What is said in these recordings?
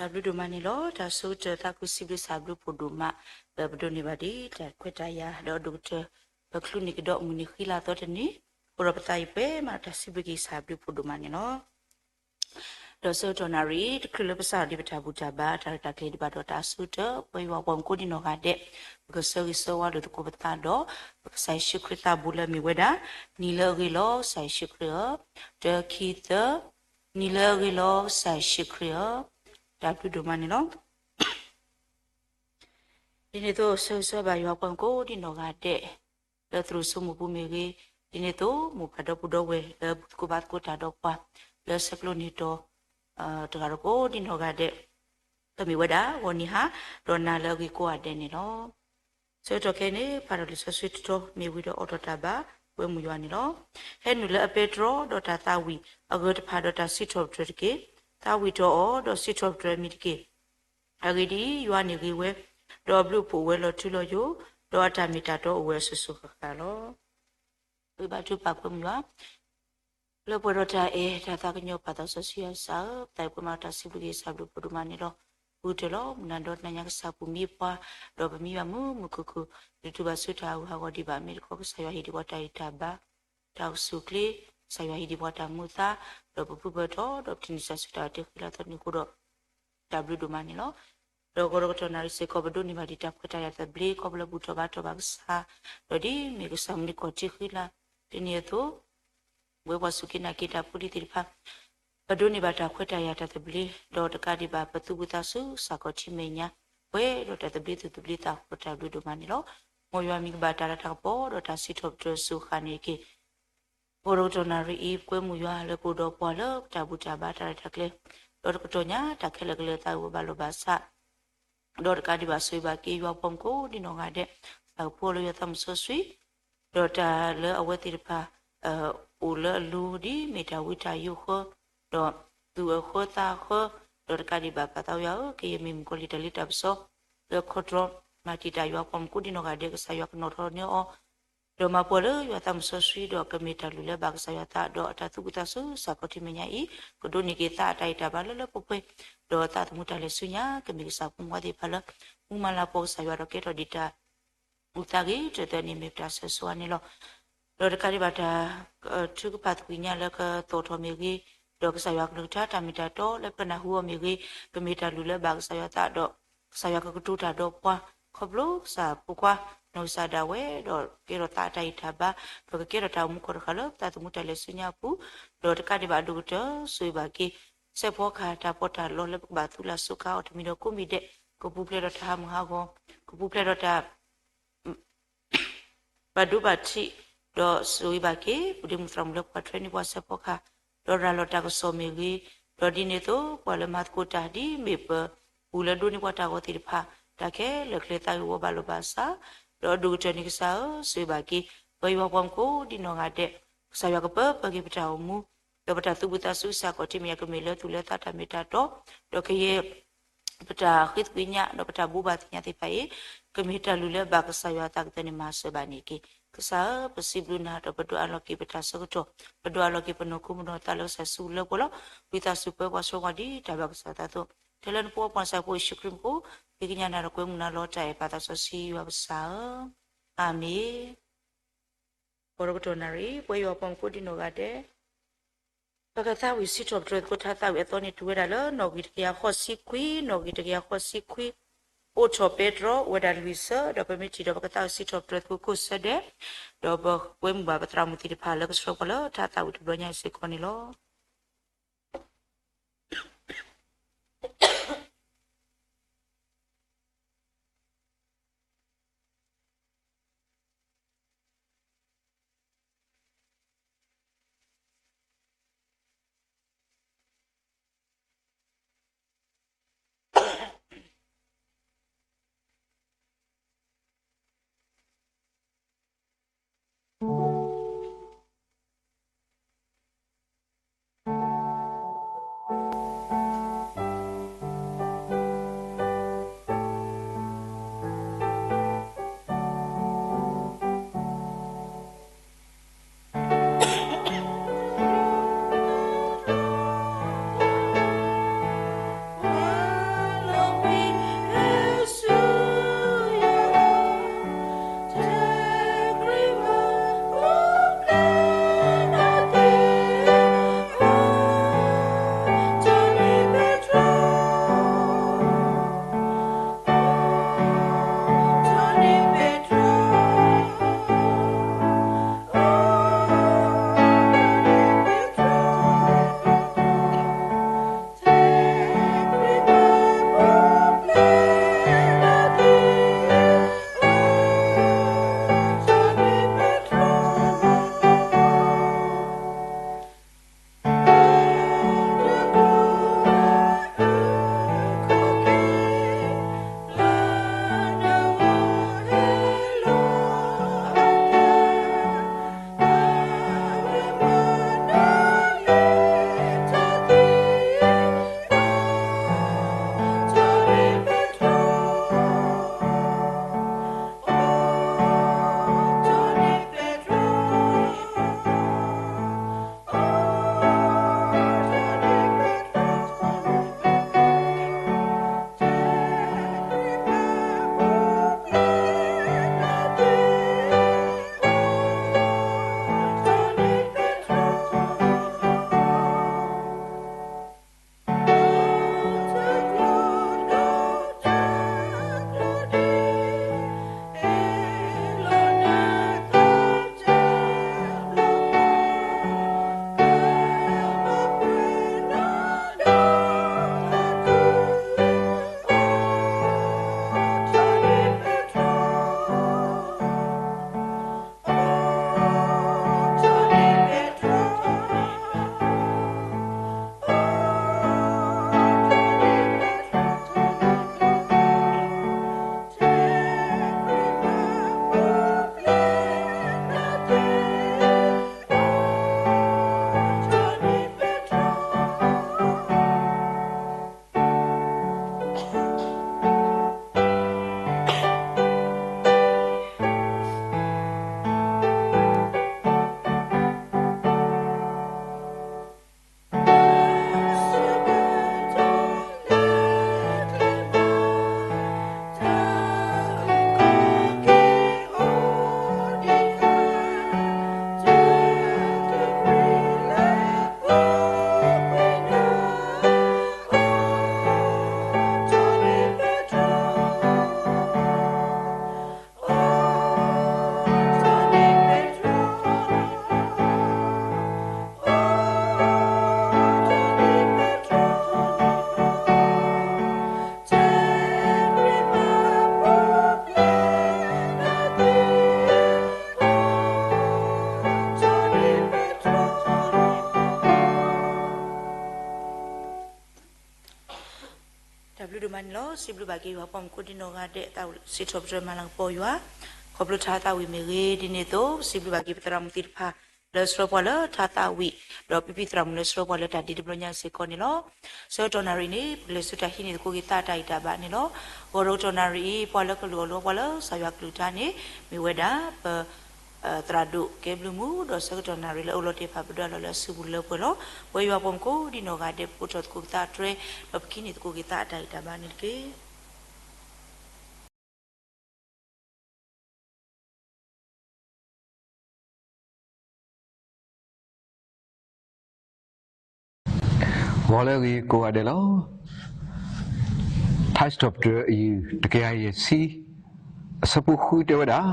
တၢ်ဘျုးဒိၣ်မးန့ၣ်လီၤ. တၢ်ဆိကတၢၢ်သးခုစံးဘျုးစံးဘျုးဖိဒိၣ်မး လၢပဒိးန့ၢ်ဘၣ်ဒံးတၢ်ခွဲးတၢ်ယာ် ဒီးအဒိၣ်ကတၢၢ် ပချုးန့ၢ်ကဒီးမုၢ်နံၤဃံလၤသီတနံၤ, အဃိဒီးပသးအံၤပှဲၤမးဒီးတၢ်စံးဘျုးက့ၤစံးဘျုးဖိဒိၣ်မးန့ၣ်လီၤ. ဒီးဆၢကတီၢ်နၣ်ရံၣ်တချုးလၢပစးထီၣ်ဒံးပတၢ်ဘူၣ်တၢ်ဘါ တၢ်ရဲၣ်တၢ်ကျဲၤဒံးဘၣ်ဒီးတၢ်အဆိကတၢၢ် ပဝဲယွၤပှၤမုၣ်ကိးဒံနီၢ်ဂၤဒဲး ပကဆၢဂ့ၤဆၢဝါလိာ်သကိးပသးဒီး ပကစၢ်ယ့ၣ်ၡူးခရံာ်သးဘိလၢအမ့ၢ်ဝဲဒၣ် နံၤလၢအဂ့ၤလီၤကစၢ်ယ့ၣ်ၡူးခရံာ်ဧၢ, တၢ ခံ သၢ, နံၤလၢအဂ့ၤလီၤကစၢ်ယ့ၣ်ၡူးခရံာ်ဧၢ, တၢ်ဘျုးဒိၣ်မးန့ၣ်လီၤ. ဒ်န့ၣ်အသိး ဆၢဂ့ၤဆၢဝါဘၣ်ယွၤပှၤမုၣ်ကိးဒံနီၢ်ဂၤဒဲး လၢသရိာ်စိမိၢ်ပူၤမ့ၢ်ဂ့ၤ, ဒ်န့ၣ်အသိးမိၢ်ပၢ်ဒီပုၢ်ဒီဝဲၢ်လၢဘူၣ်သကိးဘါသကိးတၢ်ဒီးပှၤ လၢဆဲးကျိးနံၤတီၤ တဂၤဒီးကိးဒံနီၢ်ဂၤဒဲး ကမ့ၢ်ဝဲဒၣ်ဂီၤနံၤဟါ ဒီးနၤလၢအဂ့ၤကိးဂၤဒဲးန့ၣ်လီၤ. ဆၢကတီၢ်ခဲအံၤန့ၣ် ဖးဒီးလံာ်စီဆှံတတီၤ မ့ၢ်ဝံၤဒီးအိးထီၣ်တၢ်ဘါ ပှဲၤမုၢ်ယွၤန့ၣ်လီၤ. ဟဲနုာ်လၢအပဲတြီဒီးတၢ်သးဝံၣ်အဂၢၢ်တဖၣ်ဒီးတၢ်စံးထီၣ်ပတြၢၤတက့ၢ်. သးဝံၣ်တီၢ်အီၤဒီးစံးထီၣ်ပတြၢၤအမံၤတက့ၢ်. အဂ့ၢ်ဒ်အံၤ, ယွၤန့ၣ်ဂ့ၤဝဲ, ဒီးအဘျုးအဖှိၣ်အိၣ်ဝဲလီၤထူလီၤယိာ်, ဒီးအတၢ်မ့ၢ်တၢ်တီအိၣ်ဝဲအစိၤစိၤဃၣ်ဃၣ်လီၤ. ဂ့ၤဘါထုကဖၣ်ပှဲၤမုၢ်ယွၤ လၢပှဲၤဒီးတၢ်အဲၣ်တၢ်သးကညီၤပာ်သးစီဆှံယွၤကစၢ်ဧၢ, ပသးပှဲၤမးဒီးတၢ်စံးဘျုးက့ၤစံးဘျုးဖိဒိၣ်မးန့ၣ်လီၤ. ဃုာ်တၢ်လီၤမုၢ်နၤဒီးတနၤညါကစၢ်ပူၤမံပှၤ, ဒီးပမံဘၣ်မုာ်မုာ်ခုၣ်ခုၣ်, ဒုးတူၢ်ဘၣ်ဆူတၢ်ဟးဂူာ်ဟးဂီၤဒံးဘၣ် မ့ၢ်တခီကစၢ်ယွၤဟ့ၣ်ဒံးပှၤတၢ်ဂံၢ်တၢ်ဘါ, တၢ်အိၣ်ဆူၣ်အိၣ်ချ့, ကစၢ်ယွၤဟ့ၣ်ဒံးပှၤတၢ်မူအသါ, ဒီးပပုၢ်ပၢ်ထီၣ်, ဒီးပထံၣ်န့ၢ်ကစၢ်ဆူတၢ်ရဲၣ်တၢ်ကျဲၤဃံလၤသီန့ၣ်အဃိဒီး တၢ်ဘျုးဒိၣ်မးန့ၣ်လီၤ. ဒီးဂီၤဒီးကတီၢ်နၣ်ရံၣ်စ့ၢ်ကီး ပဒိးန့ၢ်ဘၣ်ဒံးတၢ်ခွဲးတၢ်ယာ်သဘျ့ ခီဖျိလၢဘူၣ်ထီၣ်ဘါထီၣ်ဘၣ်ကစၢ်, ဒီးဒ်မ့ၢ်ကစၢ်မုၢ်နံၤခီၣ်ထံးဃံလၤ, ဒ်န့ၣ်အသိး ပဝဲပှၤစူၢ်က့ၤနာ်က့ၤတၢ်ဖိလံၤသ့ၣ်တဖၣ် ပဒိးန့ၢ်ဘၣ်တၢ်ခွဲးတၢ်ယာ်တၢ်သဘျ့, ဒီးတကးဒံးဘၣ် ပသူၣ်ဘံၣ်သးစူၤစ့ၢ်ကီးထံမဲာ်ညါ, ပှဲၤဒီးတၢ်သဘျ့သူၣ်သဘျ့သးအဃိ တၢ်ဘျုးဒိၣ်မးန့ၣ်လီၤ. မ်ယွၤမံၤကဘၣ်တၢ်လၤတၢ်ကပီၤ ဒီးတၢ်စံးထီၣ်ပတြၢၤစူၢ်ဃာ်န့ၢ်က့ၤ ဂီၤဒီးကတီၢ်နၣ်ရံၣ်အံၤ ပှဲၤမုၢ်ယွၤလၢပအိၣ်ဒီးပှၤလၢပတၢ်ဘူၣ်တၢ်ဘါတၢ်ရဲၣ်တၢ်ကျဲၤ, ဒီးတကတီၢ်ညါ တၢ်ခဲလၢာ်ကလဲၤသးဂ့ၤဝဲဘၣ်လိာ်ဘၣ်စး, ဒီးတကးဒံးဘၣ်ဆိၣ်ဂ့ၤဘၣ်က့ၤယွၤပှၤမုၣ်ကိးဒံနီၢ်ဂၤဒဲး, သးကဖှိလၢယွၤသးမုၢ်စီဆှံ, ဒီးတၢ်လၢအဝဲသ့ၣ်တဖၣ် အိၣ်လၢအလိၤဒ်မ့ၢ်တၢ်ဝံတၢ်ယိးဃၢ, ဒီးသူၣ်အဃၢသးအဃၢ, ဒီးတကးဒံးဘၣ်ပၢ်သးဝံၣ်ယွၤဧၢ, ကယဲၢ်မ့ၢ်မုၣ်ကီၤလံၢ်တၢ်လ့တၢ်ပစီ လၢခီတြီ မၤတံာ်တာ်ယွၤပှၤမုၣ်ကိးဒံနီၢ်ဂၤဒဲး ကစၢ်ယွၤကနီၣ်ထီၣ်န့ၢ်အီၤ, ဒီးမၤပှဲၤလၢယွၤသးမုၢ်စီဆှံ ဒီးကမ့ၢ်တၢ်လုၢ်လၢဘၣ်ကစၢ်ယွၤသး ဒီးအတၢ်သူၣ်ဘံၣ်သးစူၤစ့ၢ်ကီးထံမဲာ်ညါအံၤ, ကဒိးန့ၢ်က့ၤသးအတၢ်ဂံၢ်တၢ်ဘါလၢလၢပှဲၤပှဲၤ, ဒီးသးသမူတၢ်လဲၤဆူညါ ကမ့ၢ်ကစၢ်ဖိမုၣ်ဖိသ့ၣ်တဖၣ်လၢ မူမၤလၤကပီၤကစၢ်ယွၤဒီးကဲထီၣ်ဒံးတၢ် မူသးဂ့ၤတၢၢ်သၢန့ၣ် မ့ၢ်ပတၢ်ဆၢဂ့ၤဆၢဝါန့ၣ်လီၤ. ဒီးတကးဒံးဘၣ်တၢ် ထုကဖၣ်သကွံာ်ညါလၢကသီၣ်ထီၣ်မ့ၢ်ဂ့ၤ, ဒီးကစၢ်ယွၤကလုၢ်ကထါတၢ်မ့ၢ်တၢ်တီလၢပနၢ်ဟူအီၤမ့ၢ်ဂ့ၤ, ကမ့ၢ်တၢ်လုၢ်လၢဘၣ်ကစၢ်ယွၤသးဒီး ကစၢ်ယွၤကကတိၤတၢ်ဒီးပှၤ, ခီဖျိကစၢ်ဖိခွါ နီၢ်ကစၢ်ဒၣ်ဝဲ ဒီးကကဲထီၣ်သးအတၢ်ဂံၢ်တၢ်ဘါ, ဒီးကကဲထီၣ်တၢ်အိၣ်မူခိၣ်တဃၣ်လၢပသးသမူတၢ်လဲၤဆူညါအပူၤ, ဒီးတကးဒံးဘၣ်အဒိၣ်ကတၢၢ် ဆိၣ်ဂ့ၤဘၣ်က့ၤ စဲးဖီကဟၣ်တၢ်ပီးတၢ်လီလၢပကဘၣ်သူလၢ်စူးကဟးအီၤတမံၤဒီးကိးမံၤဒဲး, ကပူၤဖျဲးဒီးတၢ်ဟးမုၢ်ဟးဂီၤ, ကပူၤဖျဲးဒီးတၢ် ဘၣ်ဒိဘၣ်ထံး, ဒီးဆိၣ်ဂ့ၤဘၣ်က့ၤ ပဒ့မုၣ်သရၣ်မုၣ်လၢပှၤထွဲန့ၢ်ပှၤစဲးဖီကဟၣ်, ဒီးရၤလီၤတၢ်ကစီၣ်မ့ၢ်ဂ့ၤ, ဒီးဒ်န့ၣ်အသိး ပှၤလၢမၤသကိးတၢ်ဒ်မ့ၢ်ပ ပူၤလၢဒိးန့ၢ်ပှၤတၢ်ဂီၤသ့ၣ်တဖၣ် တၢ်ခဲလၢာ်ကျဲသးဂ့ၤဝဲဘၣ်လိာ်ဘၣ်စး, ဒီးအဒိၣ်ကတၢၢ်န့ၣ်ကစၢ်ဧၢ, ဆိၣ်ဂ့ၤဘၣ်က့ၤ ပဝဲယွၤပှၤမုၣ်ကိးဒံနီၢ်ဂၤဒဲး, ကစၢ်ယွၤကပၢပၢက့ၤပတၢ်အိၣ်မူ, ဒီးပတၢ်သူၣ်ဘံၣ်သးစူၤစ့ၢ်ကီးထံမဲာ်ညါ ကမ့ၢ်လၢသူၣ်လၢသးတၢ်မ့ၢ်တၢ်တီ, ဒီးကယဲၢ် ပတၢ်ဃ့သကွံာ်ညါ ဒီးပတၢ်ဘိးဘၣ်သ့ၣ်ညါသ့ၣ်တဖၣ်အံၤ ကမ့ၢ်တၢ်လုၢ်လၢဘၣ်ကစၢ်ယွၤအသးကတၢၢ်န့ၣ် မၤစၢၤဘၣ်န့ၣ်တက့ၢ်. ကစၢ်ဧၢ, ပစံးဘျုးနၤ ဒီးပဒွးအလီၢ်က့ၤပတၢ်ဆၢကတီၢ်, ပဒွးအလီၢ်က့ၤပနီၢ်ခိပနီၢ်သးလၢကစၢ်စုပူၤလၢပှဲၤလီၤ. ဝံသးစူၤပၢပှၤဆှၢပှၤဒ်တၢ်ဘၣ်ကစၢ်သးအသိး, ထဲလၢနဖိပှၤစၢ်ဖိယ့ၣ်ၡူးခရံာ်မူခိၣ်, ဃ့ကညးနၤဒီးကွဲမုာ်နၤလီၤ. တၢ်အဲၣ်ပၢ်သးစီဆှံယွၤပကစၢ်ဧၢ, အၤမ့ၣ်. ဂီၤဒီးကတီၢ်နၣ်ရံၣ် ပဝဲယွၤပှၤမုၣ်ကိးဒံနီၢ်ဂၤဒဲး ပကသးဝံၣ်စံးထီၣ်ပတြၢၤသကိးထါသးဝံၣ်အသီန့ၣ် တုၤဝဲဒၣ်လၢ နီၣ်ဂံၢ်တကယၤဃိးဆံခွံ, နီၣ်ဂံၢ်တကယၤဃိးဆံခွံ, အိးထီၣ်ပဲတြီ အိၣ်ဝဲဒၣ်လွံၢ်ဆၢ, ဒီးပမ့ၢ်ထံၣ်ဒီးပကသးဝံၣ်စံးထီၣ်ပတြၢၤသကိးခိၣ်ဆၢဒဲး, ဒီးပကွဲမုာ်ဘၣ်ပသရၣ်မုၣ်သ့ၣ်တဖၣ် လၢကဆှၢပှၤလၢထါသးဝံၣ်တဘျီညါအံၤစ့ၢ်ကီးန့ၣ်လီၤ. န့ၣ်လီၤ. စံးဘျုးဘၣ်က့ၤယွၤပှၢ်မုၢ်ကိးဒံနီၢ်ဂၤဒဲး အသးစံးထီၣ်ပတြၢၤမၤလၤကပီၤယွၤ ခီဖျိထါသးဝံၣ်မ့ၢ်ဂ့ၤ, ဒ်န့ၣ်အသိး စံးဘျုးဘၣ်က့ၤပသရၣ်မုၣ်သ့ၣ်တဖၣ် လၢဆှၢပှၤလၢထါသးဝံၣ် ဒီးဖံဖံသရၣ်မုၣ်လၢဆှၢပှၤလၢတၢ်ဒ့တဘျီညါစ့ၢ်ကီးန့ၣ်လီၤ. ဆၢကတီၢ်နၣ်ရံၣ်န့ၣ် ပကလဲၤဆူတၢ်ဟံးန့ၢ်သကိးက့ၤသးအတၢ်ဂံၢ်တၢ်ဘါန့ၣ်လီၤ. ဂီၤဒီးကတီၢ်နၣ်ရံၣ်အံၤ ပှၤလၢကလူးအီၤလိပှၤလၢကစၢ်ယွၤကလုၢ်ကထါန့ၣ် မ့ၢ်ဝဲဒၣ်ပ သရၣ်ဒိၣ်ကဲဘျုးမုၢ် ဒီးဆၢကတီၢ်နၣ်ရံၣ်လၢအအိၣ်လီၤတ့ၢ်ဖးပဒွးလီၤလၢအစုပူၤလၢပှဲၤလီၤ. ပဝဲယွၤပှၢ်မုၢ်ကိးဒံနီၢ်ဂၤဒဲး ပကိးထီၣ်သကိးက့ၤသးအတြဲၤ ဒီးပကဟံးန့ၢ်သကိးက့ၤသးအတၢ်ဂံၢ်တၢ်ဘါန့ၣ်တက့ၢ်. ဂီၤလၢအဂ့ၤကိးဂၤဒဲးလီၤ. ထါစံးထီၣ်ပတြၢၤအယုၢ်တကယၤယဲၢ်ဆံ အဆၢဖိဃုတဲဝဲဒၣ်,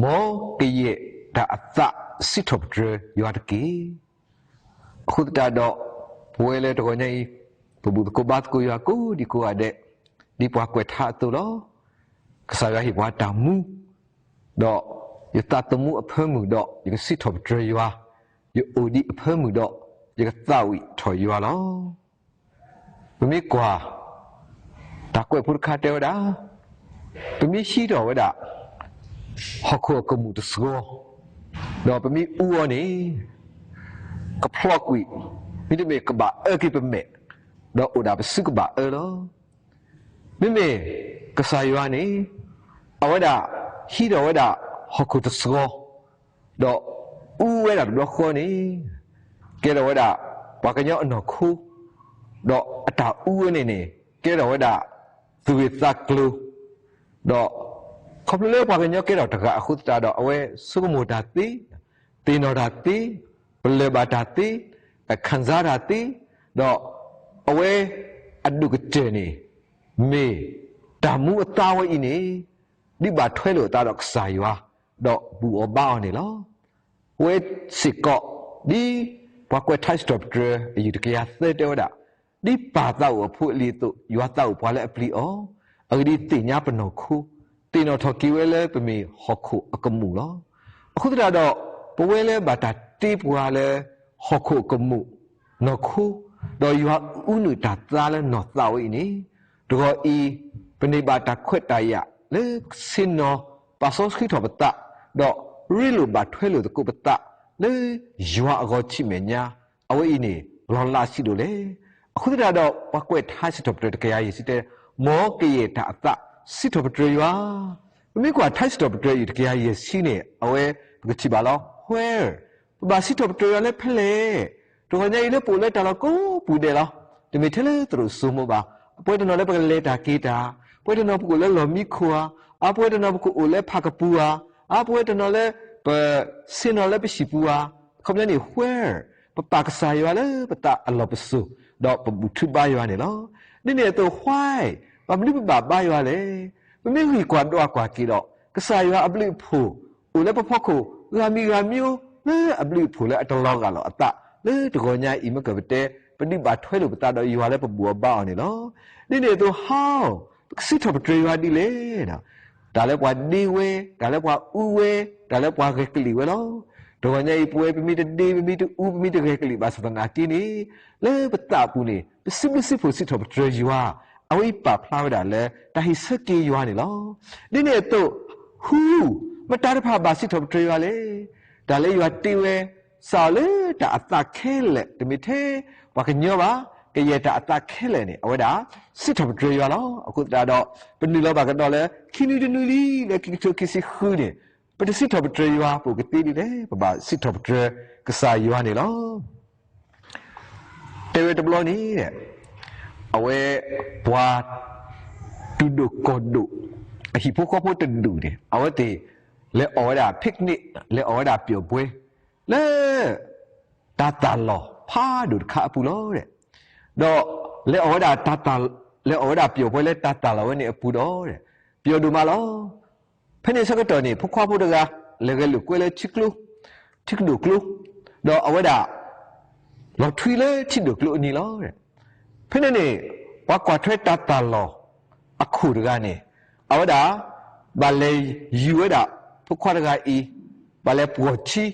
မ်ကယဲၢ်တၢ်အသးစံးထီၣ်ပတြၢၤယွၤတက့ၢ်. အဃိသတးဒီး ပဝဲလၢတဂီၤညါအံၤ ပဘူၣ်သကိးဘါသကိးယွၤကိးဒံကိးဂၤဒဲး ဒ်ပှၤကွဲးထါအသိးလီၤ. ကစၢ်ယွၤဟ့ၣ်ပှၤတၢ်မူ ဒီးယသးသမူအဖၢမုၢ်ဒီး ယကစံးထီၣ်ပတြၢၤယွၤ, ယအိၣ်ဒံးအဖၢမုၢ်ဒီး ယကသးဝံၣ်ထီၣ်ယွၤလီၤ. ပမ့ၢ်ကွၢ် တၢ်ကွဲးဖိတခါတဲဝဲဒၣ်, ပမ့ၢ်ဟံးထီၣ်ဝဲဒၣ် ဟီၣ်ခိၣ်အကမူၣ်တစှီၤ, ဒီးပမ့ၢ်အူအီၤန့ၣ် ကဖျီကွံာ်, မ့တမ့ၢ်ကဘၣ်အၢက့ၤပမဲာ်, ဒီးအိၣ်ဒၣ်ပစုကဘၣ်အၢလီၤ. မ့မ့ၢ်ကစၢ်ယွၤန့ၣ် အဝဲဒၣ်ဟံးထီၣ်ဝဲဒၣ်ဟီၣ်ခိၣ်တစှီၤ, ဒီးအူဝဲဒၣ်တဘျီဃီန့ၣ် ကဲထီၣ်ဝဲဒၣ်ပှၤကညီအနီၢ်ခိ, ဒီးအတၢ်အူဝဲန့ၣ်န့ၣ် ကဲထီၣ်ဝဲဒၣ်သူၣ်ဂ့ၢ်သးကျိၤ, ဒီးခီဖျိလၢပှၤကညီကဲထီၣ်တဂၤအဃိသတးဒီး အဝဲဆိကမိၣ်တၢ်သ့, သ့ၣ်နီၣ်တၢ်သ့, ပလၢၢ်ဘၣ်တၢ်သ့, ခံစားတၢ်သ့, ဒီးအဝဲအဒိၣ်ကတၢၢ်န့ၣ် မ့ၢ်တၢ်မူအသါဝဲအံၤန့ၣ် ဒ်ဘၣ်ထွဲလိာ်အသးဒီးကစၢ်ယွၤ, ဒီးဘူၣ်အီၤဘါအီၤန့ၣ်လီၤ. အဝဲစ့ၢ်ကီး ဒ်ပှၤကွဲးထါစံးထီၣ်ပတြၢၤအယုၢ်တကယၤသၢတဲဝဲဒၣ်, ဒ်ပၢ်သးအိၣ်အဖိအလံၤအသိး ယွၤသးအိၣ်ပှၤလၢအပျံၤအီၤ, အဂ့ၢ်ဒ်အံၤသ့ၣ်ညါပနီၢ်ခိ, သ့ၣ်နီၣ်ထီၣ်က့ၤဝဲလၢပမ့ၢ်ဟီၣ်ခိၣ်အကမူၣ်လီၤ. အဃိသတးဒီး ပဝဲလၢဘၣ်တၢ်တ့ပှၤလၢ ဟီၣ်ခိၣ်အကမူၣ် နီၢ်ခိ, ဒီးယွၤအူနုာ်တၢ်သါလၢနီၢ်သးဝဲအံၤန့ၣ်, တဂီၤအံၤ ပန့ၢ်ဘၣ်တၢ်ခွဲးတၢ်ယာ်လၢပကဆ့ၣ်နီၤပာ်စီဆှံထီၣ်ပသး, ဒီးရ့လိာ်ဘၣ်ထွဲလိာ်သကိးပသး လၢယွၤအဂီၤဆံးမဲာ်ညါ, အဝဲအံၤန့ၣ် လီၤလးဆံးဒိၣ်လဲၣ်. အဃိသတးဒီး ပှၤကွဲးထါစံးထီၣ်ပတြၢၤတကယၤယဲၢ်ဆံတဲ, မ်ကယဲၢ်တၢ်အသးစံးထီၣ်ပတြၢၤယွၤ, ပမ့ၢ်ကွၢ်ထါစံးထီၣ်ပတြၢၤအယုၢ်တကယၤယဲၢ်ဆံန့ၣ် အဝဲပကထံၣ်ဘၣ်လီၤ where ပဘၣ်စံးထီၣ်ပတြၢၤယွၤလၢဖဲလဲၣ်. တဂီၤညါအံၤလၢပအိၣ်လၢတၢ်လီၢ်ကိးပူၤဒဲးလီၤ. တမ့ၢ်ထဲလၢသရိာ်စိမိၢ်ဘၣ်. အပှဲၤတနီၤလၢပကလဲၤတၢ်က့ၤတၢ်, ပှဲၤတနီၤပကအိၣ်လၢလီၢ်မံခိၣ်ဧါ, အပှဲၤတနီၤပကအိၣ်လၢဖးကပူၤဧါ, အပှဲၤတနီၤလၢပဆ့ၣ်နီၤလၢပဟံၣ်ပူၤဧါ, အခီပညီန့ၣ် where ပပာ်ကစၢ်ယွၤလၢပသးအလီၢ်ပစိာ်, ဒီးပဘူၣ်ထုဘါယွၤန့ၣ်လီၤ. ဒ်န့ၣ်အသိး why ဘၣ်မနုၤပဘၣ်ဘါယွၤလဲၣ်. ပမ့ၢ်ဂံၢ်ကွၢ်ဒွးကွၢ်က့ၤဒီး ကစၢ်ယွၤအဘျုးအဖှိၣ် အိၣ်လၢပဖီခိၣ် ဂၤမံၤဂၤမံၤဧိၤ လၢအဘျုးအဖှိၣ်လၢအတလီၤဂာ်လီၤအသး လၢတဂီၤညါအံၤ မ့ၢ်ကပတဲ ပဒုးဘၣ်ထွဲလိာ်ပသးဒီးယွၤလၢပဘူၣ်အီၤဘါအီၤန့ၣ်လီၤ. ဒ်န့ၣ်အသိး how ပကစံးထီၣ်ပတြၢၤယွၤဒ်လဲၣ်. တၢ်လၢပှၤဒ့ဝဲ, တၢ်လၢပှၤအူဝဲ, တၢ်လၢပှၤဂဲၤကလံၣ်ဝဲလီၤ. တဂီၤညါအံၤ ပဝဲပမ့ၢ်တဒ့ ပမ့ၢ်တအူ ပမ့ၢ်တဂဲၤကလံၣ်ဘၣ်ဆၣ်သနာ်က့န့ၣ် လၢပသးအပူၤန့ၣ် ပစံးဘျုးစံးဖှိၣ်စံးထီၣ်ပတြၢၤယွၤ, အဝဲအံၤပာ်ဖျါဝဲဒၣ်လၢ တၢ်ဟ့ၣ်ဆၢက့ၤယွၤန့ၣ်လီၤ. ဒ်န့ၣ်အသိး who မတၤတဖၣ်ဘၣ်စံးထီၣ်ပတြၢၤယွၤလဲၣ်. တၢ်လၢယွၤတ့ဝဲ စးအီၤလၢတၢ်အသးခဲလၢာ် တမ့ၢ်ထဲပှၤကညီဘၣ်, ကယဲၢ်တၢ်အသးခဲလၢာ်န့ၣ် အဝဲဒၣ်စံးထီၣ်ပတြၢၤယွၤလီၤ. အဃိသတးဒီး ပနုာ်လီၤဘၣ်ကဒီးလၢ ခံနွံတနွံလံ လၢခံကထိခံဆံဃုန့ၣ် ပတစံးထီၣ်ပတြၢၤယွၤ ပအိၣ်ကသ့ဒ်လဲၣ်, ပဘၣ်စံးထီၣ်ပတြၢၤကစၢ်ယွၤန့ၣ်လီၤ. တဲဝဲတဘျီန့ၣ် အဝဲပှၤ တုၤဒိၣ်ကီၢ်ဒိၣ် အဟံၣ်ဖိဃီဖိတဒူၣ်န့ၣ် အဝဲသ့ၣ်လဲၤအီၣ်ဝဲဒၣ် picnic လဲၤအီၣ်ဝဲဒၣ်ပျီၣ်ပှဲၤ လၢ တၤသၣ်လီၢ်ဖးဒိၣ်တခါအပူၤလီၤ. ဒီးလဲၤအီၣ်ဝဲဒၣ်တၤသၣ် လဲၤအီၣ်ဝဲဒၣ်ပျီၣ်ပှဲၤလၢတၤသၣ်လီၢ်ဝဲန့ၣ်အပူၤဒီး ပျီၣ်ဒိၣ်မးလီၤ. ဖဲန့ၣ်ဆၢကတီၢ်န့ၣ် ဖိခွါဖိတဂၤ လဲၤဂဲၤလိာ်ကွဲလၢထံကျိ ထံကဒိၣ်ကျိ ဒီးအဝဲဒၣ် လီၤထွံလၢထံဒိၣ်ကျိအနံၤလီၤ. ဖဲန့ၣ်န့ၣ် ပှၤကွၢ်ထွဲတၤသၣ်လီၢ်အခိၣ်တဂၤန့ၣ် အဝဲဒၣ် ဘၣ်လဲၤယူၤဝဲဒၣ် ဖိခွါတဂၤအံၤ ဘၣ်လဲၤပှီၢ်ထံ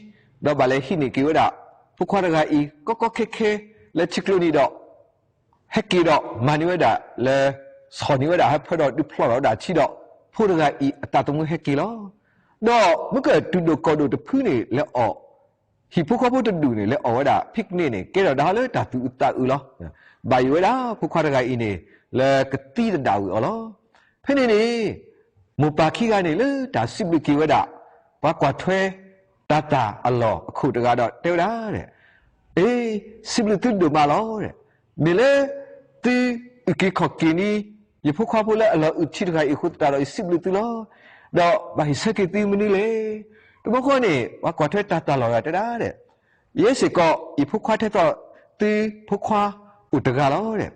ဒီးဘၣ်လဲၤဟံးန့ၢ်က့ၤဝဲဒၣ် ဖိခွါတဂၤအံၤ ကီကီခဲခဲလၢထံကျိနံၤဒီး ဟဲက့ၤဒီးမၤန့ၢ်ဝဲဒၣ်လၢ ဆီၣ်န့ၢ်ဝဲဒၣ် ဟဲဖၢဒီးဒုးဖျီၣ်ထီၣ်ဝဲဒၣ်ထံဒီး ဖိတဂၤအံၤအသးသမူဟဲက့ၤလီၤ. ဒီးမ့ၢ်ကတုၤဒိၣ်ကီၢ်ဒိၣ်တဖုန့ၣ် လဲၤအီၣ် ဟံၣ်ဖိဃီဖိတဒူၣ်န့ၣ် လဲၤအီၣ်ဝဲဒၣ် picnic န့ၣ် ကဲထီၣ်ဒၣ်လၢတၢ်သူၣ်အုးသးအုးလီၤ. ဘၣ်ယိၣ်ဝဲဒၣ် ဖိခွါတဂၤအံၤန့ၣ် လၢကသံသဒၣ်ဝံၤအီၤလီၤ. ဖဲန့ၣ်န့ၣ် မိၢ်ပၢ်ခံဂၤန့ၣ် လၢတၢ်စံးဘျုးက့ၤဝဲဒၣ် ပှၤကွၢ်ထွဲတၢ်သၣ်အလီၢ်အခိၣ်တဂၤဒီးတဲဝဲဒၣ်, အ့, စံးဘျုးသုဒိၣ်မးလီၤ. မ့ၢ်လၢသုအုၣ်က့ၤခီၣ်က့ၤန့ၢ် ယဖိခွါဖိလၢအလီၤအုၣ်ထံတဂၤအံၤအဃိသတးဒီး ယစံးဘျုးသုလီၤ. ဒီးဘၣ်ဟ့ၣ်ဆၢက့ၤသုမနုၤလဲၣ်. တဘျီဃီန့ၣ် ပှၤကွၢ်ထွဲတၢ်သၣ်လီၢ်တဂၤတဲဒၣ်, ယဲစ့ၢ်ကီး ယဖိခွါထဲသိးသုဖိခွါအိၣ်တဂၤလီၤ.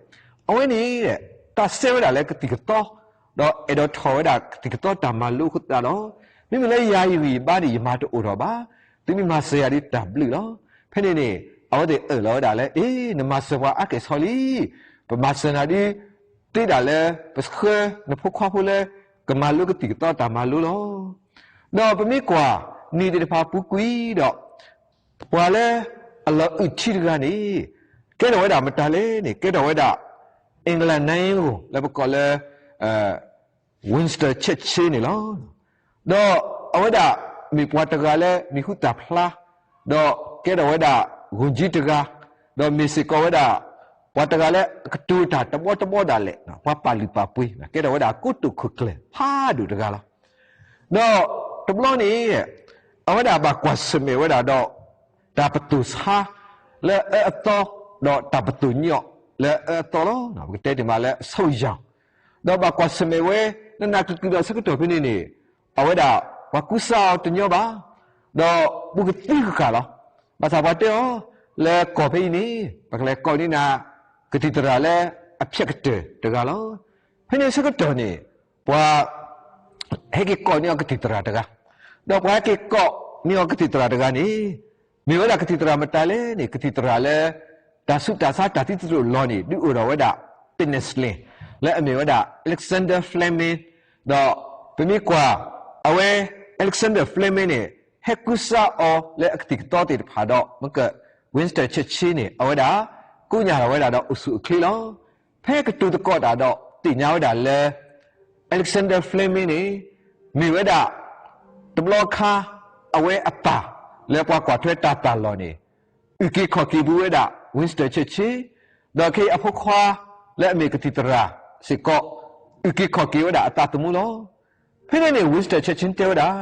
အဝဲန့ၣ် သးစဲဝဲဒၣ်လၢကသံၣ်ကသီ ဒီးအဲၣ်ဒိးထီၣ်ဝဲဒၣ်ကသံၣ်ကသီတၢ်မၤလိအဃိသတးဒီး, မ့မ့ၢ်လၢယၤယဂံၢ်ယဘါန့ၣ် ယမၤတအိၣ်ထီၣ်ဘၣ်. သုမ့ၢ်မၤစၢၤယၤဒီးတၢ်ဘျုးလီၤ. ဖဲန့ၣ်န့ၣ် အဝဲသ့ၣ်အၢၣ်လီၤဝဲဒၣ်လၢ အ့, နမၤစၢၤပှၤအါကဲၣ်ဆိးလံ. ပမၤစၢၤနၤဒ် သ့ဒၣ်လၢ ပဆှၢနဖိခွါဖိလၢ ကမၤလိကသံၣ်ကသီတၢ်မၤလိလီၤ. ဒီးပမ့ၢ်ကွၢ် နံၣ်သ့ၣ်တဖၣ်ပူၤကွံာ်ဒီး ပှၤလၢအလီၤအုၣ်ထံတဂၤန့ၣ် ကဲထီၣ်ဝဲဒၣ်မတၤလဲၣ်န့ၣ် ကဲထီၣ်ဝဲဒၣ် England နါယိၤ လၢပကိးလၢ Winston Churchill န့ၣ်လီၤ. ဒီးအဝဲဒၣ်မ့ၢ်ပှၤတဂၤလၢမံၤဟူသၣ်ဖျါ, ဒီးကဲထီၣ်ဝဲဒၣ် ဝန်ကြီး တဂၤ, ဒီးမ့ၢ်စ့ၢ်ကီးဝဲဒၣ် ပှၤတဂၤလၢအကတိၤတၢ်တဘီတဘီဒၣ်လဲာ်, ပှၤပာ်လုၢ်ပာ်ပှ့ၤ, ကဲထီၣ်ဝဲဒၣ်ကိတိာ်ခိၣ်ကျၢၢ်ဖးဒိၣ်တဂၤလီၤ. ဒီးတဘျီန့ၣ် အဝဲဒၣ်ဘၣ်ကွၢ်ဆၢၣ်မဲာ်ဝဲဒၣ်ဒီး တၢ်ပတိၢ်ဆါ လၢအအၢအသီ, ဒီးတၢ်ပတိၢ်ညီၣ်လၢအအၢအသီလီၤ. ပကတဲတ့ၢ်မးလၢအဆိယၤ, ဒီးဘၣ်ကွၢ်ဆၢၣ်မဲာ်ဝဲ နနၢ်ကျံၤကျံၤဒီးဆၢကတီၢ်ဖဲန့ၣ်န့ၣ်, အဝဲဒၣ်ပှၤကူစါအီၤတညီဘၣ်, ဒီးပူၤကသံဃၣ်ဃၣ်လီၤ. ဘၣ်ဆၣ်ပှၤတဲအီၤ လၢကီၢ်ဖဲအံၤန့ၣ် ပကလဲၤကိးန့ၢ်နၤ ကသံၣ်သရၣ်လၢအဖျဲးကတၢၢ်တဂၤလီၤ. ဖဲန့ၣ်ဆၢကတီၢ်န့ၣ် ပှၤ ဟဲက့ၤကိးန့ၢ်အီၤကသံၣ်သရၣ်တဂၤ, ဒီးပှၤဟဲက့ၤကိးန့ၢ်အီၤကသံၣ်သရၣ်တဂၤန့ၣ် မ့ၢ်ဝဲဒၣ်ကသံၣ်သရၣ်မတၤလဲၣ်န့ၣ် ကသံၣ်သရၣ်လၢ တၢ်ဆူးတၢ်ဆါတၢ်သံသတြိာ်လီၤန့ၣ် ဒုးအိၣ်ထီၣ်ဝဲဒၣ် ပ့းနစလ့ၣ် လၢအမ့ၢ်ဝဲဒၣ် Alexander Fleming, ဒီးပမ့ၢ်ကွၢ် အဝဲ Alexander Fleming န့ၣ် ဟဲကူစါအီၤလၢအကသံၣ်ကသီသ့ၣ်တဖၣ်ဒီး မ့ၢ်က Winston Churchill န့ၣ် အဝဲဒၣ် ကိးညါထီၣ်ဝဲဒၣ်ဒီးအိၣ်ဆူၣ်အိၣ်ချ့လီၤ. ဖဲကတိၤသကိးတၢ်ဒီး သ့ၣ်ညါဝဲဒၣ်လၢ Alexander Fleming န့ၣ် မ့ၢ်ဝဲဒၣ် တဘျီခါ အဝဲအပၢ်လၢပှၤကွၢ်ထွဲတၢ်သၣ်လီၢ်န့ၣ် အုၣ်က့ၤခီၣ်က့ၤဘူးဝဲဒၣ် Winston Churchill, ဒီးခဲအံၤအဖိခွါလၢအမ့ၢ်ကသံၣ်သရၣ်စ့ၢ်ကီး အုၣ်က့ၤခီၣ်က့ၤဝဲဒၣ်အသးသမူလီၤ. ဖဲန့ၣ်န့ၣ် Winston Churchill တဲဝဲဒၣ်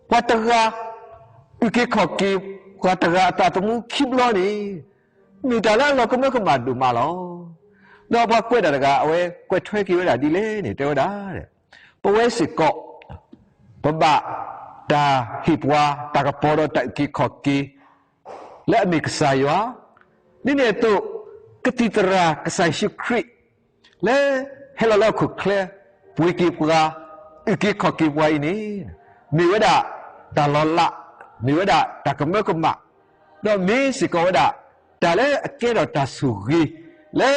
ပှၤတဂၤ အုၣ်က့ၤခီၣ်က့ၤ ပှၤတဂၤအသးသမူခံဘျီန့ၣ် မ့ၢ်တၢ်လၢအလီၤကမၢကမၣ်ဒိၣ်မးလီၤ. ဒီးပှၤကွဲးတၢ်တဂၤ အဝဲကွဲးထွဲက့ၤဝဲဒၣ်ဒ်လဲၣ်န့ၣ် တဲဝဲဒၣ် ပဝဲစ့ၢ်ကီး ပဘၣ်တၢ်ဟ့ၣ်ပှၤတၢ်ကပီၤဒီးတၢ်အုၣ်က့ၤခီၣ်က့ၤ လၢအမ့ၢ်ကစၢ်ယွၤ, ဒ်န့ၣ်အသိး ကသံၣ်သရၣ်ကစၢ်ယ့ၣ်ၡူးခရံာ် လၢဟဲလီၤလၢဟီၣ်ခိၣ်ချၢ ပှ့ၤက့ၤပှၤ အုၣ်က့ၤခီၣ်က့ၤပှၤအံၤန့ၣ် မ့ၢ်ဝဲဒၣ်တၢ်လီၤလး, မ့ၢ်ဝဲဒၣ်တၢ်ကမၢကမၣ်, ဒီးမ့ၢ်စ့ၢ်ကီးဝဲဒၣ် တၢ်လၢအကဲထီၣ်တၢ်ဆိၣ်ဂ့ၤလၢ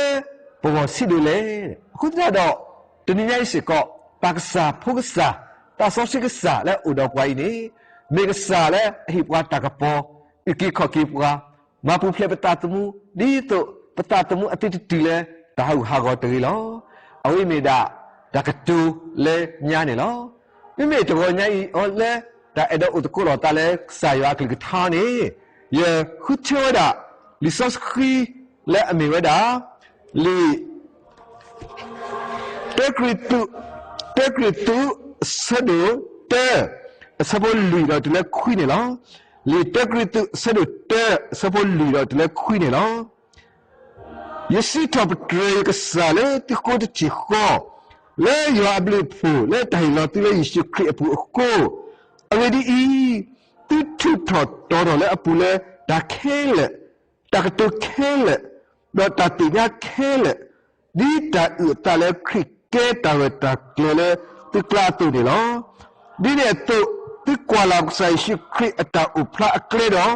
ပဂီၢ်ဆံးဒိၣ်လဲၣ်. အဃိသတးဒီး တနံၤညါအံၤစ့ၢ်ကီး ပၢ်ကစၢ်, ဖိကစၢ်, သးစီဆှံကစၢ်လၢအအိၣ်ဒီးပှၤအံၤန့ၣ် မ့ၢ်ကစၢ်လၢအဟ့ၣ်ပှၤတၢ်ကပီၤ, အုၣ်က့ၤခီၣ်က့ၤပှၤ, မၤပူၤဖျဲးပသးသမူ ဒ်သိးပသးသမူအသ့တတုၤလၢတၢ်ဟးဂူာ်ဟးဂီၤတဂ့ၤလီၤ. အဝဲအံၤမ့ၢ်ဒၣ်တၢ်ကတိၤလၢညါန့ၣ်လီၤ. မ့မ့ၢ်တဂီၤညါအံၤအီၤလၢ တၢ်အဲၣ်ဒိးအိၣ်သကိးလိာ်သးလၢကစၢ်ယွၤအကလုၢ်ကထါန့ၣ် ယဃုထၢဝဲဒၣ် လံာ်စီဆှံလၢအမ့ၢ်ဝဲဒၣ် လံာ် တၢကရံၣ်သူး, တၢကရံၣ်သူး အဆၢဒိၣ်တၢ အဆၢဖိလွံၢ်ဒီးတုၤလၢခွံန့ၣ်လီၤ. လံာ်တၢကရံၣ်သူး အဆၢဒိၣ်တၢ အဆၢဖိလွံၢ်ဒီးတုၤလၢခွံန့ၣ်လီၤ. ယစံးထီၣ်ပတြၢၤယကစၢ်လၢသုဃိတထံၣ်ဃီ, လၢယွၤအဘျုးအဖှိၣ် လၢတၢ်ဟ့ၣ်လီၤသုလၢယ့ၣ်ၡူးခရံာ်အပူၤအဃိ, အဂ့ၢ်ဒ်အံၤ, သုထုးထီၣ်တီၤထီၣ်လၢအပူၤလၢတၢ်ခဲလၢာ်, တၢ်ကတိၤခဲလၢာ်, ဒီးတၢ်သ့ၣ်ညါခဲလၢာ်, ဒ်တၢ်အုၣ်အသးလၢခရံာ်ကဲတၢ်ဂၢၢ်တၢ်ကျၢၤလၢသုကျါအသိးန့ၣ်လီၤ. ဒ်န့ၣ်အသိး, သုကွၢ်လၢ်ပကစၢ်ယ့ၣ်ၡူးခရံာ်အတၢ်အိၣ်ဖျါအကျဲဒီး,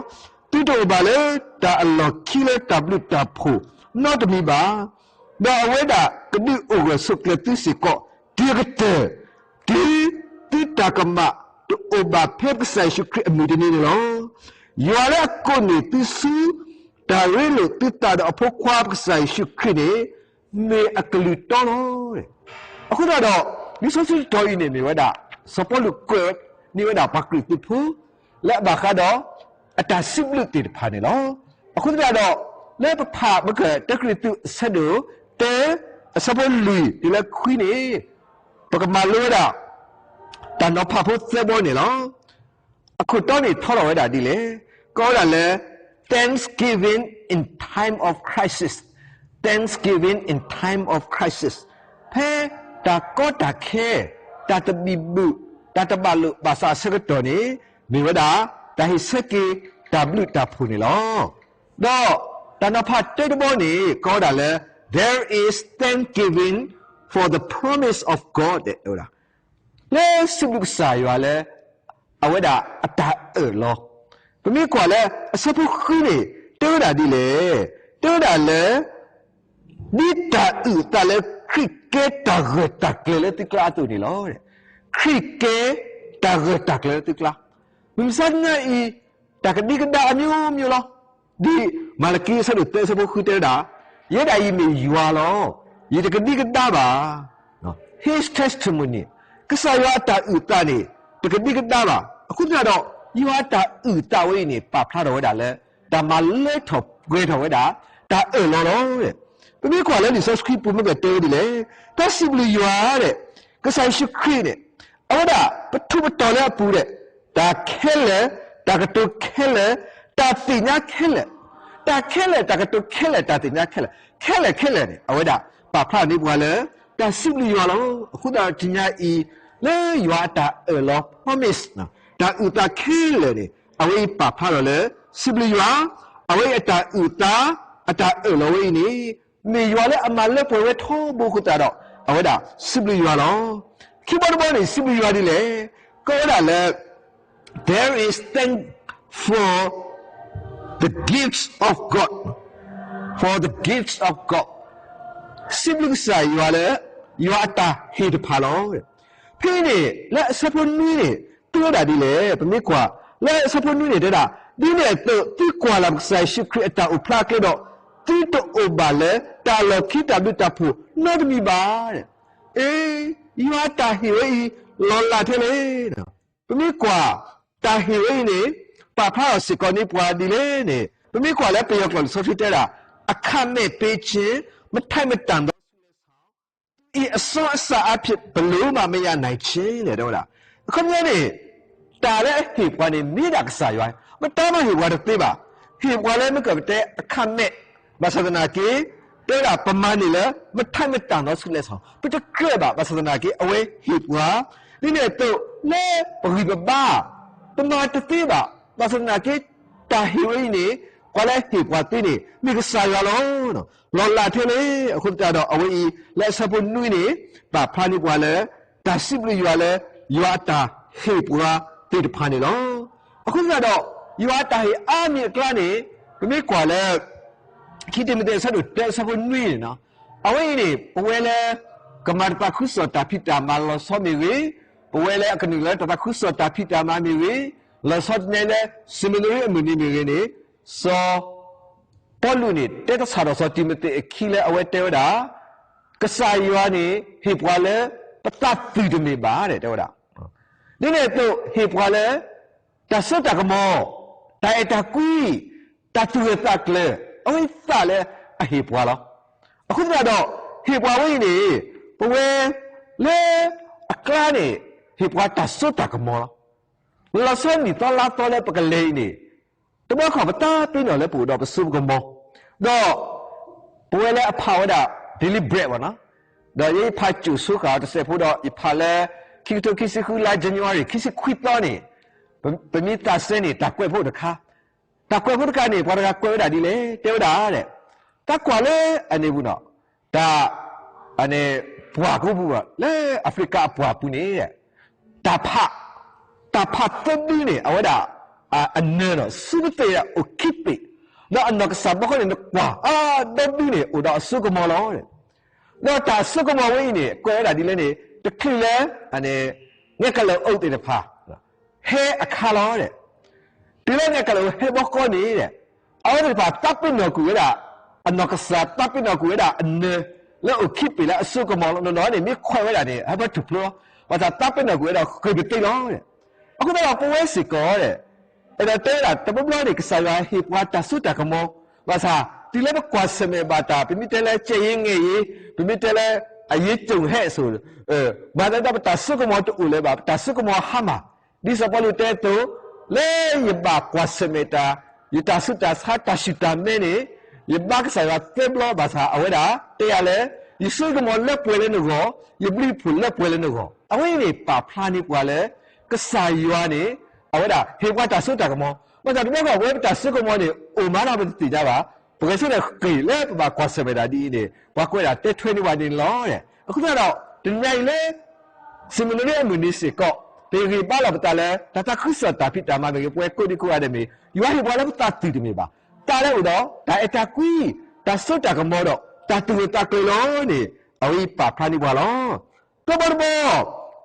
သုတအိၣ်ဘၣ်လၢတၢ်အလီၢ်ခံလၢတၢ်ဘျုးတၢ်ဖှိၣ်နီတမံၤဘၣ်. ဒီးအဝဲဒၣ်ကဒုးအိၣ်ဂၢၢ်ဆိးကျၢၤသုစ့ၢ်ကီး တုၤအကတၢၢ်, တုၤသုတၢ်ကမၣ်တအိၣ်ဘၣ်ဖဲပကစၢ်ယ့ၣ်ၡူးခရံာ်အမုၢ်တနံၤန့ၣ်လီၤ. ယွၤလၢအကိးန့ၢ်သုဆူ တၢ်ရ့လိာ်သုသးဒီးအဖိခွါပကစၢ်ယ့ၣ်ၡူးခရံာ်န့ၣ်, မ့ၢ်အကလုၢ်တီလီၤ. အဃိသတးဒီး လံာ်စီဆှံတတီၤအံၤန့ၣ်မ့ၢ်ဝဲဒၣ် စီၤပီလူးကွဲးန့ၢ်ဝဲဒၣ်ပှၤခရံာ်ဖိ လၢအဘၣ်ဃးဒီး အတၢ်စံးဘျုးသ့ၣ်တဖၣ်န့ၣ်လီၤ. အဃိသတးဒီး လၢပဖးမ့ၢ်ကတၢၢ်တၢကရံၣ်သူးအဆၢဒိၣ်တၢ အဆၢဖိလွံၢ်တုၤလၢခွံန့ၣ် ပကမၤလိဝဲဒၣ် တၢ်နီၤဖးဖိသၢဘီန့ၣ်လီၤ. အခိၣ်တီန့ၣ်ထီထီၣ်ဝဲဒၣ်ဒ်လဲၣ်, ကိးဝဲဒၣ်လၢ Thanksgiving in time of crisis, Thanksgiving in time of crisis, ဖဲတၢ်ကီတၢ်ခဲ, တၢ်တဘံၣ်ဘုၣ်, တၢ်တဘၣ်လိာ်ဘၣ်စးအဆၢကတီၢ်န့ၣ် မ့ၢ်ဝဲဒၣ် တၢ်ဟ့ၣ်ဆၢက့ၤတၢ်ဘျုးတၢ်ဖှိၣ်န့ၣ်လီၤ. ဒီးတၢ်နီၤဖးတၢတဘီန့ၣ် ကိးဝဲဒၣ်လၢ There is thanksgiving for the promise of God တဲဝဲဒၣ် လၢစံးဘျုးကစၢ်ယွၤလၢ အဝဲဒၣ်အတၢ်အၢၣ်လီၤ. ပမ့ၢ်ကွၢ်လၢအဆၢဖိဃုန့ၣ် တဲဝဲဒၣ်ဒ်လဲၣ်, တဲဝဲဒၣ်လၢ ဒ်တၢ်အုၣ်အသးလၢခရံာ်ကဲတၢ်ဂၢၢ်တၢ်ကျၢၤလၢသုကျါအသိးန့ၣ်လီၤ. ခရံာ်ကဲတၢ်ဂၢၢ်တၢ်ကျၢၤလၢသုကျါ, မုၢ်မဆါတနံၤအံၤ တၢ်ကဒံကဒါအမျိုးမျိုးလီၤ. ဒ်မၤလကံအဆၢဒိၣ်သၢအဆၢဖိဃုတဲဝဲဒၣ်, ယဲဒၣ်အံၤမ့ၢ်ယွၤလီၤ. ယတကဒံကဒါဘၣ်. His testimony, ကစၢ်ယွၤအတၢ်အုၣ်အသးန့ၣ် တကဒံကဒါဘၣ်. အဃိသတးဒီး ယွၤအတၢ်အုၣ်အသးဝဲအံၤန့ၣ် ပာ်ဖျါထီၣ်ဝဲဒၣ်လၢ တၢ်မၤလၢထီၣ်ပှဲၤထီၣ်ဝဲဒၣ် တၢ်အၢၣ်လီၤလီၤ. ပမ့ၢ်ကွၢ်လၢလံာ်စီဆှံပူၤမ့ၢ်ကတဲဝဲဒ်လဲၣ်, တၢ်စံးဘျုးယွၤဒဲး, ကစၢ်ယ့ၣ်ၡူးခရံာ်န့ၣ် အဝဲဒၣ်ပထူးပတီၤလၢအပူၤဒဲး, တၢ်ခဲလၢာ်, တၢ်ကတိၤခဲလၢာ်, တၢ်သ့ၣ်ညါခဲလၢာ်, တၢ်ခဲလၢာ်, တၢ်ကတိၤခဲလၢာ်, တၢ်သ့ၣ်ညါခဲလၢာ်, ခဲလၢာ်ခဲလၢာ်န့ၣ် အဝဲဒၣ်ပာ်ဖျါန့ၢ်ပှၤလၢ တၢ်စံးဘျုးယွၤလီၤ. အဃိသတးဒီးတနံၤအံၤ လၢယွၤအတၢ်အၢၣ်လီၤ promise တၢ်အုၣ်သးခဲလၢာ်န့ၣ် အဝဲအံၤပာ်ဖျါထီၣ်လၢ စံးဘျုးယွၤ, အဝဲအံၤအတၢ်အုၣ်သး, အတၢ်အၢၣ်လီၤဝဲအံၤန့ၣ် မ့ၢ်ယွၤလၢအမၤလၢပှဲၤဝဲထီဘိအဃိသတးဒီး အဝဲဒၣ်စံးဘျုးယွၤလီၤ. ခံဘီတဘီန့ၣ် စံးဘျုးယွၤဒ်လဲၣ်, ကိးဝဲဒၣ်လၢ There is thank for the gifts of God, for the gifts of God, စံးဘျုးကစၢ်ယွၤလၢ ယွၤအတၢ်ဟ့ၣ်တဖၣ်လီၤ. ဖဲအံၤန့ၣ် လၢအဆၢဖိနွံန့ၣ် တဲဝဲဒၣ်ဒ်လဲၣ်, ပမ့ၢ်ကွၢ် လၢအဆၢဖိနွံန့ၣ်တဲဒၣ်, ဒ်န့ၣ်အသိး သုကွၢ်လၢ်ပကစၢ်ယ့ၣ်ၡူးခရံာ်အတၢ်အိၣ်ဖျါအကျဲဒီး သုတအိၣ်ဘၣ်လၢတၢ်လီၢ်ခံတၢ်ဘျုးတၢ်ဖှိၣ်နီတမံၤဘၣ်. အ့, ယွၤအတၢ်ဟ့ၣ်ဝဲအံၤ လီၤလးထဲလဲၣ်. ပမ့ၢ်ကွၢ် တၢ်ဟ့ၣ်ဝဲအံၤန့ၣ် ပာ်ဖျါထီၣ်စ့ၢ်ကီးန့ၢ်ပှၤဒ်လဲၣ်န့ၣ် ပမ့ၢ်ကွၢ်လၢပယီၤကျိာ်လံာ်စီဆှံတဲဒၣ်, အခမဲ့ပေးခြင်း, မထိုက်မတန်သောဆုလက်ဆောင်, သူ့အစွမ်းအစအဖြစ် ပလိုမ့ၢ်မရနိုင်ခြင်း လဲၣ် တဲဝဲဒၣ်. အခီပညီန့ၣ် တၢ်လၢအဟ့ၣ်ပှၤန့ၣ် မ့ၢ်ဒၣ်ကစၢ်ယွၤ, မတၤမၤဟ့ၣ်ပှၤတသ့ဘၣ်. ဟ့ၣ်ပှၤလၢမ့ၢ်ကပတဲအခါမဲာ်, ဘၣ်ဆၣ်သနာ်က့ တဲဝဲဒၣ်ပမၤန့ၢ်လၢ မထိုက်မတန်သောဆုလက်ဆောင်, ပတကြၢးဘၣ်, ဘၣ်ဆၣ်သနာ်က့ အဝဲဟ့ၣ်ပှၤ, ဒ်န့ၣ်အသိးလၢပဂံၢ်ပဘါ, ပမၤတသ့ဘၣ်, ဘၣ်ဆၣ်သနာ်က့ တၢ်ဟ့ၣ်ဝဲအံၤန့ၣ် ပှၤလၢအဟ့ၣ်ပှၤသ့န့ၣ် မ့ၢ်ကစၢ်ယွၤလီၤ. လီၤလးထဲလဲၣ်. အဃိသတးဒီးအဝဲအံၤ လၢအဆၢဖိနွံန့ၣ် ပာ်ဖျါန့ၢ်ပှၤလၢ တၢ်စံးဘျုးယွၤလၢ ယွၤအတၢ်ဟ့ၣ်ပှၤသ့ၣ်တဖၣ်န့ၣ်လီၤ. အဃိသတးဒီး ယွၤအတၢ်ဟ့ၣ်အါမံၤအကျါန့ၣ် ပမ့ၢ်ကွၢ်လၢ ခံတံၤမသ့းအဆၢဒိၣ်တၢအဆၢဖိနွံန့ၣ်, အဝဲအံၤန့ၣ် ပဝဲလၢ ကမၤတၢ်သးခုကစီၣ်တၢ်ဖံးတၢ်မၤလီၤဆီမ့ၢ်ဂ့ၤ, ပဝဲလၢအကနုာ်လၢတၢ်သးခုကစီၣ်တၢ်ဖံးတၢ်မၤမ့ၢ်ဂ့ၤ, လီၤဆီဒ်န့ၣ်လၢ စမနရံအမုၢ်နံၤမ့ၢ်ဂ့ၤန့ၣ်, စီၤပီလူးန့ၣ် တဲတၢ်ဆၣ်ဒီးစီၤတံၤမသ့းအခံလၢအဝဲတဲဝဲဒၣ် ကစၢ်ယွၤန့ၣ် ဟ့ၣ်ပှၤလၢ ပသးသုးတမ့ၢ်ဘၣ် တဲဝဲဒၣ်. ဒ်န့ၣ်အသိး ဟ့ၣ်ပှၤလၢ တၢ်စိတၢ်ကမီၤ, တၢ်အဲၣ်တၢ်ကွံ, တၢ်သူၣ်ဂၢၢ်သးကျၢၤ, အဝဲသးလၢအဟ့ၣ်ပှၤလီၤ. အဃိသတးဒီး ဟ့ၣ်ပှၤဝဲအံၤန့ၣ် ပဝဲလၢအကျါန့ၣ် ဟ့ၣ်ပှၤတၢ်စိတၢ်ကမီၤလီၤ. လီၤဆီနံၣ်သီလါသီလၢပကလဲၤအံၤန့ၣ် တဘျီခီၣ်ပတၢ်ပ့ၤနီၣ်လၢပအိၣ်ဒီးပစိပကမီၤ, ဒီးပဝဲလၢအဖးဝဲဒၣ် daily bread ဘၣ်နီၤ, ဒီးယဖးကၠိၣ်ဆိဃာ်တစဲးဖိဒီး ယဖးလၢ ခံကထိခံဆံဃု လါ January ခံဆံခွံသီန့ၣ် ပမ့ၢ်သးစဲန့ၣ် တၢ်ကွဲးဖိတခါ, တၢ်ကွဲးဖိတခါန့ၣ် ပှၤတဂၤကွဲးဝဲဒၣ်ဒ်လဲၣ်, တဲဝဲဒၣ် တၢ်ကွၢ်လၢအန့ၣ်ပူၤနီၤ, တၢ် အန့ၣ် ပှၢ်ကိးပူၤ လၢအဖရံကၤအပှၢ်ပူၤန့ၣ် တၢ်ဖး, တၢ်ဖးသၢဒုန့ၣ် အဝဲဒၣ် အနၢၤဒီး စူသ့ၣ်အိၣ်ခံသ့ၣ်, ဒီးအနီၢ်ကစၢ်ဘီဃီန့ၣ် နကွၢ် အဒီဒုန့ၣ် အိၣ်ဒီးအစိကမီၤလီၤ. ဒီးတၢ်စိကမီၤဝဲအံၤန့ၣ် ကွဲးဝဲဒၣ်ဒ်လဲၣ်န့ၣ် တချုးလၢ နဲကလၢာ်အိၣ်သ့ၣ်တဖၣ် ဟဲအခါလီၤ. တုၤလၢနဲကလၢာ်အိၣ်ဟဲဘီဃီန့ၣ် အဝဲသ့ၣ်တဖၣ်သးပ့ၤနီၣ်ကွံာ်ဝဲဒၣ် အနီၢ်ကစၢ်သးပ့ၤနီၣ်ကွံာ်ဝဲဒၣ်အနၢၤ လၢအိၣ်ခံပ့ၤလၢအစိကမီၤလီၤ. နီၢ်နီၢ်န့ၣ် မ့ၢ်ခွဲးဝဲဒၣ်န့ၣ် ဟဲပၢၢ်ထူၣ်ဖျိလီၤ. ဘၣ်ဆၣ်သးပ့ၤနီၣ်ကွံာ်ဝဲဒီးဃ့ၢ်ပသ့လီၤ. အဃိသတးဒီးပဝဲစ့ၢ်ကီး အဲၣ်ဒိးတဲဝဲဒၣ် တဘျီဘျီန့ၣ် ကစၢ်ယွၤဟ့ၣ်ပှၤတၢ်စိတၢ်ကမီၤ, ဘၣ်ဆၣ် တုၤလၢပကွၢ်ဆၢၣ်မဲာ်ဘၣ်တၢ် ပမ့ၢ်တဲလၢ ကဲယ့ငဲယ့, ပမ့ၢ်တဲလၢ အရေးကြုံဟဲအစိၤ, ဘၣ်ဆၣ်ဒီး ပတၢ်စိကမီၤတအိၣ်လၢၤဘၣ်, ပတၢ်စိကမီၤဟါမၢ်. ဒ်စီၤပီလူးတဲအသိး, လၢယဘၣ်ကွၢ်ဆၢၣ်မဲာ်တၢ်, ယတၢ်ဆူးတၢ်ဆါ တၢ်ဆူၣ်တၢ်မဲန့ၣ်, ယဘါကစၢ်ယွၤသၢဘျီ ဘၣ်ဆၣ် အဝဲဒၣ်တဲယၤလၢ ယစိကမီၤလၢပှဲၤလၢနဂီၢ်, ယဘျုးယဖှိၣ်လၢပှဲၤလၢနဂီၢ်. အဝဲန့ၣ်ပာ်ဖျါန့ၢ်ပှၤလၢ ကစၢ်ယွၤန့ၣ် အဝဲဒၣ်ဟ့ၣ်ပှၤတၢ်စိတၢ်ကမီၤ. ဘၣ်ဆၣ်တဘျီဃီ ပဝဲပတၢ်စိကမီၤန့ၣ် အိၣ်မးဒီးပတသ့ၣ်ညါဘၣ်. ပဂဲၤဆၢထၢၣ်ဃ့ၢ်လၢပဘၣ်ကွၢ်ဆၢၣ်မဲာ်တၢ်ဒ်အံၤန့ၣ် ပှၤကွဲးဒၣ်တဲထွဲန့ၢ်ပှၤန့ၣ်လီၤ. အဃိသတးဒီး တနံၤညါအံၤလၢ စံးမုၢ်နံၤအမုၢ်နံၤစ့ၢ်ကီး ပဂံၢ်ဘါလီၤပသးလၢ တၢ်သးခုကစီၣ်တၢ်ဖံးတၢ်မၤမ့ၢ်ဂ့ၤ ပဝဲကိးဒံကိးဂၤဒဲးမ့ၢ် ယွၤဟ့ၣ်ပှၤလၢပသးသုးတမ့ၢ်ဘၣ်. သးလၢအအိၣ်ဒီး တၢ်အဲၣ်တၢ်ကွံ, တၢ်စိတၢ်ကမီၤဒီး တၢ်သူၣ်အိၣ်သးကျၢၤလီၤန့ၣ် အဝဲအံၤပာ်ဖျါန့ၢ်ပှၤလီၤ. တဘီတဘီ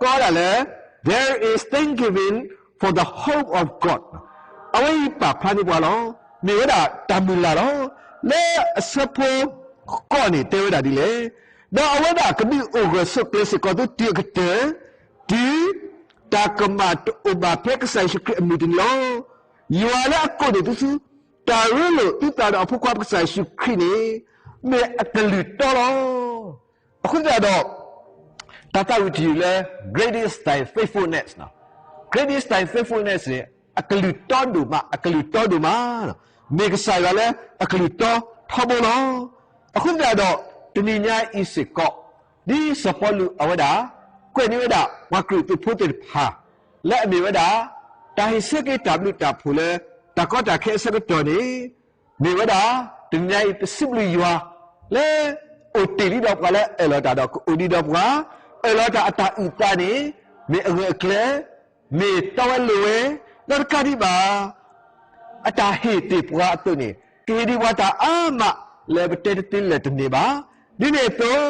ကိးဒၣ်လၢ There is thanksgiving for the hope of God. အဝဲအံၤပာ်ဖျါန့ၢ်ပှၤလီၤ. မ့ၢ်ဝဲဒၣ်တၢ်မုၢ်လၢ်လီၤ. လၢအဆၢဖိဃိးန့ၣ် တဲဝဲဒၣ်ဒ်လဲၣ်. ဒီးအဝဲဒၣ်ကဒုးအိၣ်ဂၢၢ်ဆိးကျၢၤစ့ၢ်ကီးသုတုၤအကတၢၢ်, တုၤ တၢ်ကမၣ်တအိၣ်ဘၣ်ဖဲကစၢ်ယ့ၣ်ၡူးခရံာ်အမုၢ်တနံၤလီၤ. ယွၤလၢအကိးန့ၢ်သုဆူ တၢ်ရ့လိာ်သုသးဒီးအဖိခွါပကစၢ်ယ့ၣ်ၡူးခရံာ်န့ၣ် မ့ၢ်အကလုၢ်တီလီၤ. အဃိသတးဒီး တၢ်သးဝံၣ်တယုၢ်လၢ Great is thy faithfulness, Great is thy faithfulness န့ၣ် အကလုၢ်တီဒိၣ်မး, အကလုၢ်တီဒိၣ်မး, မ့ၢ်ကစၢ်ယွၤလၢအကလုၢ်တီထီဘိလီၤ. အဃိသတးဒီး တနံၤညါအံၤစ့ၢ်ကီး ဒ်စီၤပီလူးအဝဲဒၣ် ကွဲးန့ၢ်ဝဲဒၣ်ပှၤကရံၣ်သူးဖိသ့ၣ်တဖၣ် လၢအမ့ၢ်ဝဲဒၣ် တၢ်ဟ့ၣ်ဆၢက့ၤတၢ်ဘျုးတၢ်ဖှိၣ်လၢ တၢ်ကီတၢ်ခဲအဆၢကတီၢ်န့ၣ် မ့ၢ်ဝဲဒၣ် တနံၤညါအံၤ ပစံးဘျုးယွၤ လၢ အိၣ်တ့ၢ်လံဒီးပှၤလၢအၢၣ်လီၤတၢ်ဒီးကအိၣ်ဒံးဒီးပှၤ, အၢၣ်လီၤတၢ်အတၢ်အုၣ်သးန့ၣ် မ့ၢ်အဂၢၢ်အကျၢၤ, မ့ၢ်တီဝဲလိၤဝဲ, ဒီးတကးဒံးဘၣ် အတၢ်ဟ့ၣ်တ့ၢ်ပှၤအသိးန့ၣ် ကဟ့ၣ်ဒံးပှၤတၢ်အါမး လၢပတဲတသ့လၢာ်တန့ၢ်ဘၣ်. ဒ်န့ၣ်အသိး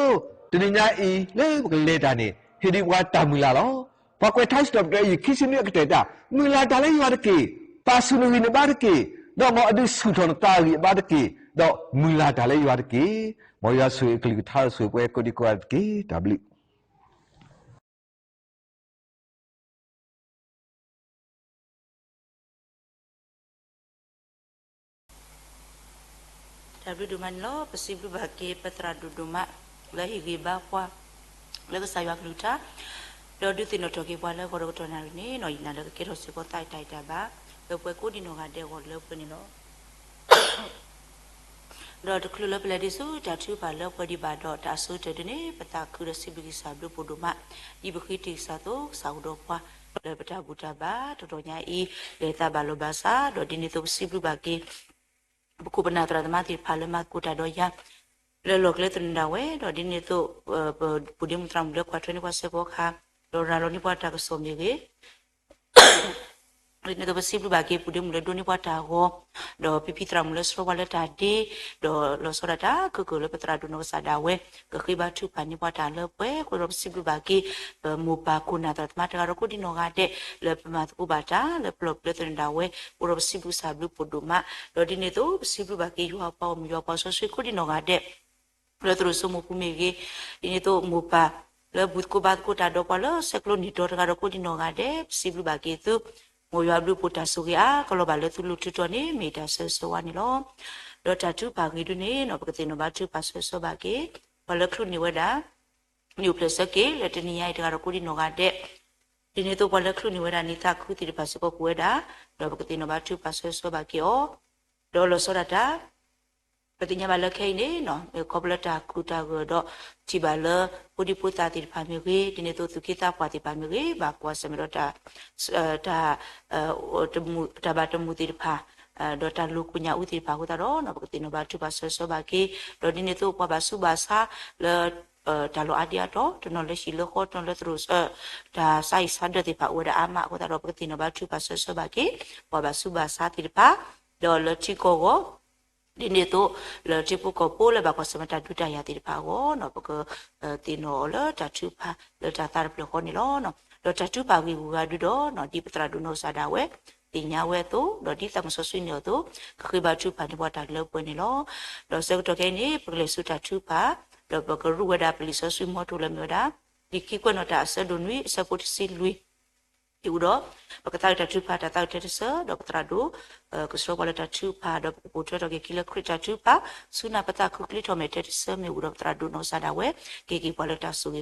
တနံၤညါအံၤ လၢပကလဲၤတၢ်န့ၣ် ဟ့ၣ်ဒံးပှၤတၢ်မုၢ်လၢ်လီၤ. ပှၤကွဲးထါစံးထီၣ်ပတြၢၤ အယုၢ်ခံဆံနွံအကတၢၢ်တၢ်, မုၢ်လၢ်တၢ်လၢယွၤတက့ၢ်. ပာ်ဆူၣ်နဂံၢ်နဘါတက့ၢ်. ဒီးမ်အဒုးဆူၣ်ထီၣ်နသးအဂံၢ်အဘါတက့ၢ်. ဒီးမုၢ်လၢ်တၢ်လၢယွၤတက့ၢ်. မ်ယွၤဆိၣ်ဂ့ၤအကလုၢ်ကထါ ဆိၣ်ဂ့ၤပှၤကိးဒံကိးဂၤတက့ၢ်. တၢ်ဘျုး တၢ်ဘျုးဒိၣ်မးန့ၣ်လီၤ. ပစံးဘျုးဘၣ်က့ၤ ပသရၣ်ဒိၣ်ဒိၣ်မး လၢဟ့ၣ်ဂံၢ်ဘါပှၤ လၢကစၢ်ယွၤကလုၢ်ကထါ, ဒီးဒုးသ့ၣ်နီၣ်ထီၣ်က့ၤပှၤလၢဂီၤတကတီၢ်နၣ်ရံၣ်န့ၣ် နီၢ်ယံာ်နၤလၢကကဲထီၣ်စ့ၢ်ကီးသးအံၤတၢ်အံၤတၢ်ဘၣ် လၢပှၤကိးဒံနီၢ်ဂၤဒဲးအဂီၢ်လၢပှဲၤန့ၣ်လီၤ. ဒီးတချုးလၢပလဲၤဒံးဆူတၢ်ထုကဖၣ်လၢပှဲၤဒံးဘၣ်ဒီး တၢ်အဆိကတၢၢ်ဒ်န့ၣ် ပသးခုဒီးစံးဘျုးက့ၤကစၢ်ဘျုးဖှိၣ်ဒိၣ်မး, ဒ်ပဃ့တ့ၢ်ကစၢ်အသိး ကစၢ်အိၣ်ဒီးပှၤ လၢပတၢ်ဘူၣ်တၢ်ဘါ တတီၢ်ညါအံၤ လဲၤသးဘၣ်လီၤဘၣ်စး, ဒီးဒ်န့ၣ်အသိးပစံးဘျုးဘၣ်က့ၤ ပခိၣ်ပနၢ်သရၣ်သမါသ့ၣ်တဖၣ်လၢမၤသကိးတၢ်ဒီးယၤ လၢလီၢ်ကျဲသနၢၣ်ဒၣ်ဝဲ, ဒီးဒ်န့ၣ်အသိး ပပူၤဒ့မုၣ်သရၣ်မုၣ်လၢကွၢ်ထွဲန့ၢ်ပှၤစဲးဖီကဟၣ်, ဒီးရၤလီၤန့ၢ်ပှၤတၢ်ကစီၣ်မ့ၢ်ဂ့ၤ ဒ်န့ၣ်အသိးပစံးဘျုးဘၣ်က့ၤ ပူၤဒ့မုၣ်လၢဒိးန့ၢ်ပှၤတၢ်ဂီၤ, ဒီးဖံဖံသရၣ်မုၣ်လၢဆှၢပှၤလၢတၢ်ဒ့, ဒီးလီၤဆီဒၣ်တၢ်ခဲလၢာ်လၢပသရၣ်ဒိၣ်နီၢ်ကစၢ်ဒၣ်ဝဲ ကဃ့ဘါထုကဖၣ်န့ၢ်ပှၤတၢ်လၢပှဲၤ, အဃိဒီးပစံးဘျုးဘၣ်က့ၤ ပမိၢ်ပၢ်ခိၣ်နၢ်သရၣ်သမါတဂၤဒီးကိးဒံနီၢ်ဂၤဒဲး လၢပမၤသကိးဘၣ်တၢ် လၢပလီၢ်ပျံၤသနၢၣ်ဒၣ်ဝဲ, အဃိဒီးပစံးဘျုးကစၢ်ဘျုးဖှိၣ်ဒိၣ်မး, ဒီးဒ်န့ၣ်အသိးပစံးဘျုးဘၣ်က့ၤ ယွၤပှၤဂီၢ်မုၢ်ယွၤပှၤစီဆှံကိးဒံနီၢ်ဂၤဒဲး လၢသရိာ်စိမိၢ်ပူၤမ့ၢ်ဂ့ၤ, ဒ်န့ၣ်အသိးမိၢ်ပၢ် လၢဘူၣ်သကိးဘါသကိးတၢ်ဒီးပှၤလၢဆဲးကျိးနံၣ်ဒီတဂၤဒီးကိးဒံနီၢ်ဂၤဒဲး ပစံးဘျုးဘၣ်က့ၤသု, မ်ယွၤဘျုးဖှိၣ်တၢ်ဆိၣ်ဂ့ၤအါကလီၤဘၣ်လၢသုလိၤထုးထီၣ်န့ၣ် မ့ၢ်တၢ်ဆၢဂ့ၤဆၢဝါန့ၣ်လီၤ. ဒီးတၢ်ထုကဖၣ်ဂ့ၤဒုန့ၣ် ပကသ့ၣ်နီၣ်ဘါထုကဖၣ်ဆၢဂ့ၤဆၢဝါဘၣ်က့ၤ ပှၤလၢချုးန့ၢ်ဝဲဒၣ် နံၣ်အိၣ်ဖျဲၣ်ဆၢက့ၤ လၢတနံၤညါအံၤတဂၤဒီးကိးဒံနီၢ်ဂၤဒဲး, ဒ်န့ၣ်အသိးပှၤလၢချုးန့ၢ်ဝဲဒၣ်နံၣ်သးခုသ့ၣ်တဖၣ်စ့ၢ်ကီးပဝဲဒၣ်, ဒီးပကသ့ၣ်နီၣ်ဘါထုကဖၣ်ဆၢဂ့ၤဆၢဝါဘၣ်က့ၤအီၤ, ဒီးလီၤဆီဒၣ်တၢ် ပသ့ၣ်ညါဘၣ်လၢခဲအံၤန့ၣ် ခီဖျိလၢတၢ်ခုၣ်တၢ်ဂၢၢ်ဒီး ထံၣ်ဘၣ်လၢဖိဒံဖိသၣ်သ့ၣ်တဖၣ်မ့ၢ်ဂ့ၤ, ဒ်န့ၣ်အသိးသူၣ်က့သးပှၢ်သ့ၣ်တဖၣ်မ့ၢ်ဂ့ၤ, ဘၣ်ကွၢ်ဆၢၣ်မဲာ်ဒီး တၢ် တၢ်ဘၣ်တမုာ်သ့ၣ်တဖၣ်, ဒီးတၢ်လိၤကိညၢ်အူသ့ၣ်တဖၣ်အဃိသတးဒီး ပကသ့ၣ်နီၣ်ဘါထုကဖၣ်ဆၢဂ့ၤဆၢဝါဘၣ်က့ၤ, ဒီးဒ်န့ၣ်အသိးပှၤဘၣ်ဆူးဘၣ်ဆါလၢ တၢ်လီၢ်အါဒံအါတီၤ တနီၤလၢဟံၣ်လၢဃီ တနီၤလၢသရိာ် တၢ်ဆါဟံၣ်ဆါဒၢးသ့ၣ်တဖၣ်အိၣ်ဝဲဒၣ်အါမးအဃိသတးဒီး ပကသ့ၣ်နီၣ်ဘါထုကဖၣ်ဆၢဂ့ၤဆၢဝါဘၣ်က့ၤ ပှၤဘၣ်ဆူးဘၣ်ဆါသ့ၣ်တဖၣ်, ဒီးလၢထံကီၢ်အဂီၢ် ဒ်န့ၣ်အသိး လၢထံဖိကီၢ်ဖိလၢဘၣ်ကွၢ်ဆၢၣ်မဲာ်တၢ်ဒုးတၢ်ယၤသ့ၣ်တဖၣ်အဂီၢ် ပကသ့ၣ်နီၣ်အီၤလၢတၢ်ထုကဖၣ်လၢတၢ်သးတဖျၢၣ်ဃီန့ၣ်လီၤ. ဒီးတၢ်ထုကဖၣ်ဂ့ၢ်ဂူၤဂၤဒုဒီး ဒ်ပသရၣ်ဒိၣ်နီၢ်ကစၢ်ဒၣ်ဝဲ သ့ၣ်ညါဝဲအသိး ဒီးဒ်သးစီဆှံန့ၢ်အီၤအသိး ကဃ့ဘါထုကဖၣ်န့ၢ်ပှၤတၢ်လၢပှဲၤန့ၣ်လီၤ. ဒီးဆၢကတီၢ်ခဲအံၤန့ၣ် ပကလဲၤဆူတၢ်ထုကဖၣ် ဒီးပကရူၢ်ဝဲဒၣ်ပလံာ်စီဆှံမီထိၣ်လၢမ့ၢ်ဝဲဒၣ် လံာ်ခံကွဲးနီၣ်တၢ်အဆၢဒိၣ်နွံအဆၢဖိတဆံလွံၢ် အံၤအိၣ်ဒီး ပကသးဝံၣ်တၢ်ထုကဖၣ်တၢ်သးဝံၣ်ထဲတဆၢ ဒီးပသရၣ်ဒိၣ် ကဆှၢပှၤလၢတၢ်ထုကဖၣ် ဒီးပကပိာ်ထွဲထီၣ်က့ၤခံလၢခရံာ်တၢ်ထုကဖၣ် ဆူနၢ်ပသးခုကျ့ထီၣ်မဲာ်ထဲတဆၢမ့ၢ်အိၣ်ဒီးပသရၣ်ဒိၣ်နီၢ်ကစၢ်ဒၣ်ဝဲ က့ၤက့ၤ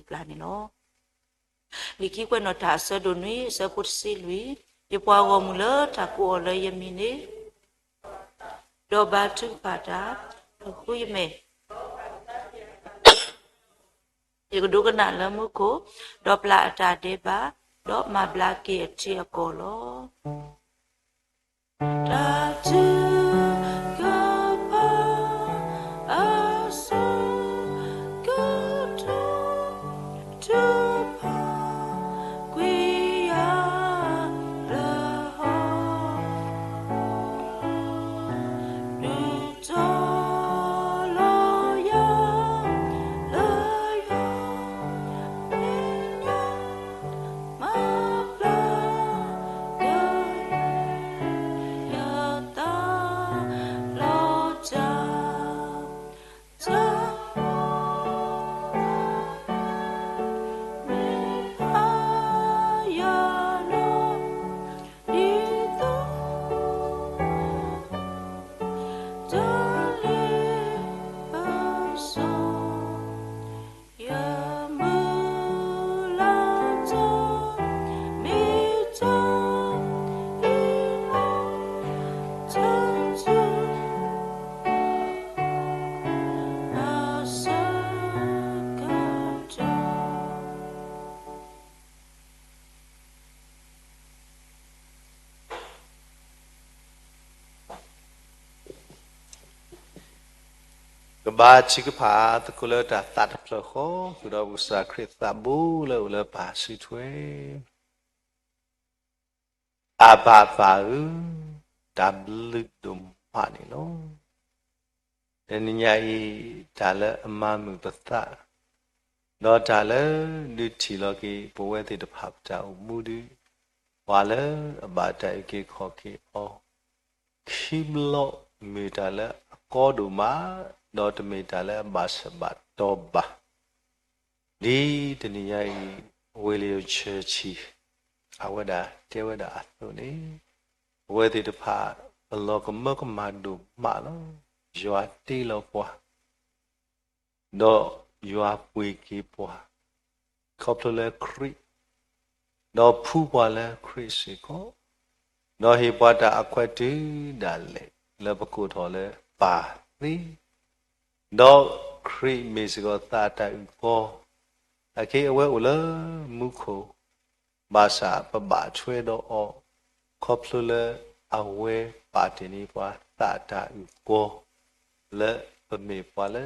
ပှၤလၢတၢ်ဆိၣ်ဂ့ၤပျၢ်န့ၣ်လီၤ. လံာ်ခံကွဲးနီၣ်တၢ်အဆၢဒိၣ်နွံအဆၢဖိတဆံလွံၢ် ယပှၤဂီၢ်မုၢ်လၢတၢ်ကိးအီၤလၢယမံၤန့ၣ် ဒီးဘါထုကဖၣ်တၢ် ဃုယမဲာ် ယကဒိကနၣ်လၢမူခိၣ်, ဒီးပျၢ်အတၢ်ဒဲးဘး, ဒီးမၤဘျါက့ၤအထံအကီၢ်လီၤ. တၢ်ထုကဖၣ်အဆၢကတီၢ် ထုကဖၣ် ကွံာ်ယၤလၢဟီၣ် ဒုးတီလီၤယၤ လၢယွၤမဲာ်ညါ မၤဘျါက့ၤ ယသးလီၤတၢ် တၢ် မ့ၢ်ဖးယၤလီၤ ဒ်သိး တၢ်လ့ပစီ ယမုၢ်လၢ်တၢ် မ့ၢ်တၢ်အံၤလီၤ တၢ်ထု အဆၢကတီၢ် ကဘါထုကဖၣ်သကိးလၢတၢ်သးတဖျၢၣ်ဃီ ဃုာ်ဒီးပကစၢ်ခရံာ်သးဘိလၢအိၣ်လၢပၢ်စုထွဲ အဘၣ်ပၢ်ဧၢ, တၢ်ဘျုးဒိၣ်မးန့ၣ်လီၤ. တနံၤညါအံၤ တၢ်လၢအမၤမုာ်ပသး, ဒီးတၢ်လၢဒုးထံၣ်လီၤက့ၤပဝဲသ့ၣ်တဖၣ်ပတၢ်အိၣ်မူဒီး ပှၤလၢအဘၣ်တၢ်အုၣ်က့ၤခီၣ်က့ၤအီၤ ခံဘျီမ့ၢ်တၢ်လၢအကီဒိၣ်မး, ဒီးတမ့ၢ်တၢ်လၢအဘၣ်ဆၢဘၣ်တီဘၣ်. ဒ်တနံၤညါအံၤ ဝ့ၢ်လံယိၤဆၢဆံ အဝဲဒၣ်တဲဝဲဒၣ်အသိးန့ၣ်, အဝဲသ့ၣ်တဖၣ် ပလီၤကမၢကမၣ်ဒိၣ်မးလီၤ. ယွၤတ့လီၤပှၤ ဒီးယွၤပှ့ၤက့ၤပှၤ ခီဖျိလၢခရံာ်, ဒီးဖှူပှၤလၢခရံာ်စ့ၢ်ကီး, ဒီးဟ့ၣ်ပှၤတၢ်အခွဲးတုၤဒၣ်လဲာ်လၢပကိးထီၣ်လၢပၢ်သ့, ဒီးခရံာ်မ့ၢ်စ့ၢ်ကီးသးအတၢ်အုၣ်ကီ, အခဲအံၤအဝဲအိၣ်လၢမူခိၣ် ဘၣ်ဆၣ်ပဘၣ်ထွဲဒီးအီၤ ခီဖျိလၢအဝဲပာ်တ့ၢ်န့ၢ်ပှၤသးအတၢ်အုၣ်ကီ လၢပမ့ၢ်ပှၤလၢ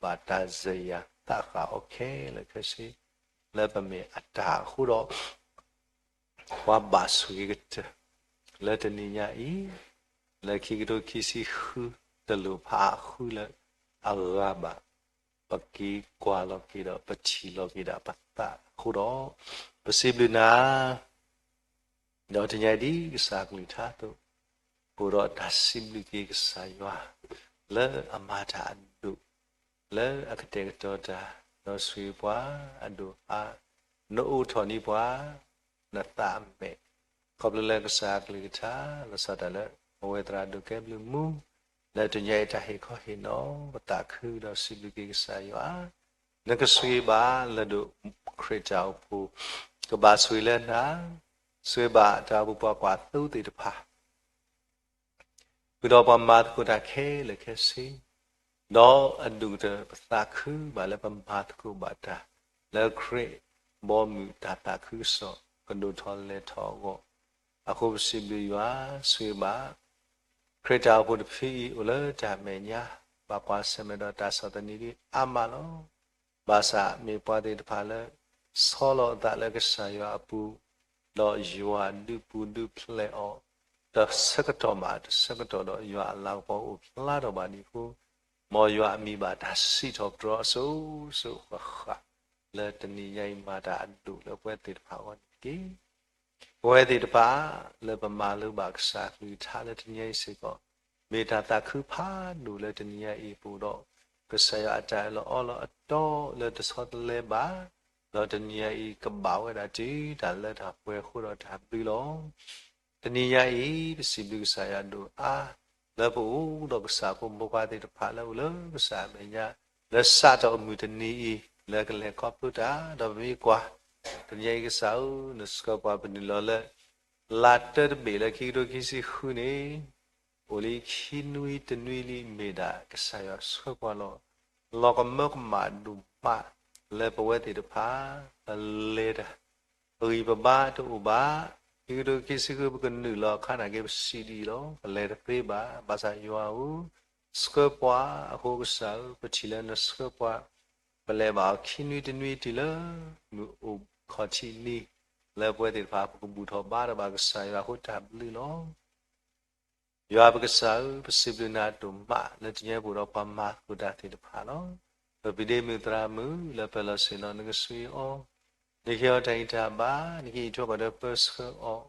ဘၣ်တၢ်စၢၤယၤသးဃၣ်အီၤခဲလၢာ်ခဲဆ့ လၢပမ့ၢ်အတၢ်အဃိဒီး ပှၤဘၣ်ဆိၣ်ဂ့ၤကတၢၢ် လၢတနံၤညါအံၤ လၢခံကထိခံဆံဃု တလိၣ်ဖးအဃုလၢအဂၤဘၣ် ပက့ၤကွၢ်လီၤက့ၤဒီးပထံၣ်လီၤက့ၤဒၣ်ပသးအဃိဒီး ပစံးဘျုးနၤ ဒီးတနံၤညါအံၤဒ်ကစၢ်ကလုၢ်ကထါအသိး အိၣ်ဒီးတၢ်စံးဘျုးက့ၤကစၢ်ယွၤ လၢအမၤတၢ်အဒိၣ် လၢအကတဲာ်ကတီၤတၢ် ဒီးဆိၣ်ဂ့ၤပှၤအဒိၣ်အါ နအိးထီၣ်န့ၢ်ပှၤ နသးအမဲာ် ခီဖျိလၢကစၢ်ကလုၢ်ကထါ လီၤဆီဒၣ်တၢ်လၢ အဝဲသရၣ်ဒိၣ်ကဲဘျုးမူ လၢတနံၤညါအံၤတၢ်ဟ့ၣ်ခီဟ့ၣ်နီၤ ပသးခုဒီးစံးဘျုးက့ၤကစၢ်ယွၤ နကဆိၣ်ဂ့ၤဘၣ်လၢဒိၣ်ခရံာ်တၢ်အိၣ်ဖှိၣ် ကဘၣ်ဆိၣ်ဂ့ၤလၢနၤ ဆိၣ်ဂ့ၤဘၣ်တၢ်အိၣ်ဖှိၣ်ပှၤကွၢ်သိသ့ၣ်တဖၣ် ဃုာ်ဒီးပှၤမၤသကိးတၢ်ခဲလၢာ်ခဲဆ့, ဒီးအဒိၣ်ကတၢၢ်ပသးခုဘၣ်လၢပမၤသကိးဘၣ်တၢ် လၢခရံာ်ဘီမုၢ်တၢ်သးခုကစီၣ် ကဒိၣ်ထီၣ်လဲၢ်ထီၣ်အဂီၢ်, အဃိပစံးဘျုးယွၤဆိၣ်ဂ့ၤဘၣ် ခရံာ်တၢ်အိၣ်ဖှိၣ်တဖုအံၤအိၣ်လၢတၢ်မဲာ်ညါ ဘၣ်ကွၢ်ဆၢၣ်မဲာ်ဒီးတၢ်ဆီၣ်သနံးဒ်အါမးလီၤ. ဘၣ်ဆၣ်မ့ၢ်ပှၤသ့ၣ်တဖၣ်လၢ ဆီလီၤအသးလၢကစၢ်ယွၤအပူၤ, ဒီးယွၤဒုးပူၤဒုးဖျဲးအီၤ တဆၢကတီၢ်ဘၣ်တဆၢကတီၢ်ဒီး ယွၤအလၤကပီၤအိၣ်ဖျါထီၣ်ဘၣ်ဒံးအဃိ, မ်ယွၤအမံၤဘၣ်တၢ်စံးထီၣ်ပတြၢၤအစိၤစိၤဃၣ်ဃၣ် လၢတနံၤညါအံၤမၤတၢ်အဒိၣ်လၢပဝဲသ့ၣ်တဖၣ်အဂီၢ်န့ၣ်တက့ၢ်. ပဝဲသ့ၣ်တဖၣ်လၢပမၤလိဘၣ်ကစၢ်ကလုၢ်ကထါလၢတနံၤညါအံၤစ့ၢ်ကီး, မ့ၢ်တၢ်သးခုဖးဒိၣ်လၢတနံၤညါအံၤပူၤဒီး ကစၢ်ယွၤအတၢ်အၢၣ်လီၤအီလီၤအတီလၢတဆီတလဲဘၣ်, ဒီးတနံၤညါအံၤကဘၣ်ဝဲဒၣ်တုၤတၢ်လၢတၢ်ပှဲၤအဃိဒီးတၢ်ဘျုးလီၤ. တနံၤညါအံၤ ပစံးဘျုးကစၢ်ယွၤဒိၣ်အါ လၢပအိၣ်ဒီးကစၢ်ဖိမုၣ်ဖိခွါသ့ၣ်တဖၣ်လၢအိၣ်လၢကစၢ်အမဲာ်ညါ လၢစးထီၣ်အမုၢ်တနံၤအံၤ လၢကလဲၤခီဖျိတၢ် ဒီးပမ့ၢ်ကွၢ် တနံၤညါအံၤကစၢ်ဧၢ နဆှၢပှၤပနုာ်လီၤလၢ လါတၢတဘ့ၣ်လၢခံကထိခံဆံဃုန့ၣ် အိၣ်လံခံနွံတနွံလံ မ့ၢ်ဒၣ်ကစၢ်ယွၤဆှၢပှၤလီၤ. လီၤကမၢကမၣ်ဒိၣ်မးလၢပဝဲသ့ၣ်တဖၣ် ပလဲၤတၢ် ပဂံၢ်ပဘါတအိၣ်ဘၣ်. ခံကထိခံဆံဃုပကနုာ်လီၤအခါန့ၣ်က့ ပစံးဒ်အံၤလီၤ. ပလဲၤတသ့ဘၣ်. ဘၣ်ဆၣ်ယွၤဧၢ, ဆှၢပှၤအဃိကစၢ်ဧၢ, ပထံၣ်လၢနဆှၢပှၤ ပလဲၤဘၣ်အီၤခံနွံတနွံတုၤလၢ မုၢ်အိၣ်ခီၣ်ထံးနံၤ လၢပဝဲသ့ၣ်တဖၣ် ပကဘူၣ်ထီၣ်ဘါထီၣ်ဘၣ်ကစၢ်ယွၤအဃိတၢ်ဘျုးလီၤ. ယွၤပကစၢ်ဧၢ, ပစံးဘျုးနၤဒိၣ်မး လၢတနံၤအံၤပအိၣ်ဒီးပှၤမၤသကိးတၢ်သ့ၣ်တဖၣ်လီၤ. ပပျံၤဒ့မုၣ်သရၣ်မုၣ်လၢပၢၤလီၢ်ဆ့ၣ်နီၤ နကဆှၢအီၤ, နကဟ့ၣ်အီၤတၢ်ဂံၢ်တၢ်ဘါ, နကဟ့ၣ်ထီၣ်ကဒီးပၢဆှၢအီၤ,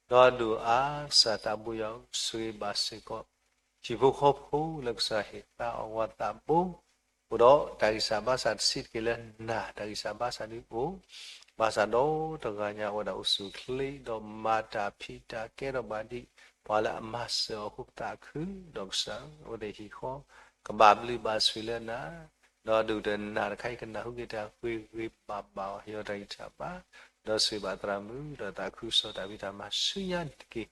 ဒီးဒိၣ်အါ ကစၢ်သးဘိယွၤဧၢ, ဆိၣ်ဂ့ၤဘၣ်စ့ၢ်ကီး ဟံၣ်ဖိဃီဖိလၢကစၢ်ဟ့ၣ်သါအီၤဝၤသးဘိ အိၣ်ဒီးတၢ်ဂံၢ်စၢ်ဘါစၢ်တဆံးတက့ၢ်လၢနၤ တၢ်ဂံၢ်စၢ်ဘါစၢ်ဒုးအိၣ်, ဘၣ်ဆၣ်ဒီးတဂၤညါဝဲဒၣ်အိၣ်ဆူၣ်အိၣ်ချ့ ဒီးမၤတၢ်ဖံးတၢ်ကဲထီၣ်ဘၣ်ဒံး ပှၤလၢအမၤစၢၤအီၤအဃိပသးခု, ဒီးကစၢ်ဧၢ အဝဲသ့ၣ်ဟံၣ်ဃီ ကဘၣ်ဘျုးဘၣ်ဆိၣ်ဂ့ၤလၢနၤ, ဒီးဒုၣ်ဒါတနၤတခါအံၤကနၢ်ဟူက့ၤတၢ်ဂ့ၤဂ့ၤဘၣ်ဘၣ်အီၤ ဟ့ၣ်အီၤတၢ်ဂံၢ်တၢ်ဘါ, ဒီးဆိၣ်ဂ့ၤဘၣ်သရၣ်မုၣ် ဒီးသးခုကစီၣ်တၢ်ဖံးတၢ်မၤဆူညါန့ၣ်တက့ၢ်.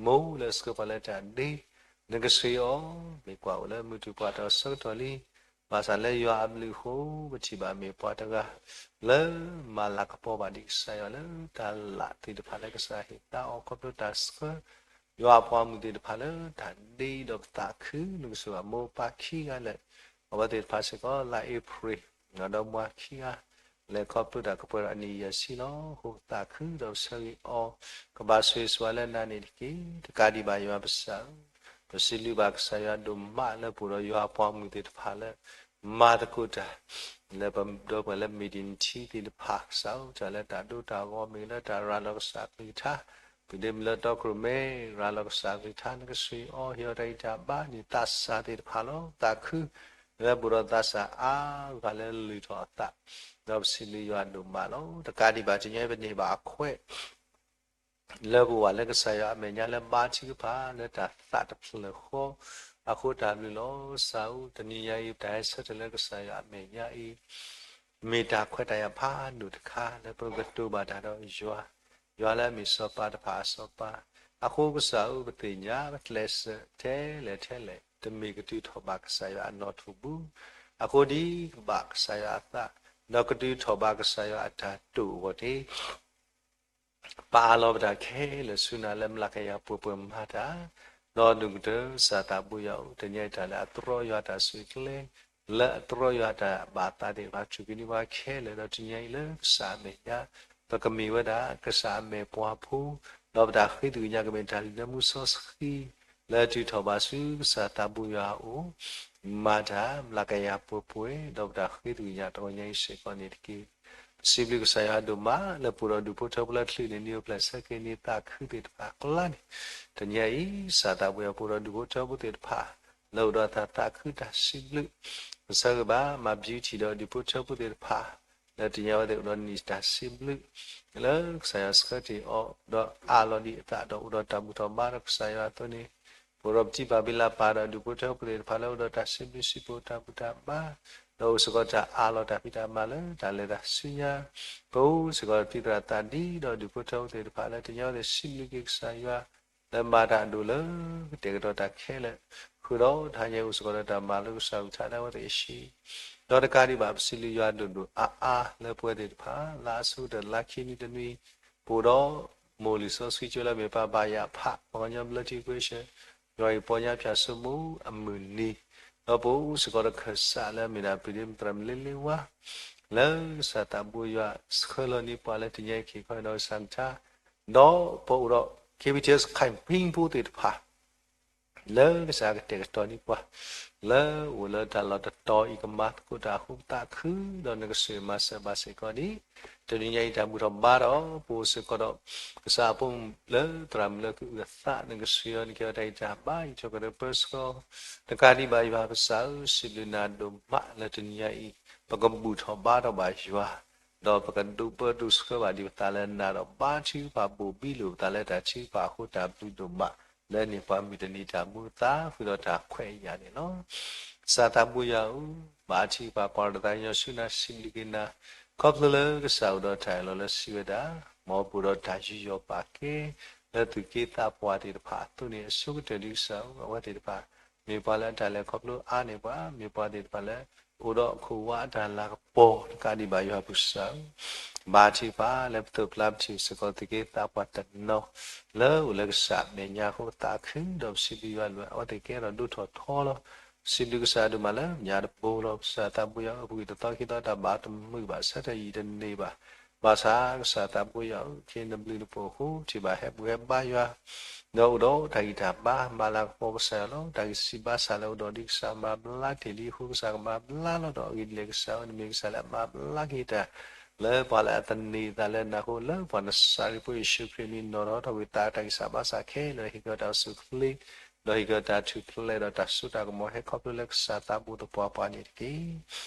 မိၢ်လၢဆှၢပှၤလၢတၢ်ဒ့ နကဆှၢအီၤ, မ့ၢ်ကွၢ်အိၣ်လၢမုၢ်တူၢ်ပှၢ်တၢ်ဆၢကတီၢ်လံ, ဘၣ်ဆၣ်လၢယွၤအဘျုးအဃိ ပထံၣ်ဘၣ်မ့ၢ်ပှၤတဂၤ လၢမၤလၤကပီၤဘၣ်ဒံးကစၢ်ယွၤလၢတၢ်လၢ်သ့ၣ်တဖၣ်လၢကစၢ်ဟ့ၣ်သါအီၤခီဖျိတၢ်ဆှၢ ယွၤအပှၤမုၣ်သ့ၣ်တဖၣ်လၢတၢ်ဒ့ဒီးပသးခု နကဆိၣ်ဂ့ၤဘၣ်မိၢ်ပၢ်ခံဂၤလၢ အဝဲသ့ၣ်တဖၣ်စ့ၢ်ကီး လါအ့ဖြ့ၣ် ဒီးမါခံဂၤ လဲၤခီဖျိတၢ်ကပှဲၤဒီးအနံၣ်ယဲၢ်ဆံလီၤ. အဃိပသးခုဒီးပဆၢဂ့ၤအီၤ ကဘၣ်ဆိၣ်ဂ့ၤဆိၣ်ဝါလၢနၤန့ၣ်တက့ၢ်. တကးဒံးဘၣ်ယွၤပစၢ်ဧၢ, ပစံးဘျုးဘၣ်ကစၢ်ယွၤဒိၣ်မးလၢပအိၣ်ဒီးယွၤအပှၤမုၣ်သ့ၣ်တဖၣ်လၢ မၤသကိးတၢ် လၢပဒီပုၢ်ဝဲၢ်လၢ မ့ၢ်ဒံးနထံသ့ၣ်တဖၣ် ကစၢ်ဧၢ တၢ်လၢတၢ်ဒိတၢ်ဂီၤမ့ၢ်လၢတၢ်ရၤလီၤကစၢ်ကလုၢ်ကထါ, ပျံၤဒ့မုၣ်လၢတီခိၣ်ရိၣ်မဲ ရၤလီၤကစၢ်ကလုၢ်ကထါ နကဆိၣ်ဂ့ၤအီၤ ဟ့ၣ်အီၤတၢ်ဂံၢ်တၢ်ဘါန့ၣ် သးစၢ်သ့ၣ်တဖၣ်လီၤ. သးခု လၢပအိၣ်ဒီးသးစၢ်အါဂၤလၢလုၢ်ထီၣ်အသး, ဒီးပစံးဘျုးယွၤဒိၣ်မးလီၤ. တကးဒံးဘၣ်တနံၤအံၤပန့ၢ်ဘၣ်အခွဲး လၢပဝဲလၢကစၢ်ယွၤအမဲာ်ညါလၢဘါထုကဖၣ်လၢတၢ်သးတဖျၢၣ်ဃီ အဃိတၢ်ဘျုးလီၤ. ကစၢ်ဧၢ တနံၤညါအံၤ ပတၢ်ဟဲဆၢထၢၣ်လၢကစၢ်ယွၤအမဲာ်ညါအံၤ မ့ၢ်တၢ်ခွဲးတၢ်ယာ်ဖးဒိၣ်တခါလၢပကတိၤဘၣ်တၢ်ဒီးယွၤ, ယွၤလၢအမ့ၢ်စီၤပၤတဖၣ်အစီၤပၤ, အဃိကစၢ်ဧၢ ပသ့ၣ်ညါ ပကျဲးစၢးထဲလဲၣ်ထဲလဲၣ် တမ့ၢ်ကတုၤထီၣ်ဘၣ်ကစၢ်ယွၤအနီၣ်ထိးပူၤ, အဃိဒ်ကဘၣ်ကစၢ်ယွၤအသး ဒီးကတုၤထီၣ်ဘၣ်ကစၢ်ယွၤအတၢ်တိာ်အဂီၢ်န့ၣ် ပအးလီၤပတၢ်ခဲလၢာ်ဆူနၤလၢမျးကယၤပှဲၤပှဲၤမၤတၢ်, ဒီးဒိၣ်ကတၢၢ် ကစၢ်သးဘိယွၤဧၢ, တနံၤညါအံၤတၢ်လၢအတြီယွၤတၢ်စုၣ်ကျဲ, လၢအတြီယွၤတၢ်ဘၣ်သးသ့ၣ်တဖၣ် ထူၣ်က့ၤန့ၢ်ပှၤခဲလၢာ် ဒီးတနံၤညါအံၤလၢကစၢ်အမဲာ်ညါ ပကမ့ၢ်ဝဲဒၣ် ကစၢ်အမဲာ်ပှၤဖိ, ဒီးပတၢ်ဃ့သကွံာ်ညါကမ့ၢ်တၢ်လံၤလၢမူစီဆှံ လၢတုၤထီၣ်ဘၣ်ဆူကစၢ်သးဘိယွၤအအိၣ် မၤတၢ် မျးကယၤပှဲၤပှဲၤ ဒီးပတၢ်ဃ့သကွံာ်ညါတဂီၤညါအံၤစ့ၢ်ကီးန့ၣ်တက့ၢ်. ပစံးဘျုးကစၢ်ယွၤဒိၣ်မး လၢပအိၣ်ဒီးဒူၣ်ဖိထၢဖိလၢချံးန့ၣ် နံၤအိၣ်ဖျဲၣ်ဆၢက့ၤန့ၣ် သးခုသ့ၣ်တဖၣ်အကျါန့ၣ်, တနံၤညါအံၤ ကစၢ်သးဘိယွၤ ပအိၣ်ဒီးဒူၣ်ဖိထၢဖိသ့ၣ်တဖၣ် လၢအိၣ်ဒီးတၢ်သးခုတၢ်စံးဘျုး, ပဆၢဂ့ၤဘၣ် မၤ beauty ဒီးဒူၣ်ဖိထၢဖိသ့ၣ်တဖၣ် လၢတနံၤညါအဝဲသ့ၣ်အိၣ်ဒီးနံၣ်တၢ်စံးဘျုး လၢကစၢ်ယွၤဆှၢတ့ၢ်အီၤ ဒီးအးလီၤဒံးအသးဒီးအိၣ်ဒီးတၢ်ဘူၣ်ထီၣ်ဘါဒီးကစၢ်ယွၤအသိးန့ၣ်, ပအိၣ်ဒီးပထံၣ်ဘၣ်ဘံလၢပၢ်ဒီးဒူၣ်ဖိထၢဖိသ့ၣ်တဖၣ်လၢအိၣ်ဒီးတၢ်စံးဘျုးစံးဖှိၣ် တၢ်ဘူၣ်တၢ်ဘါ, ဒီးအိၣ်စ့ၢ်ကီးတၢ်အးလီၤတၢ်ဖံးတၢ်မၤလၢတၢ်လဲၤတၢ်ဆူညါ, ပအိၣ်စ့ၢ်ကီးပသရၣ်သးဒံဒီးဒူၣ်ဖိထၢဖိသ့ၣ်တဖၣ်လၢတနံၤညါအဝဲသ့ၣ်စံးဘျုးက့ၤကစၢ်ယွၤ လၢမၤတၢ်အဒိၣ်လၢကတဲာ်ကတီၤတၢ်ခဲလၢာ်, ဃုာ်ဒီးတဟါညါအံၤအိၣ်စ့ၢ်ကီးဒီးတၢ်မၤလိကစၢ်အကလုၢ်ကထါလၢအဝဲသ့ၣ်အဟံၣ်, ဒီးတကးဒံးဘၣ် ပစံးဘျုးယွၤဒိၣ်ဒိၣ်အါအါလၢပဝဲသ့ၣ်တဖၣ် လၢအဆိကတၢၢ်လါခံနွံတနွံ ပအိၣ်ဒီး မိၢ်လံာ်စီဆှံကၠိလၢအမ့ၢ်ပၢ်ဘၣ်ယၣ်ဖး ပှၤကညီ blood equation ယွၤအံၤပီညါဖၠၣ်စိမိၤအမုၢ်နံၤ, ဒီးပအိၣ်စ့ၢ်ကီးဒီးခၢၣ်စးလၢအမ့ၢ်ဒၣ်ပျံၤဒ့မုၣ်သရၣ်မုၣ်လ့လ့ဝါ လၢကစၢ်သးဘိယွၤဆှၢလီၤန့ၢ်ပှၤလၢတနံၤညါအံၤက့ၤခီဒီးကစၢ်ကလုၢ်ကထါ, ဒီးပအိၣ်ဒီး KBTS ခၢၣ်ဖံဖိသ့ၣ်တဖၣ် လၢကစၢ်ကတဲာ်ကတီၤန့ၢ်ပှၤ လၢအိၣ်လၢတၢ်လီၢ်တတီၤအံၤကမၤသကိးတၢ်အဃိပသးခု, ဒီးနကဆိၣ်ဂ့ၤမၤစၢၤဘၣ်စ့ၢ်ကီးဒ်တ တနံၤညါအံၤတၢ်ဘူၣ်ထီၣ်ဘါထီၣ် ပအိၣ်စ့ၢ်ကီးဒီး ကစၢ်အဖိမုၣ်လၢသရၣ်မုၣ်လၢကအုၣ်အသး နကစၢ်ယွၤ နကဲထီၣ်တၢ်ဂံၢ်တၢ်ဘါ အံးထွဲကွၢ်ထွဲပၢဆှၢ တကးဒံးဘၣ်ယွၤပကစၢ်ဧၢ, စံးဘျုးနၤဒိၣ်မးလၢတနံၤညါအံၤ ပကဘူၣ်ထီၣ်ဘါထီၣ်ဘၣ်ယွၤ ဒီးပကဒိးပၢဒိးဆှၢဘၣ်ဒံးပသးလၢနၤဒီး ဘါထုကဖၣ်ဘိၣ်ဘံလိာ်ပသးလၢတၢ်ထုကဖၣ်အဃိ တၢ်ဘျုးဒိၣ်မး လၢန့ၢ်ပှၤမုၢ်တနံၤတၢ်မူအသါဃုာ်ဒီးတၢ်ခွဲးအယာ်န့ၣ်လီၤ. ကစၢ်သးဘိယွၤဧၢ, ဘါထုကဖၣ်ကွၢ်တၢ်သးကညီၤဆူနၤ စံးဘျုးက့ၤနၤ ခီဖျိလၢကစၢ်အိၣ်ဒီးတၢ်အၢၣ်လီၤလၢစံးဝဲဒၣ်, မ်ပအိၣ်ဒီးတၢ်ယူးယီၣ်ပာ်ကဲ လၢသူၣ်က့သးပှၢ်သ့ၣ်တဖၣ်အသိးန့ၣ် အဆိကတၢၢ်ဒံးကစၢ်ဧၢ, အဝဲသ့ၣ်တဖၣ် မ့ၢ်ပှၤလၢအတၢ်လဲၤခီဖျိအါန့ၢ်ပှၤ, မ့ၢ်ပှၤသ့ၣ်တဖၣ်လၢ အိၣ်ဒီးခိၣ်ဝါအတၢ်လၤကပီၤ တကးဒံးဘၣ်ယွၤပကစၢ်ဧၢ, ဘါထုကဖၣ်လၢပသိၣ်ပျၢ်ပထံၣ်စ့ၢ်ကီး သူၣ်က့သးပှၢ်တနီၤ လၢအိၣ်လၢကစၢ်အမဲာ်ညါအဃိ သးခုဒီးပစံးဘျုးယွၤလၢ အဝဲသ့ၣ်ကဲထီၣ်ဒိၣ်ထီၣ်ထီလီၤ. စံးဘျုးကစၢ်ဒိၣ်မးလၢညါတဘိလီၤ. ကစၢ်သးဘိယွၤဧၢ, ပဂံၢ်တသီခံသီတၢ်ဘၣ်တမုာ်ဘၣ် ဆၢထၢၣ်ယံာ်တန့ၢ်ဘၣ်, ဘၣ်ဆၣ်ကစၢ်သးဘိယွၤဧၢ, ခဲအံၤနဘျုးနဖှိၣ်အဃိ ထံၣ်ဘၣ်ဟဲဘူၣ်ဟဲဘါယွၤ ဒီးအိၣ်ဒီးတၢ်ဂံၢ်တၢ်ဘါ မၤလၤကပီၤကစၢ်ယွၤလီၤ. တၢ်ဂံၢ်စၢ်ဘါစၢ်လၢအိၣ်ဒီးဒံးကစၢ်မၤဘျါတ့ၢ်လံအဃိ ကစၢ်ကမၤဘျါလီၤ. ဒီးအဂ့ၢ်ဒ်လဲၣ်ကစၢ်ဧၢ, နမ့ၢ်ကစၢ်လၢအမၤဘျါက့ၤတၢ် လၢပှၤလၢအသန့ၤအသးလၢနၤအဃိ လၢပှၤနစၤရ့းဖိယ့ၣ်ၡူးခရံာ်အမံၤ နီၣ်ထီၣ်ထီၣ်ကွံာ်သးတၢ်ဂံၢ်စၢ်ဘါစၢ်ခဲလၢာ် ဟ့ၣ်က့ၤတၢ်အိၣ်ဆူၣ်အိၣ်ချ့ ဒီးဟ့ၣ်က့ၤတၢ်ထူၣ်ဖျဲးဒီးတၢ်စိတၢ်ကမီၤ ဟဲခီဖျိလၢကစၢ်သးဘိသပှၢ်ပှၢ်န့ၣ်တက့ၢ်.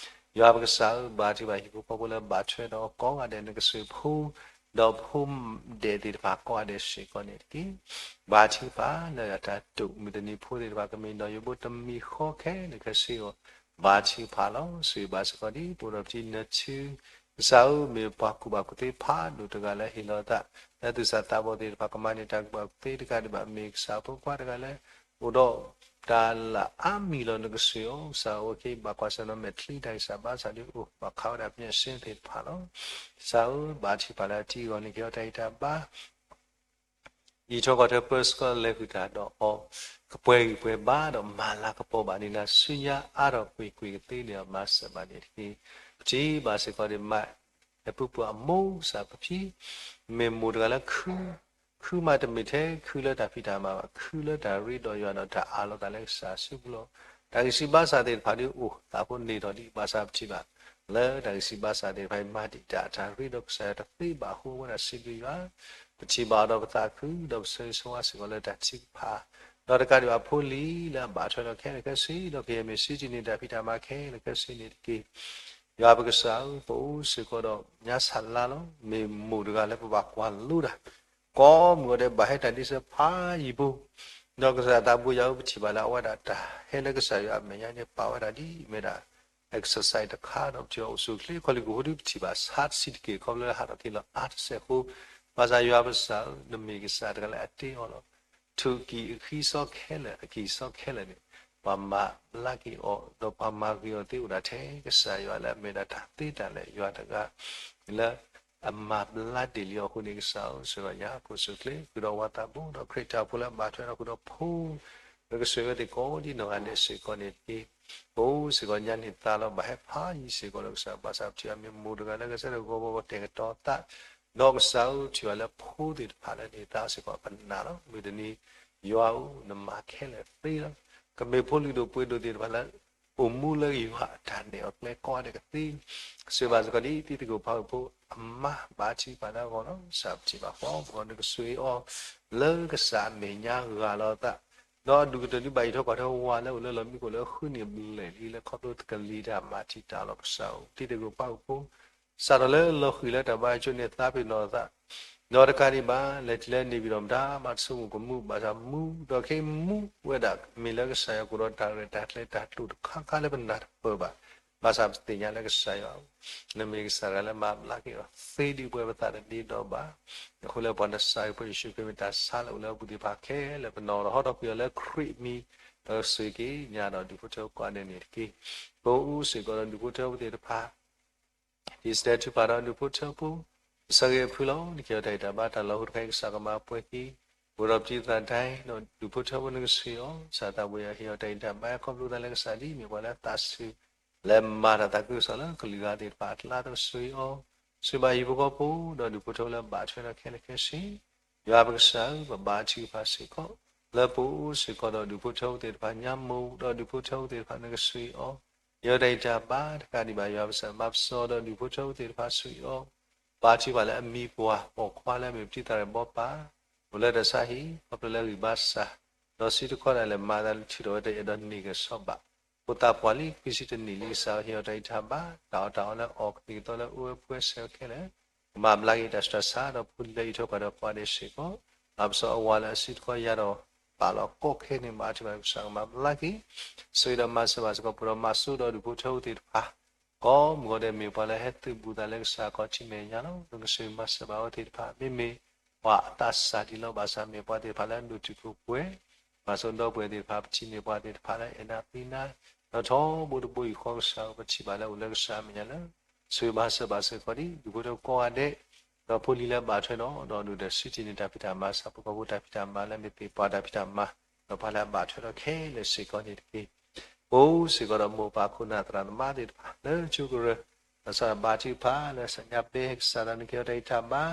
ယွၤပကစၢ်ဧၢ, ဘါထုကဖၣ်ဟံၣ်ဖိဃီဖိလၢဘၣ်ထွဲဒီးကိးဂၤဒဲး နကစၢၢ်ဖိ ဒီးဖိဒဲးသ့ၣ်တဖၣ်ကိးဂၤဒဲးစ့ၢ်ကီးန့ၣ်တက့ၢ်. ဘါထုကဖၣ်လၢအတၢ်တိာ်မုၢ်တနံၤဖိသ့ၣ်တဖၣ် ကမ့ၢ်နီၣ်ယိးဘိတမံၤဃီခဲလၢာ်ခဲဆ့အဂီၢ် ဘါထုကဖၣ်လီၤ. စံးဘၣ်စ့ၢ်ကီးဒ် ပအိၣ်ဒီးပထံနၢၤဆူ ကစၢ်ဧၢ, မ့ၢ်ပှၤကူၣ်ဘၣ်ကူၣ်သ့ဖးဒိၣ်တဂၤလၢဟ့ၣ်လီၤအသး လၢသူၣ်စၢ်သးဘီၣ်သ့ၣ်တဖၣ် ကမၤန့ၢ်တၢ်ကူၣ်ဘၣ်ကူၣ်သ့တကးဒံးဘၣ် မ့ၢ်ကစၢ်ဖိခွါတဂၤလၢ အိၣ်ဒီးတၢ်လၢအါမံၤလီၤ. နကစၢၢ်ဧၢ, ကစၢ်ဧၢ, အဝဲက့ၤဘၣ်ကွၢ်ဆၢၣ်နီၤမဲာ်ချံတၢ်ဂံၢ်စၢ်ဘါစၢ်ဒ်အိၣ် ဘၣ်ခးဝဲဒၣ်ပညၣ်စ့သ့ၣ်တဖၣ်လီၤ. ကစၢ်ဧၢ, ဘါထုကဖၣ်လၢအတံအဂီၢ်န့ၣ် ကဟ့ၣ်အီၤတၢ်ဂံၢ်တၢ်ဘါ အံးထွဲကွၢ်ထွဲပၢဆှၢ လဲၤဃုာ်တၢ်ဒီးအီၤ ကပှဲၤဂံၢ်ပှဲၤဘါဒီးမၤလၤကပီၤဘၣ်န့ၢ်နၤ ဆူညါအါထီၣ်ကွ့ၢ်ကွ့ၢ်ကသ့န့ၣ် အမၤစၢၤဘၣ်န့ၣ်တက့ၢ်. ပထံၣ်ဘၣ်စ့ၢ်ကီးဒ်မး ဟဲပူၤပူၤအမိၢ်ကစၢ်ပဖံ မ့ၢ်မိၢ်တဂၤလၢခု ခုမးတမ့ၢ်ထဲခုလၢတၢ်ဖံးတၢ်မၤဘၣ်, ခုလၢတၢ်ရ့ဒီးယွၤဒီးတၢ်အးလီၤသးလၢကစၢ်အစုပူၤလီၤ. တၢ်ဂံၢ်စၢ်ဘါစၢ်သ့ၣ်တဖၣ်ဒ်အိၣ်သးဖိန့ၢ်ထီၣ်ဒံး ဘၣ်ဆၣ်ပထံၣ်ဘၣ် လၢတၢ်ဂံၢ်စၢ်ဘါစၢ်သ့ၣ်တဖၣ်အံၤ မၤတံာ်တာ်အတၢ်ရ့ဒီးကစၢ်ယွၤတသ့ဘၣ်အဃိ အဝဲဒၣ်စံးဘျုးယွၤ, ပထံၣ်ဘၣ်အီၤဒီးပသးခု ဒီးပဆၢဂ့ၤဆၢဝါစ့ၢ်ကီးလၢတၢ်ထုကဖၣ်, ဒီးတကးဒံးဘၣ်ဖိလံၤလၢအဘၣ်ထွဲဒီးခဲလၢာ်ခဲဆ့ ဒီးကဟဲမ့ၢ်စံးတ့ၢ်န့ၢ်တၢ်ဖံးတၢ်မၤခဲလၢာ်ခဲဆ့န့ၣ်တက့ၢ်. ယွၤပကစၢ်ဧၢ, ပအိၣ်စ့ၢ်ကီးဒီးညါဆၣ်လါလီၤ. မ့ၢ်မိၢ်တဂၤလၢပဘၣ်ကွၢ်လိတၢ် ကိးမုၢ်ဂီၤဒဲး ဘၣ်ဟဲတၢ်ဒ်ဆၢဖးယံၤပူၤ, ဒီးကစၢ်သးဘိယွၤဧၢ, ပထံၣ်ဘၣ်လၢအဝဲဒၣ်တၢ်ဟဲလၢကစၢ်ယွၤအမဲာ်ညါန့ၣ် ပာ်ဝဲဒၣ်ဒ်အမ့ၢ်ဒၣ် exercise တခါ ဒီးပထံၣ်ဘၣ်အိၣ်ဆူၣ်အိၣ်ချ့ ခီလံကဟိဒုးပထံၣ်ဘၣ်ဆါတဆံးတက့ၢ် ခီဖျိလၢဟးထီၣ်က့ၤလီၤအါတစဲးအဃိ, ဘၣ်ဆၣ်ယွၤပကစၢ်ဧၢ, နမ့ၢ်ကစၢ်တဂၤလၢအတ့အီၤလီၤ. ထူၣ်ကံၢ်အခံစီခဲလၢာ် အကံၢ်စီခဲလၢာ်န့ၣ် ပှၤမၤဘျါက့ၤအီၤ ဒီးပှၤမၤဂ့ၤအီၤသ့အိၣ်ဒၣ်ထဲ ကစၢ်ယွၤလၢအမ့ၢ်ဒၣ်တၢ်သ့တၢ်လၢာ် ယွၤတဂၤ လၢအမၤဘျါတ့ၢ်လံအီၤအဃိန့ၣ် ကစၢ်ဧၢ, စၢၤဒီးညါ ပအိၣ်ဆူၣ်အိၣ်ချ့ ဃုာ်ဒီးဝၤသးဘိ ဒီးခရံာ်တၢ်အိၣ်ဖှိၣ်လၢအဘၣ်ထွဲဒီးဃုာ်ဒီးဖိ လၢကစၢ်ယွၤသ့ၣ်ကိးဒ်နီၢ်ဂၤဒဲးစ့ၢ်ကီးန့ၣ်တက့ၢ်. ပအိၣ်စ့ၢ်ကီးညါန့ၢ်သါလီၤ ဘၣ်ဟဲဖးယံၤစ့ၢ်ကီးလၢကစၢ် ဘၣ်ဆၣ်ပထံၣ်အမ့ၢ်မိၢ်တဂၤလၢကစၢ်တဂီၤဘီဘီ တဲာ်ကတီၤသး ဒီးကစၢ်ဧၢ, ထံၣ်ဘၣ်လၢဖိသ့ၣ်တဖၣ်လၢန့ၢ်သါစ့ၢ်ကီး ပနာ်လီၤ. မုၢ်တနံၤ ယွၤဧၢ, နမၤခဲလၢာ်သ့လီၤ. ကမ့ၢ်ဖိလံၤဒိၣ်ပှ့ၤဒိၣ်သ့ၣ်တဖၣ်လၢ အိၣ်မူလၢယွၤအတၢ်နဲၣ်အီၤကျဲကိးဂၤဒဲးကသ့, စၢၤဘၣ်စ့ၢ်ကီးဒ်တံၤသကိးဖးအုၣ်ဖိအမါ ဘါထုကဖၣ်လၢအဂီၢ်လီၤ. ကစၢ်ပထံၣ်ဘၣ်ဃီ ပဂီၢ် နကစၢ်အီၤ လၢကစၢ်အမဲာ်ညါဂၢ်လီၤအသး, ဒီးအဒူၣ်ကတၢၢ်ဒုးဘၣ်အံးထွဲကွၢ်ထွဲဝၤလၢအိၣ်လၢလီၢ်မံခိၣ်လၢဃုနံၣ်ဘျဲၣ်လံ လၢခီဖျိတကလံၤတၢ်မၤတံာ်တာ်လီၤ. ကစၢ်ဧၢ, တံၤသကိးဖးအုၣ်ဖိ စးထီၣ်လၢလီၤဃံၤလၢတၢ်ဘါယွၤကၠိန့ၣ် သးပ့ၤနီၣ်အသး, ဒီးတကးဒံးဘၣ် လဲၤတုၤလၢန့ၣ်ပၠံၤဒီးမတၤမၤတဆိကမိၣ်ကမူၣ် ဘၣ်ဆၣ်မူ ဒီးခဲအံၤမူဝဲဒၣ် မ့ၢ်လၢကစၢ်ယွၤကအိၣ်ဒီးတၢ်ရဲၣ်တၢ်ကျဲၤတၢ်တိာ်တခါခါလၢပနၢ်တပၢၢ်ဘၣ်, ဘၣ်ဆၣ်ပသ့ၣ်ညါလၢကစၢ်ယွၤ နမ့ၢ်ကစၢ်တဂၤလၢမၤဘျါက့ၤအီၤသ့ဒ်ပဝဲပသးတဒ့ဒီဘၣ်, အဃိလၢပှၤနစၤရ့းဖိယ့ၣ်ၡူးခရံာ် မ့ၢ်တၢ်ဆါလၢအိၣ်လၢအပူၤသ့ၣ်တဖၣ်ခဲလၢာ် ပနီၣ်ဒီးဟီထီၣ်ကွံာ်အီၤလၢခရံာ်အမံၤ, ဒီးစူၢ်က့ၤညါဒီးဒူၣ်ဖိထၢဖိကိးဂၤဒဲးန့ၣ်တက့ၢ်. ပအိၣ်စ့ၢ်ကီးဒီးဒူၣ်ဖိထၢဖိသ့ၣ်တဖၣ် ဒ်အ့ၤစတဲၤထုကဖၣ်ဒီးဒူၣ်ဖိထၢဖိ, ကစၢ်ဂ့ၢ်အဖုၣ်လီၤ. နကဟ့ၣ်အီၤတၢ်ဂံၢ်တၢ်ဘါ တၢ်လီၤဟိတခါအံၤ ကစၢ်ကမၤပှဲၤက့ၤ ပှဲၤဒီးပတံၤသးဒဲး ဒီးဒူၣ်ဖိထၢဖိနကစၢ်အီၤ, ကစၢ်သးဘိယွၤဟ့ၣ်အီၤတၢ်ဂံၢ်တၢ်ဘါ ခီဖျိသးလၢကစၢ်ဒ်မ့ၢ်ပှၤလၢအသးစူၤ လဲၤမၤတၢ်သးခုကစီၣ်လၢကလုာ်ဂၤသ့ၣ်တဖၣ်အကျါ နကစၢ်အီၤ, စၢၤဘၣ်ဟံၣ်ဖိဃီဖိ ဒီးဒူၣ်ဖိထၢဖိလၢဘၣ်ထွဲဒီးခဲလၢာ်ခဲဆ့, ယွၤပကစၢ်ဧၢ, ပဘါထုကဖၣ်စ့ၢ်ကီး လၢပအိၣ်စ့ၢ်ကီးဒီးဒူၣ်ဖိထၢဖိသ့ၣ်တဖၣ်ညါမိၢ် ဒီးဒူၣ်ဖိထၢဖိသ့ၣ်တဖၣ်နကစၢ်အီၤ, ယွၤတၢ်ဂံၢ်တၢ်ဘါတကးဒံးဘၣ် ယွၤပကစၢ်မၤပစီဒီးဒူၣ်ဖိထၢဖိသ့ၣ်တဖၣ်စ့ၢ်ကီး, ဘါထုကဖၣ်လၢအမံၤပှၢ်ပိာ်ခွါလၢအမ့ၢ်ပတံၢ်သရၣ်ဘီပၢ် အိၣ်လၢတၢ်ဆါဟံၣ် ခီဖျိလၢဂံၢ်ဘါစၢ်, ဒီးစံးတခီဒၣ်လဲာ်မၤသးလၢထုးထီၣ်ဝဲတအဲၣ်ဒိးန့ၢ်ကစီၣ်ဘၣ်, ဖိသၣ်ပှၢ်လံ ခွံဆံတနံၣ်လံ ကစၢ်ဟ့ၣ်အီၤတၢ်ဂံၢ်တၢ်ဘါ, တၢ်အီၣ်တၢ်အီလၢအီၣ်ကသံၣ်ကသီလၢအအိၣ်ဝဲပှဲၤဆၢခဲလၢာ်, ကမၤဘျါက့ၤတၢ်ဆူးတၢ်ဆါ ဒီးဖိလံၤလၢအံးထွဲကွၢ်ထွဲပှၤဒဲးစ့ၢ်ကီး, ဘၣ်ဆၣ်အဝၤလၢအစုတခီယၤဒီး ပာ်လီၤကိးခဲန့ၣ် ဘါထုကဖၣ်ကစၢ်ကမၤဘျါက့ၤ, ဆိၣ်ဂ့ၤဒီးမၤစၢၤဘၣ်စ့ၢ်ကီး ပဒီးမၤစိဒီးဒူၣ်ဖိထၢဖိသ့ၣ်တဖၣ် ကိးမုၢ်ဂီၤဒဲးမ့ၢ်ပှၤလၢဟဲသုးဘူးသးလၢကစၢ်အခီၣ်ထံးမဲာ်ညါလီၤ. နကဆိၣ်ဂ့ၤမၤစၢၤဘၣ်အဝဲသ့ၣ်တဖၣ် မ့မ့ၢ်ပှၤအသးစၢ်ဒံးလီၤ ဘၣ်ဆၣ်မ့ၢ်ပှၤသ့ၣ်တဖၣ်လၢအဒိၣ်တုာ်ခိၣ်ပှဲၤ, မၤစိဒီပုၢ်ဝဲၢ်သ့ၣ်တဖၣ် ပထံၣ်န့ၢ်ပှၤသ့ၣ်တဖၣ်လၢအဲၣ်နၤသ့နၤ, ဒီးထီဘိတဘိယူၢ်ဃီကစၢ် ပထံၣ်ဘၣ်လၢအိၣ်လၢကစၢ်အမဲာ်ညါလၢ ဆိၣ်ဂ့ၤမၤစၢၤဘၣ်စ့ၢ်ကီးဒ် ဒူၣ်ဖိထၢကိးဂၤဒဲး, ဒီးဖိလံၤလၢဘၣ်ထွဲဒီး ဒီးဒုၣ်ဒါစုထံၣ်န့ၢ်တၢ်ဖံးတၢ်မၤ ဆၣ်ဖိကီၢ်ဖိတၢ်ဖံးတၢ်မၤလၢမ့ၢ်သ့ၣ်ပှၤတၢ်ဖံးတၢ်မၤ, ဒီးပှၤလၢအဘၣ်ထွဲဒီးခဲလၢာ်စ့ၢ်ကီးန့ၣ်တက့ၢ်. အိၣ်စ့ၢ်ကီးဒီးမိၢ်ပၢ်ခိၣ်နၢ်သရၣ်သမါသ့ၣ်တဖၣ် လၢကၠိကရၢ, ဘၣ်ဆၣ်ဘါထုကဖၣ်လၢကစၢ်ညါဘဲကစၢ်သးနကဟ့ၣ်အီၤတၢ်ဂံၢ်တၢ်ဘါ,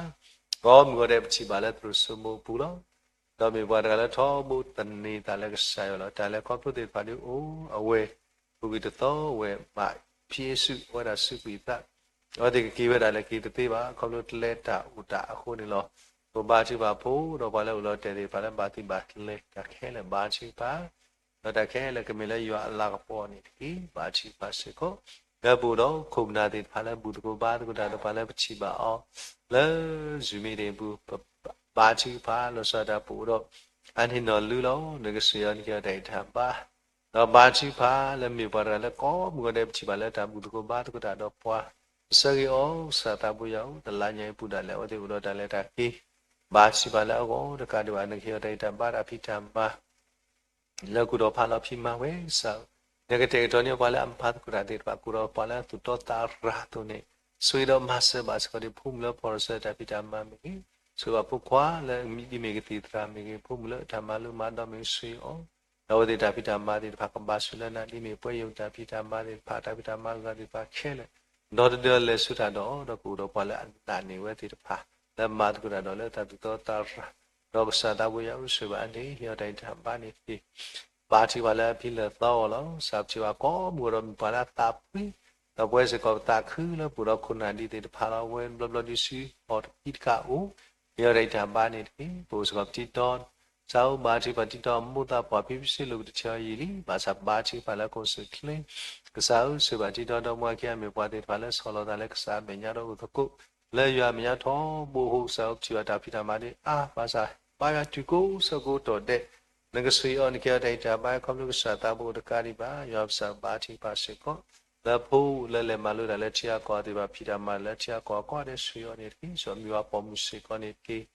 ကိးမုၢ်ဂီၤဒဲးပထံၣ်ဘၣ်လၢသရိာ်စိမိၤအပူၤလီၤ. ဒီးမ့ၢ်ပှၤတဂၤလၢထီဘိသန့ၤသးလၢကစၢ်ယွၤလီၤ. တၢ်လဲၤခီဖျိသ့ၣ်တဖၣ်ဒ်အိၣ်အဝဲ, ပူၤကွံာ်တသီဝဲ ဘၣ်ဖံးအ့ၣ်ဆူၣ်ဝဲဒၣ်ဆူးကွံာ်သး, အဝဲသ့ၣ်ကက့ၤဝဲဒၣ်လဲၤက့ၤတသ့ဘၣ် ခီဖျိကျဲတၢ်အိၣ်တၢ်အဃိန့ၣ်လီၤ. ပဘါထုကဖၣ်ဖိဒီးပှၤလၢအိၣ်လီၤတဲာ်သ့ၣ်တဖၣ်လၢဘၣ်သံဘၣ်ကျဲတၢ်ခဲလၢာ်ဘါထုကဖၣ် ဒီးတၢ်ခဲလၢာ်ကမ့ၢ်လၢယွၤအလၤကပီၤန့ၣ်တက့ၢ်. ဘါထုကဖၣ်စ့ၢ်ကီး လၢပအိၣ်ဒီးခိၣ်ပနၢ်သ့ၣ်တဖၣ်လၢဘူၣ်သကိးဘါသကိးတၢ်ဒီး ပှၤလၢပထံၣ်ဘၣ်အီၤ လၢ Zoom meeting ပူၤ ပဘါထုကဖၣ်လီၤဆီဒၣ်တၢ်ပအိၣ်ဒီး အါန့ၢ်နီၢ်လုလီၤ. နကဆိၣ်ဂ့ၤအီၤ နကဟ့ၣ်အီၤတၢ်ဂံၢ်တၢ်ဘါ, ဒီးဘါထုကဖၣ်လၢမ့ၢ်ပှၤတဂၤလၢကိးမုၢ်ဂီၤဒဲးပထံၣ်ဘၣ်လၢတၢ်ဘူၣ်သကိးဘါသကိးတၢ်ဒီးပှၤ, ပဆၢဂ့ၤအီၤ ကစၢ်သးဘိယွၤဧၢ, တလါညါအံၤပူၤဒၣ်လဲာ် အဝဲသ့ၣ်အိၣ်ဒီးတၢ်လဲၤတၢ်က့ၤ ဘါထုကဖၣ်လၢအဂီၢ်တကးဒံးဘၣ် နကဟ့ၣ်အီၤတၢ်ဂံၢ်တၢ်ဘါတၢ်ဖံးတၢ်မၤ လၢကူၣ်ထီၣ်ဖးလီၤဖံးမၤဝဲကစၢ်ဧၢ, နကတဲာ်ကတီၤန့ၢ်ပှၤလၢအမၤသကိးတၢ်သ့ၣ်တဖၣ် ကူၣ်ဒီးပှၤလၢအသူၣ်တီသးရၤအသိးန့ၣ်, ဆိၣ်ဂ့ၤဒီးမၤစၢၤဘၣ်စ့ၢ်ကီးဒ်ဖိမုၣ်လၢဖီၣ်ရစၢၢ်တၢ်ဖံးတၢ်မၤမ့ၢ်ဂ့ၤ, ဆိၣ်ဂ့ၤဘၣ်ဖိခွါလၢဒ်မ့ၢ်ကသံၣ်သရၣ်မ့ၢ်ဂ့ၤ, ဖိမုၣ်လၢအတၢ်မၤလိမၤဒိးမ့ၢ်ဂ့ၤ ဆိၣ်ဂ့ၤအီၤ, ဒီးအဝဲသ့ၣ်တၢ်ဖံးတၢ်မၤသ့ၣ်တဖၣ်ကဘၣ်ဆိၣ်လၢနၤ ဒ်မ့ၢ်ပဝဲယိၤတၢ်ဖံးတၢ်မၤသ့ၣ်တဖၣ် တၢ်ဖံးတၢ်မၤအဂၤသ့ၣ်တဖၣ်ခဲလၢာ်, ဒီးတဒၢလဲၤဆူတၢ်ဒီး ဒီးကအိၣ်ဒီးပှၤလၢအနာ်န့ၢ်ဝဲသ့ၣ်တဖၣ် လၢမၤသကိးတၢ်ဒီးလၢတၢ်သူၣ်တီသးရၤ, ဒီးကစၢ်သးဘိယွၤဧၢ ဆိၣ်ဂ့ၤဘၣ်အန့ၣ် ဟ့ၣ်အီၤတၢ်ဂံၢ်တၢ်ဘါန့ၣ်တက့ၢ်. ဘါထုကဖၣ်လၢအဖံလၢာ်သီအဂီၢ်လီၤ. ကစၢ်ပထံၣ်ဘၣ်ကိးမုၢ်ဂီၤဒီးမ့ၢ်ပှၤလၢအသးဖှံ, ဒီးပဝဲစ့ၢ်ကီးပသးခုလၢပအိၣ်ဒီးခိၣ်နၢ်ဒ်သ့ၣ်တဖၣ်လီၤ. အဝဲဘျီဘျီဒုးစုအီၤတကံတကးအိၣ်, ဟ့ၣ်အီၤတၢ်ဂံၢ်တၢ်ဘါန့ၣ်တက့ၢ်. ပအိၣ်စ့ၢ်ကီးပတံၤတီ ကစၢ်ဧၢ ဘါထုကဖၣ်တံၤတီ မိၢ်သးပှၢ်ဖံဖုစ့လိာ်ကတၢၢ်အီၤယံာ်လံ, ဘၣ်ဆၣ်ဘါထုကဖၣ်လၢကအိၣ်ဆူၣ်ချ့ ကစၢ်ဧၢ ဆိၣ်ဂ့ၤဘၣ်တံၤတီဒီးမါခံဂၤမ့ၢ်ပှၤသ့ၣ်တဖၣ်လၢဆီၣ်လီၤသးလၢကစၢ်အမဲာ်ညါဒီးအိၣ်သကိး လၢယွၤအမဲာ်ညါထီဘိအဃိ ကစၢ်ဧၢ ပထံၣ်ဘၣ်တၢ်ဖံးတၢ်မၤဒ်အါ, ဘၣ်ဆၣ်ဘါယွၤတုၤကိးဆၢကိးတီၢ်ဒဲး, နကဆိၣ်ဂ့ၤအီၤ နကဟ့ၣ်အီၤတၢ်ဂံၢ်တၢ်ဘါ ခီဖျိကစၢ်သးဘိတကးဒံးဘၣ်. ယွၤပကစၢ်ဘါထုကဖၣ်စ့ၢ်ကီး လၢဖိလၢလဲၤမၤလိတၢ်လၢထံဂၤကီၢ်ဂၤသ့ၣ်တဖၣ် ဖံးတၢ်မၤလၢထံဂၤကီၢ်ဂၤကိးဂၤဒဲး ဆိၣ်ဂ့ၤအီၤန့ၣ်တက့ၢ်. ဆိၣ်ဂ့ၤအီၤမ့ၢ်ပှၤပိာ်မုၣ်စ့ၢ်ကီးန့ၣ်တက့ၢ်.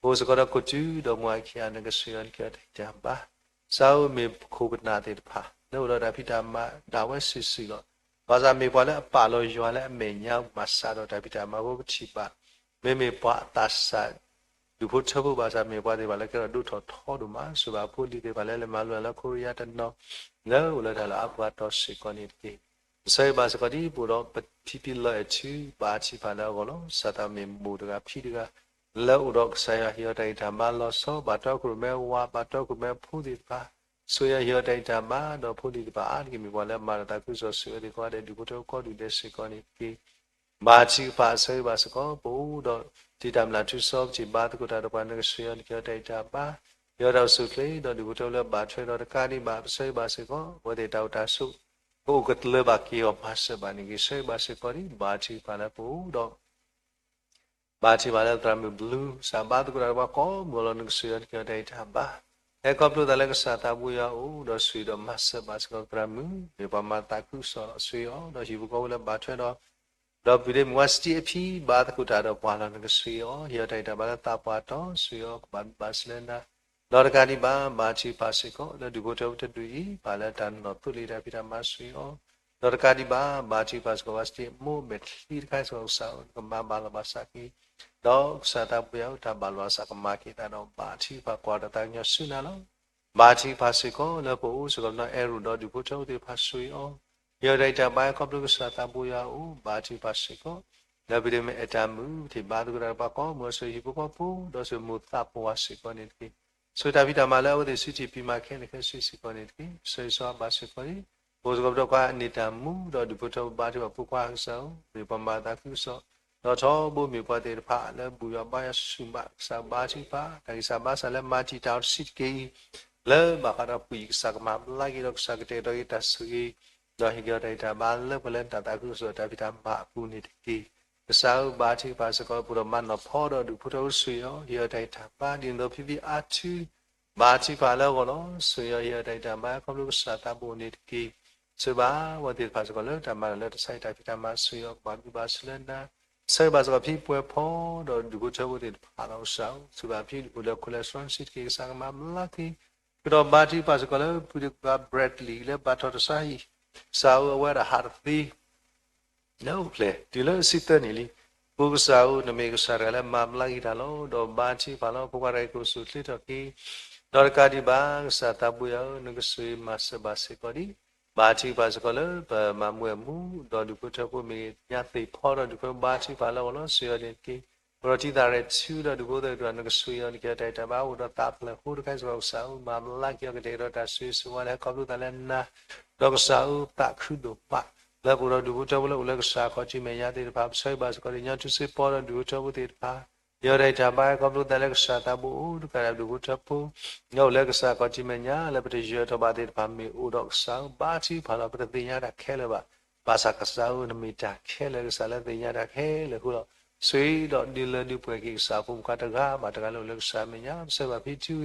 ပအိၣ်စ့ၢ်ကီးဒီးခိၣ်တုဒီးမါခံဂၤ နကဆိၣ်ဂ့ၤအီၤ နကဟ့ၣ်အီၤတၢ်ဂံၢ်တၢ်ဘါ ကစၢ်ဧၢ မ့ၢ်ခိၣ်ပနၢ်သ့ၣ်တဖၣ် လၢအိၣ်ဒီးတၢ်ဖံးတၢ်မၤ ဒၣ်ဝဲစုာ်စုာ်လီၤ. ဘၣ်ဆၣ်မ့ၢ်ပှၤလၢအပာ်လီၤယွၤလၢအမဲာ်ညါမၤစၢၤဒီးတၢ်ဖံးတၢ်မၤအဃိ ပထံၣ်ဘၣ် မ့မ့ၢ်ပှၤအသးစၢ် ဒူၣ်ဖိထၢဖိ ဘၣ်ဆၣ်မ့ၢ်ပှၤသ့ၣ်တဖၣ်လၢ ကဲထီၣ်ဒိၣ်ထီၣ်ထီဒိၣ်မး ဆိၣ်ဂ့ၤဘၣ်ဖိလံၤသ့ၣ်တဖၣ်လၢ လဲၤမၤလိတၢ်လၢခိရံယါတနီၤ လၢအိၣ်လၢတၢ်လၢအပှၤတီၤစ့ၢ်ကီးန့ၣ်တက့ၢ်. ကစၢ်ဧၢ ဘၣ်စ့ၢ်ကီးဒ်ပအိၣ်ဒီးပဖံဖံလီၤအဲၣ်ထု ဘါထုကဖၣ်လၢအဂီၢ်လီၤ. ကစၢ်သးမ့ၢ်မိၢ်တဂၤဖံတဂၤ လၢအိၣ်ဒီးကစၢ်ယွၤဟ့ၣ်အီၤတၢ်ဂံၢ်တၢ်ဘါလီၤဆီ ဘၣ်တီခိၣ်ရိၣ်မဲဝၤ ဘၣ်တီခိၣ်ရိၣ်မဲဖိသ့ၣ်တဖၣ် ဆိၣ်ဂ့ၤယွၤဟ့ၣ်အီၤတၢ်ဂံၢ်တၢ်ဘါ ဒီးဖိလံၤသ့ၣ်တဖၣ်အါတက့ၢ် မ့ၢ်ပှၤလၢအမၤတၢ်သးခုကစီၣ် ဆိၣ်ဂ့ၤအဝဲသ့ၣ်ကိးဂၤဒဲး ဒူၣ်ဖိထၢဖိကိးဒူၣ်ဒဲးစ့ၢ်ကီးန့ၣ်တက့ၢ်. ဘါထုကဖၣ် ကစၢ်ဧၢ ဘၣ်စ့ၢ်ကီး ပအိၣ်ဒီးတံၤတၢ်မျၢ်ထူစီ ပထံၣ်ဘါသကိးတၢ်ဒီးပှၤ နကဆိၣ်ဂ့ၤအီၤ နကဟ့ၣ်အီၤတၢ်ဂံၢ်တၢ်ဘါ ဟ့ၣ်အီၤတၢ်အိၣ်ဆူၣ်ချ့ ဒီးဒူၣ်ဖိထၢဖိလၢဘၣ်ထွဲဒီးတကးဒံးဘၣ် ကစၢ်ဧၢ ဘၣ်စ့ၢ်ကီး အဝဲသ့ၣ်တၢ်အိၣ်တၢ်ဆိး ကအိၣ်ကတြၢၤဘၣ်က့ၤအီၤ မၤစၢၤဘၣ်န့ၣ်တက့ၢ်. ကစၢ်ဧၢ ဘၣ်စ့ၢ်ကီးဒ် ဘါထုကဖၣ်လၢပအိၣ်ဒီး ဘါထုကဖၣ်လၢသရၣ်မုၣ်ဘျုး ကစၢ်ဘါသကိးတၢ်ဒီးပှၤကိးမုၢ်ဂီၤလီၤ နကဆိၣ်ဂ့ၤအီၤ နကဟ့ၣ်အီၤတၢ်ဂံၢ်တၢ်ဘါ ဟဲခီဖျိသးလၢကစၢ်သးဘိယွၤအအိၣ် ဒီးဆိၣ်ဂ့ၤဒီးမၤစၢၤဘၣ်စ့ၢ်ကီးသရၣ်မုၣ် မ့ၢ်ပှၤမၤသးခုကစီၣ်လီၤ ဆိၣ်ဂ့ၤအီၤ ဒီးဟံၣ်ဖိဃီဖိလၢဘၣ်ထွဲဒီး ဒီပုၢ်ဝဲၢ်မုၣ်ဝါစတံအဖံ ဘါသကိးတၢ်ဒီးပှၤလီၤ နကဆိၣ်ဂ့ၤအီၤ ဟ့ၣ်အီၤတၢ်ဂံၢ်တၢ်ဘါလၢသးပှၢ်တီၤ ဆိၣ်ဂ့ၤအီၤ ကဘၣ်ဘျုးဘၣ်စၢၤလၢနၤ ဒီးတကးဒံးဘၣ် ဘါထုကဖၣ်စ့ၢ်ကီး လၢဒူၣ်ဖိထၢဖိတဒူၣ်အံၤ ဘၣ်လၢတၢ်နီၢ်သိလ့ၣ်တၢ်ဖံးတၢ်မၤ ဆိၣ်ဂ့ၤအီၤ ဒီးတကးဒံးဘၣ် ဘါထုကဖၣ်စ့ၢ်ကီး ဝါစတံအမိၢ်မဲာ်ချံတခါစ့ၢ်ကီး ကစၢ်ဧၢ နကမၤဘၣ်လီၤဘၣ်စးက့ၤ ဒီးကစၢ်သးဘိယွၤဧၢ တၢ်ဘၣ်လီၤစးကမၤက့ၤသးဒီး ဘါထုကဖၣ်ကွၢ်တၢ်သးကညီၤဆူနၤလီၤ. ဘါထုကဖၣ်စ့ၢ်ကီး လၢပအိၣ်စ့ၢ်ကီးနီၢ်အဲၣ်ရူးဒီးဒူၣ်ဖိထၢဖိသ့ၣ်တဖၣ် ဆိၣ်ဂ့ၤအီၤ ဟ့ၣ်အီၤတၢ်ဂံၢ်တၢ်ဘါ ခီဖျိကစၢ်သးဘိယွၤအအိၣ် ဘါထုကဖၣ်စ့ၢ်ကီး လၢပဒ့မ့ၢ်အဲၣ်တၢ်မုၣ် ပထံၣ်ဘါသကိးတၢ်ဒီးပှၤကိးမုၢ်ဂီၤ ဆိၣ်ဂ့ၤဟံၣ်ဖိဃီဖိ ဒီးဆိၣ်ဂ့ၤမိၢ်သးပှၢ်စ့ၢ်ကီးန့ၣ်တက့ၢ်. ဆိၣ်ဂ့ၤတၢ်ဖံးတၢ်မၤလၢအဝဲသ့ၣ်စုထံၣ်ဖံးမၤခဲလၢာ်ခဲဆ့စ့ၢ်ကီးန့ၣ်တက့ၢ်. ဆိၣ်ဂ့ၤဆိၣ်ဂ့ၤဘၣ်စ့ၢ်ကီးန့ၣ် ပအိၣ်စ့ၢ်ကီးပဒီးခွါအန့ၢ်တၢ်မူ ဒီးဒူၣ်ဖိထၢဖိဘါထုကဖၣ်ဖိခွါကစၢ်ဧၢ မ့ၢ်ပှၤမၤသးခုကစီၣ် ဒီးထီဘိမ့ၢ်ပှၤသ့ၣ်တဖၣ်လၢဘူၣ်ယွၤဘါယွၤဆူၣ်ဘၣ်, ကစၢ်ဘါထုကဖၣ် တၢ်ဂံၢ်စၢ်ဘါစၢ်လၢမၤတံာ်တာ်အီၤတဆံးတက့ၢ်အံၤ, လၢဘၣ်ဃးဒီးပှၤအံၤ ကစၢ်ကမၤဘျါက့ၤဒီး ကစၢ်ကတဲာ်ကတီၤက့ၤတၢ်ဆိၣ်ဂ့ၤ, ဒီးဟ့ၣ်က့ၤအီၤတၢ်ဂံၢ်တၢ်ဘါလၢပှၤလၢတၢ်သးခုကစီၣ်တၢ်ဖံးတၢ်မၤအပူၤန့ၣ်တက့ၢ်. ကစၢ်ဧၢ ဘါထုကဖၣ်စ့ၢ်ကီး ပအိၣ်ဒီးမၤနီၢ်ဖီဒီးဒူၣ်ဖိထၢဖိဆိၣ်ဂ့ၤအီၤ, ဟ့ၣ်အီၤတၢ်ဂံၢ်တၢ်ဘါ ဒ်န့ၣ်အသိးဖံဖံအါထု ဘါထုကဖၣ်လၢအဂီၢ်လီၤ. ဆိၣ်ဂ့ၤအီၤ ဟ့ၣ်အီၤတၢ်ဂံၢ်တၢ်ဘါ ခီဖျိကစၢ်သးဘိန့ၣ်တက့ၢ်. ဆိၣ်ဂ့ၤဘၣ်ဝဲသ့ၣ်တဖၣ်စ့ၢ်ကီးလၢတၢ်မၤတၢ်လၢတၢ်ဆါဟံၣ်တၢ်ဖံးတၢ်မၤ ဆိၣ်ဂ့ၤအီၤ ကဘၣ်ဘျုးဘၣ်ဆိၣ်လၢနၤ, ဆိၣ်ဂ့ၤဘၣ်စ့ၢ်ကီးဖံပှဲၤဖီဒီးဒူၣ်ဖိထၢဖိသ့ၣ်တဖၣ်လီၤ. ကစၢ်ဧၢ ဆိၣ်ဂ့ၤဘၣ်ဖံဒူၣ်ဖိလၢခိၣ်လၢအသီတဆံးတက့ၢ်. ကစၢ်ကမၤဘျါက့ၤ ဃုာ်ဒီးဘါထုကဖၣ်စ့ၢ်ကီးလၢ ဖုဒကဘၣ် Bradley လၢဘၣ်ထီၣ်တၢ်ဆါဟံၣ်, ကစၢ်ဧၢ အဝဲဒၣ်ဟးတသ့ လၢအိၣ်ဖျဲၣ် တုၤလၢအဆံသၢနံၣ်လံ. ပကစၢ်ဧၢ နမ့ၢ်ကစၢ်တဂၤလၢမၤဘျါက့ၤတၢ်လီၤ. ဒီးဘါထုကဖၣ်လီၤ ဖိခွါတဂၤအံၤကအိၣ်ဆူၣ်အိၣ်ချ့ထီၣ်က့ၤ, ဒီးတကးဒံးဘၣ် ကစၢ်သးဘိယွၤဧၢ နကဆိၣ်ဂ့ၤမၤစၢၤဘၣ်စ့ၢ်ကီးဒံး. ဘါထုကဖၣ်စ့ၢ်ကီးလၢပမၤမူဝဲမူ ဒီးဒူၣ်ဖိထၢဖိမ့ၢ်ဂ့ၤ ညါသ့ၣ်ဖီဒီးဒူၣ်ဖိ ဘါထုကဖၣ်လၢအဂီၢ်လီၤ. ဆိၣ်ဂ့ၤအီၤန့ၣ်တက့ၢ်. ပဒီးထံသးရဲၣ်ထူဒီးဒူၣ်ဖိသ့ၣ်တဖၣ် နကဆိၣ်ဂ့ၤအီၤ နကဟ့ၣ်အီၤတၢ်ဂံၢ်တၢ်ဘါ အိၣ်ဒီးသးဖျၢၣ်ဃိတခါစ့ၢ်ကီး ကစၢ်ဧၢ မၤဘျါက့ၤအီၤ ကတဲာ်ကတီၤတၢ်ဆိၣ်ဂ့ၤဆိၣ်ဝါလၢဟဲခီဖျိသးလၢနၤ, ဒီးကစၢ်ဧၢ သးခုဒိၣ်မး လၢပအိၣ်ဒီးဒူၣ်ဖိထၢဖိလၢအိၣ်လၢကစၢ်ခီၣ်ထံးမဲာ်ညါသ့ၣ်တဖၣ် ပဆိၣ်ဂ့ၤဘၣ်စ့ၢ်ကီး ညီထူစ့ပီဒီးဒူၣ်ဖိထၢဖိသ့ၣ်တဖၣ် ဟ့ၣ်အီၤတၢ်ဂံၢ်တၢ်ဘါ ဟဲခီဖျိသးလၢကစၢ်သးဘိအိၣ်တကးဒံးဒူၣ်ဖိထၢဖိ လၢအိၣ်လၢကစၢ်ခီၣ်ထံးမဲာ်ညါ လၢပတယၢၤထီၣ်ဘၣ်သ့ၣ်တဖၣ်မ့ၢ်အိၣ်ဒီး ကစၢ်ဧၢ ဘါထုကဖၣ်လီၤ. ပတသ့ၣ်ညါတၢ်ခဲလၢာ်ဘၣ်. ဘၣ်ဆၣ်ကစၢ်ဧၢ နမ့ၢ်တၢ်ခဲလၢာ်ကစၢ်လၢသ့ၣ်ညါတၢ်ခဲလၢာ်အဃိလီၤ. ဆိၣ်ဂ့ၤဒီးဒုးလၢဒုးပှဲၤက့ၤ ကစၢ်ဖိမုၣ်ခွါတဂၤဘၣ်တဂၤလၢအိၣ်လၢကစၢ်မဲာ်ညါ ပဆိၣ်ဂ့ၤဘၣ်ဖံထုဂ့ၤ ဒီ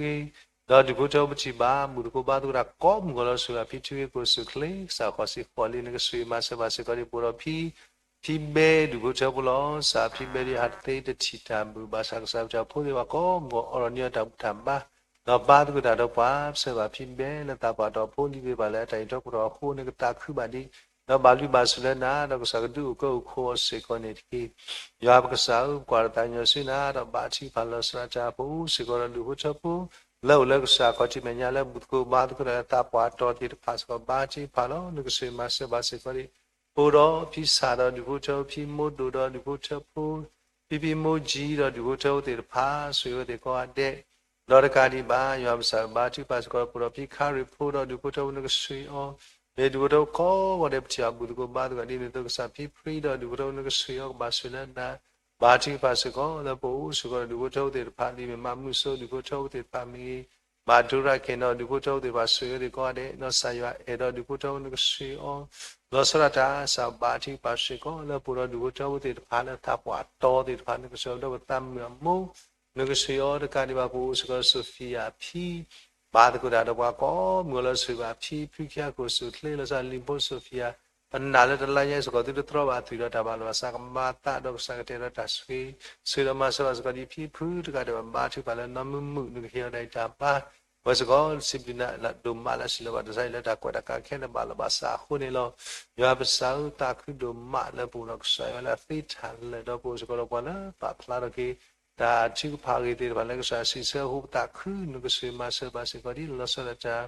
းဒူၣ်ဖိထၢဖိပထံၣ်ဘၣ် ဘူၣ်သကိးဘါသကိးတၢ်ကိးမုၢ်ဂီၤလီၤ. ဆိၣ်ဂ့ၤဘၣ်ဖံထုဂ့ၤ ကအိၣ်ဆူၣ်အိၣ်ချ့ ကစၢ်ဃီၤစံဃီၤလံ နကဆိၣ်ဂ့ၤမၤစၢၤဘၣ်စ့ၢ်ကီးဒံး ပအိၣ်ဒီးဖံ ဖံဘဲဒူၣ်ဖိထၢဖိလီၤ. ကစၢ်ဖံဘဲဒ်ဟးတသ့ တထံၣ်တၢ်ဘူၣ် ဘၣ်ဆၣ်ကစၢ်ပတၢ်ဖိသ့ၣ်တဖၣ်ကိးမုၢ်ဂီၤ အိးထီၣ်န့ၢ်အီၤတၢ်ဘူၣ်တၢ်ဘါ ဒီးဘါသကိးတၢ်ဒီးပှၤ ပဆိၣ်ဂ့ၤဘၣ်ဖံဘဲလၢသးပှၢ်ဒီးဖိလံၤသ့ၣ်တဖၣ်လၢတၢ်အံးထွဲကွံာ်ထီၣ်အဃိ နကသးခုဘၣ်ဒံး ဒီးဘၣ်ဘျုးဘၣ်ဆိၣ်လၢနၤဒီးကစၢ်ကဒုးအိၣ်ကၢအိၣ်ခိးအီၤစ့ၢ်ကီးန့ၣ်တက့ၢ်. ယွၤပကစၢ်ဧၢ ပကွၢ်တၢ်သးကညီၤဆူနၤ ဒီးဘါထုကဖၣ်လီၤဆီဒၣ်တၢ် ပအိၣ်စ့ၢ်ကီးဒီးဒူၣ်ဖိထၢဖိ လၢအိၣ်လၢကစၢ်ခီၣ်ထံးမဲာ်ညါလၢဘူၣ်သကိးဘါသကိးတၢ်လၢသးပှၢ်တီၤသ့ၣ်တဖၣ်စ့ၢ်ကီး ဘါထုကဖၣ်လီၤ. နကဆိၣ်ဂ့ၤမၤစၢၤဘၣ်စ့ၢ်ကီးဒံး ပအိၣ်ဒီးဖံစၢ်ဒီးဒူၣ်ဖိထၢဖိ ဖံမိၢ်ဒိၣ်ဒီးဒူၣ်ဖိထၢဖိ ဖံဖံမိၢ်ကၠံဒီးဒူၣ်ဖိထၢဖိသ့ၣ်တဖၣ် ဆိၣ်ဂ့ၤဝဲသ့ၣ်ကိးဂၤဒဲး ဒီးတကးဒံးဘၣ် ယွၤပကစၢ်ဘါထုကဖၣ်စ့ၢ်ကီး ပအိၣ်ဒီးဖံခါရံၣ်ဖိဒီးဒူၣ်ဖိထၢဖိ နကဆိၣ်ဂ့ၤအီၤ မ့ၢ်ဒူၣ်ဖိထၢဖိကိးဂၤဒဲး ပထံၣ်အီၤဘူၣ်သကိးဘါသကိး ဒ်န့ၣ်အသိးကစၢ်ဖံဖရံဒီးဒူၣ်ဖိထၢဖိ နကဆိၣ်ဂ့ၤအီၤ ကဘၣ်ဆိၣ်လၢနၤ ဘါထုကဖၣ်စ့ၢ်ကီး လၢပအိၣ်စ့ၢ်ကီးဒီးဒူၣ်ဖိထၢဖိသ့ၣ်တဖၣ် ဒ်မ့ၢ်မၤမုၢ်စိဒူၣ်ဖိထၢဖိသ့ၣ်တဖၣ်မ့ၢ်ဂ့ၤ မၤဒိရၣ်က့ၤနီၣ်ဒူၣ်ဖိထၢဖိသ့ၣ်တဖၣ် ဆိၣ်ဂ့ၤဝဲသ့ၣ်ကိးဂၤဒဲး နီၢ်ကစၢ်ယွၤအဲၣ်ဒီးဒူၣ်ဖိထၢဖိ နကဆိၣ်ဂ့ၤအီၤ လီၤဆီဒၣ်တၢ် ကစၢ်ဘါထုကဖၣ်စ့ၢ်ကီး လၢပအိၣ်ဒီးဒူၣ်ဖိထၢဖိသ့ၣ်တဖၣ်လၢသးပှၢ်တီၤသ့ၣ်တဖၣ် နကဆိၣ်ဂ့ၤဒီးပသးမုာ်အမိၢ် နကဆိၣ်ဂ့ၤအီၤ တကးဒံးဘၣ် ပအိၣ်စ့ၢ်ကီး Sophia ဖံ ဘါသကိးတၢ်ဒီးပှၤကိးမုၢ်ဂီၤလၢ ဆိၣ်ဂ့ၤဘၣ်ဖံဖုခံဂၤ ကအိၣ်ဆူၣ်အိၣ်ချ့ လီၤဆီဒၣ်တၢ် လံၤဖိ Sophia ပနာ်လၢတလါညါအံၤစ့ၢ်ကီး သုတတြီဘၣ်အသွံၣ်ဒီးတၢ်ဘၣ်လီၤဘၣ်စး ကမၤသးဒီးကစၢ်ကတဲာ်ဒီးတၢ်ဆိၣ်ဂ့ၤ ဆိၣ်ဂ့ၤဒီးမၤစၢၤဘၣ်စ့ၢ်ကီးဒံးဖံဖုတကးဒံးဘၣ် ဘါထုကဖၣ်လၢနီၢ်မုာ်မုာ် နကဟ့ၣ်အီၤတၢ်ဂံၢ်တၢ်ဘါ အဝဲစ့ၢ်ကီး စံးဘျုးနၤဒိၣ်မးလၢအစံးလၢဘၣ်တၢ်ဆါအံၤ လၢတၢ်ကွဲးတၢ်ကးခဲလၢာ်ဘၣ်လီၤဘၣ်စးအဃိန့ၣ်လီၤ. ယွၤပကစၢ်ဧၢ သးခုဒိၣ်မးလၢပအိၣ်ဒီးကစၢ်ယွၤလၢအသ့တၢ်လၢာ် ဒီးပအိၣ်စ့ၢ်ကီးဒီးပှၤလၢပာ်ဖျါထီၣ်က့ၤ တၢ်ထုကဖၣ်အဂ့ၢ်သ့ၣ်တဖၣ်လၢကစၢ်စံးဆၢအဃိ ပသးခု နကဆိၣ်ဂ့ၤမၤစၢၤဘၣ်စ့ၢ်ကီးဒံး လီၤဆီဒၣ်တၢ်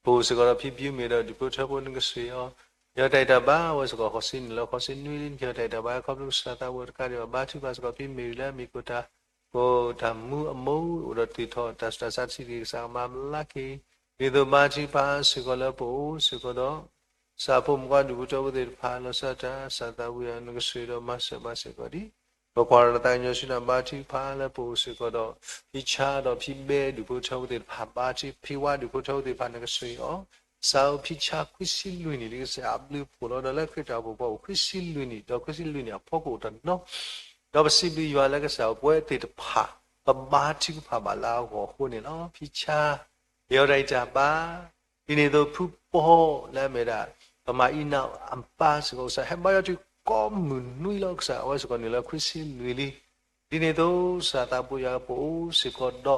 ပအိၣ်စ့ၢ်ကီးဒီးဖံဘံမ့ၢ်ဒီးဒူၣ်ဖိထၢဖိ နကဆိၣ်ဂ့ၤအီၤ ယွၤတၢ်ဂံၢ်တၢ်ဘါ အဝဲစ့ၢ်ကီး ဃီၤစ့နံၤလၢဃီၤစ့နွံလံ နကဟ့ၣ်အီၤတၢ်ဂံၢ်တၢ်ဘါ ခီဖျိကစၢ်သးဘိတကးဒံးဘၣ် ဘါထုကဖၣ်စ့ၢ်ကီးဖံမ့ၢ်ရံလၢအမံၤကိၣ်တၢ် ကိၣ်တၢ်မူအမိၢ် အိၣ်ဒီးတုၤထီၣ်တၢ်ဆူးတၢ်ဆါတဆံးတက့ၢ် ကစၢ်ကမၤဘျါက့ၤ ဒ်သိးဘါထုကဖၣ်စ့ၢ်ကီးလၢပအိၣ်စ့ၢ်ကီးဒီး ကစၢ်ဖိမုၣ်ခွါဒူၣ်ဖိထၢဖိသ့ၣ်တဖၣ် လီၤဆီဒၣ်တၢ် ကစၢ်သးဘိယွၤ နကဆိၣ်ဂ့ၤဒီးမၤစၢၤဘၣ်စ့ၢ်ကီးဒံး ပကွၢ်တၢ်သးကညီၤဆူနၤ ဘါထုကဖၣ်လၢပအိၣ်စ့ၢ်ကီးဒီး ဖံဆါဒီးဖံဘဲဒူၣ်ဖိထၢဖိသ့ၣ်တဖၣ် ဘါထုကဖၣ်ဖံဝါဒူၣ်ဖိထၢဖိသ့ၣ်တဖၣ် နကဆိၣ်ဂ့ၤအီၤ ကစၢ်ဧၢ ဖံဆါခွံဆံလွံၢ်နံၣ်လံ ကစၢ်ယွၤအဘျုးဖှိၣ်လီၤ ဒီးလၢခရံာ်တၢ်အိၣ်ဖှိၣ်ပှၤအိၣ်ခွံဆံလွံၢ်နံၣ် ဒီးခွံဆံလွံၢ်နံၣ်အဖီခိၣ်အိၣ်တနီၤ ဒီးပစံးဘျုးယွၤလၢကစၢ်ပဝဲသ့ၣ်တဖၣ် ပဘါထုကဖၣ်ဘၣ်လၢအဂီၢ်အဃိန့ၣ်လီၤ. ဖံဆါ ဟ့ၣ်အီၤတၢ်ဂံၢ်တၢ်ဘါ ဒ်န့ၣ်အသိးဖုပီလၢအမ့ၢ်ဒၣ် ပမၤအံၤနၢ်အပၢ်စ့ၢ်ကီး ကစၢ်ဟဲဘါယွၤတုၤကိးမုၢ်နွံလီၤ ကစၢ်အဝဲစ့ၢ်ကီးနုာ်လၢခွံဆံလွံၢ်လံ ဒ်န့ၣ်အသိး ကစၢ်သးဘိယွၤ ပအိၣ်စ့ၢ်ကီးဒီး